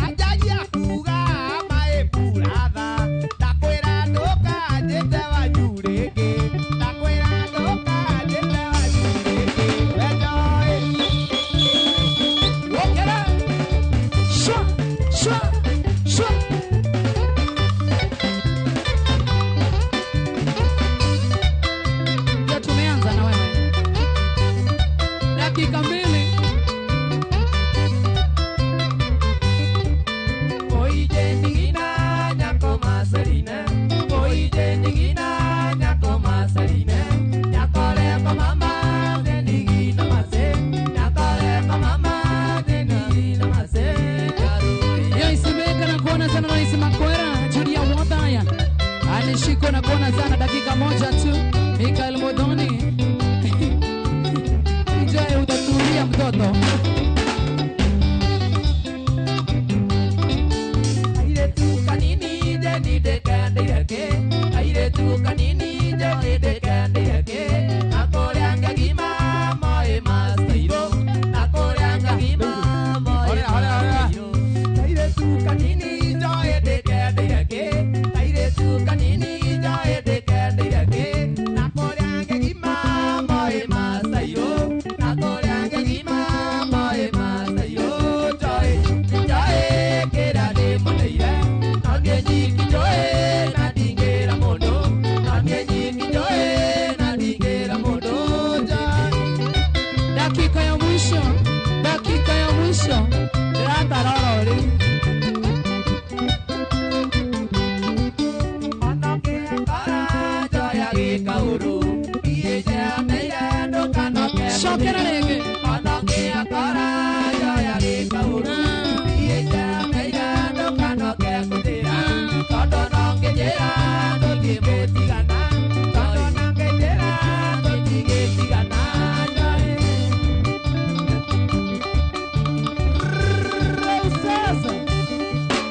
Ajaji akuga mae puratha. tena sana, dakika moja tu. Michael Modoni. DJ utatulia mtoto. Airetu kanini je nidekandeke. Airetu kanini je nidekandeke. Nakoreanga gima moe mastairo. Nakoreanga gima moe mastairo. Airetu kanini je nidekandeke. Airetu kanini je nidekandeke. Nakoreanga gima moe mastairo. Nakoreanga gima moe mastairo. Joy joy kera de moneira. Nonye joy na dingera mondo. Nonye joy na dingera mondo. Dakika ya mwisho, dakika ya mwisho. Ratarorori. Shokera rege.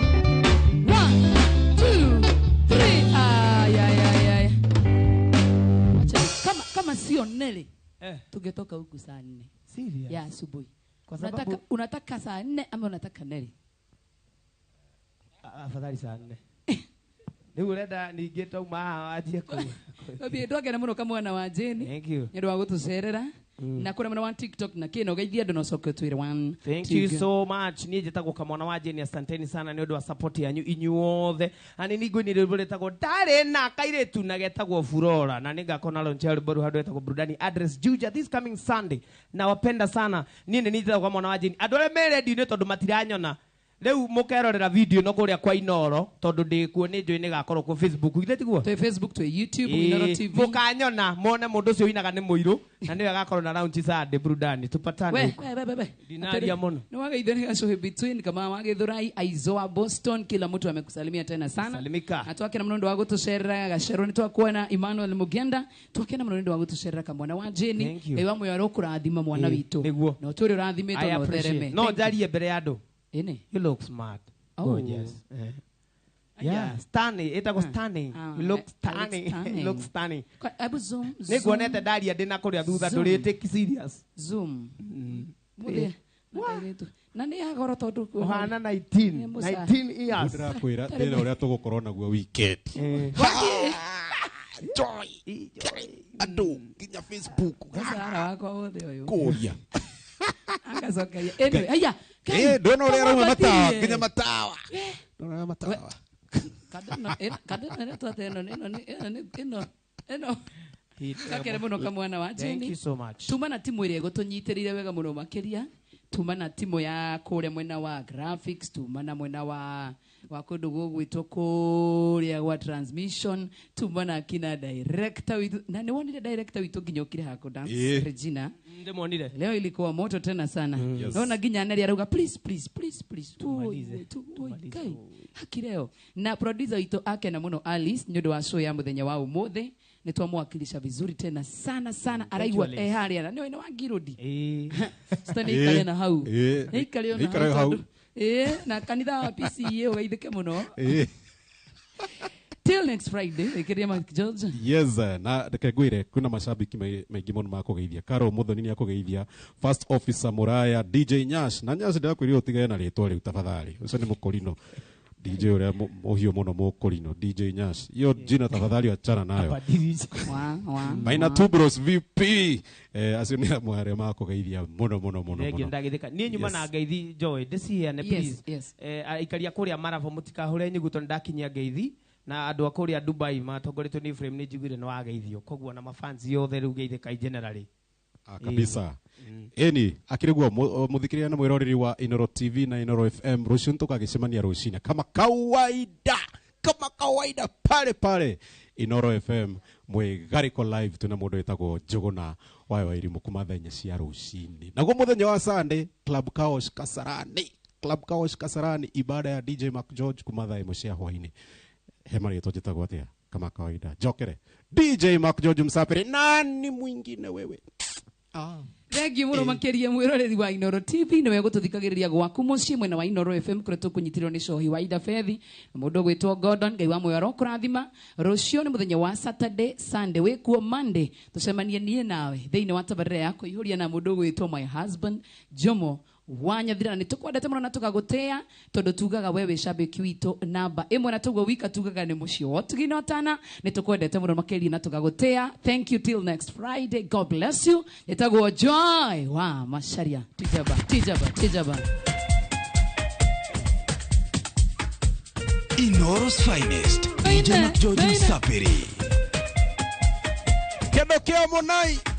One, two, three. Ay, ay, ay, ay. Wacha, kama sio Neli tungetoka huku saa 4 ya asubuhi. Kwa sababu Unataka saa 4 ama unataka Neli? Afadhali saa 4. Rĩu ũrenda ningĩ tauma haha wanjie kũ. Thiĩ ndwakena mũno kamwana wa Jane. Thank you. Nĩ ũndũ wa gũtũcerera. Na kũrĩa mwena wa TikTok na kĩno geithia andũ na ũcoke ũtwĩre one. Thank two, you go. so much. Niĩ njĩtagwo kamwana wa Jane, asanteni sana nĩ ũndũ wa support yanyu inyuothe. Na nĩ ningũinire rwĩmbo rwĩtagwo ndarĩ na kairĩtu na getagwo Furora, na nĩngakorwo na launch ya rwĩmbo rũu handũ hetagwo Burudani, address Juja, this coming Sunday. Nawapenda sana. Niĩ nĩ njĩtagwo kamwana wa Jane. Andũ arĩa me redio-inĩ tondũ matiranyona rĩu mũkerorera video no kũrĩa kwa Inoro tondũ ndĩkuo nĩ njũĩ nĩgakorwo kũ Facebook, githĩ tiguo? Twĩ Facebook, twĩ YouTube, Inoro TV. Mũkanyona mone mũndũ ũcio ũinaga nĩ mũirũ na nĩwe agakorwo na launch Sunday Burudani. Tupatane We, huko. we, we, we. Ndinaria mũno. Ni wageithia nĩ gacuhi between kama wagithurai Aizoa Boston, kila mtu amekusalimia tena sana. Salimika. Na twakena mũno nĩ wa gũtũcerera gacero, nĩ twakuona Emmanuel Mugenda, twakena mũno nĩ wa gũtũcerera kamwana wa Jane. Thank you. Ngai wa muoyo arokũrathima mwana witũ. Nĩguo. Na ũtũre ũrathimĩtwo I na appreciate. ũthereme. No njarie mbere ya andũ. Ĩnĩ. You look smart. Oh. Gorgeous. Yeah, stunning. Ĩtagwo stunning. Ah, You look I look stunning. stunning. You look stunning. Hebu zoom. Nĩ nguonete ndaria ndĩ na kũrĩa thutha Zoom. ndũrĩtĩki serious. Zoom. Mũthĩ. Na nĩ ya goro tondũ Ũhana 19. Nĩ mũca. 19 years. Ndĩrakwĩra thĩna ũrĩa tũgũkorwo naguo weekend. Joy. Andũ nginya Facebook. Mũcara wakwa wothe ũyũ. Kũria. Agacokeria. Anyway, aya. Ndona ũrĩa arauma matawa, nginya matawa. Ndona ũrĩa matawa. Kadeno ĩno twate ĩno ĩno ĩno ĩno ĩno. Gakere mũno kamwana wa Thank Jane. you so much. Tuma na timu ĩrĩa ĩgũtũnyitĩrĩire wega mũno makĩria. Tuma na timu ya kũrĩa mwena wa graphics, tuma na mwena wa kũndũ gũgwĩtwo kũrĩa gwa transmission, tuma na kina director witũ. Na nĩ wonire director witũ nginya ũkire hako dance Regina. Ndĩmuonire. Leo ilikuwa moto tena sana. Yes. Naona ginya Neli arauga please please please please. Tumalize. Kai. Haki leo. Na producer witũ akena mũno Alice nĩ ũndũ wa show ya mũthenya wa ũmũthĩ. Nĩ twamwakilisha vizuri tena sana sana. Araigua Alice. harĩa na nĩ wa Ngirudi. Sasa Ĩĩ. nĩ ikare na hau. Ĩĩ. Nĩ ikare ona Nĩ ikare hau hau. tondũ- Ĩĩ, na kanitha wa PCEA ũgeithĩke mũno. Till next Friday, ĩkĩria Mark George. Yes, na reke ngwĩre kwĩna mashabiki maingĩ mũno makũgeithia. Carol Muthoni nĩ akũgeithia, First Officer Muraya, DJ Nyash. Na Nyash ndĩrakwĩrire ũtigane na rĩtwa rĩu tafadhali. Ũcio nĩ mũkorino. DJ ũrĩa mũhiũ mũno mũkorino, DJ Nyash. Hiyo jina tafadhali achana nayo. Wa, wa. Maina Tubros VP. Acio nĩ amwe arĩa makũgeithia mũno mũno mũno Thengiũ mũno. ndagĩthĩka. Niĩ nyuma Yes. na ngeithi Joy, ndĩciheane Yes, please. yes. Aikaria kũrĩa Marabo mũtikahũre nyuguto nĩndakinyia ngeithi. Na andũ a kũrĩa Dubai matongoretio nĩ Ephraim nĩ njiguire nĩ wageithio. Koguo na mafans yothe rĩu geithĩkai generally. Kabisa. Eni akiriguo muthikiria na mwiroreri wa Inoro TV na Inoro FM rucio ntukagicemania rucina kama kawaida, kama kawaida pale pale Inoro FM mwigariko live tuna mundu witagwo Njuguna wayo wa Irimu kuma thaa inya cia rucini. Naguo muthenya wa Sunday Club Kaosh Kasarani, Club Kaosh Kasarani, ibada ya DJ Mark George kuma thaa 1 cia hwaini. He marĩtwa njĩtagwo atĩa? Kama kawaida jokere DJ Mark George Msapere, nani mwingine wewe? Thengiå må no makä mwä wa Inoro TV nä we gå tå thikagä rä ria gwaku må ciä mwena wa Inoro FM kå rä a tå kå nyitirwo nä cohi wa Ida Fethi na må ndå gwä two Gordon Ngai wa muoyo arokårathima. Rũciũ nĩ mũthenya wa Saturday, Sunday wĩkuo Monday tũcemanie niĩ nawe thĩinĩ wa tabarĩra ya kũihũria na mũndũ ũgwĩtwo my husband Jomo wa Nyathira. Na nĩ tũkwendete mũno na tũgagũtĩa tondũ tugaga we wĩ shabiki witũ namba ĩmwe, na tũguo wika tugaga nĩ mũciĩ wa ũtugi na ũtana. Nĩ tũkwendete mũno makĩria na tũgagũtĩa. Thank you till next Friday, God bless you. Ĩtagwo Joy wa Macharia. Tijaba tijaba tijaba. Inoro's finest, DJ Mark George Msapiri. Kendo kio munai.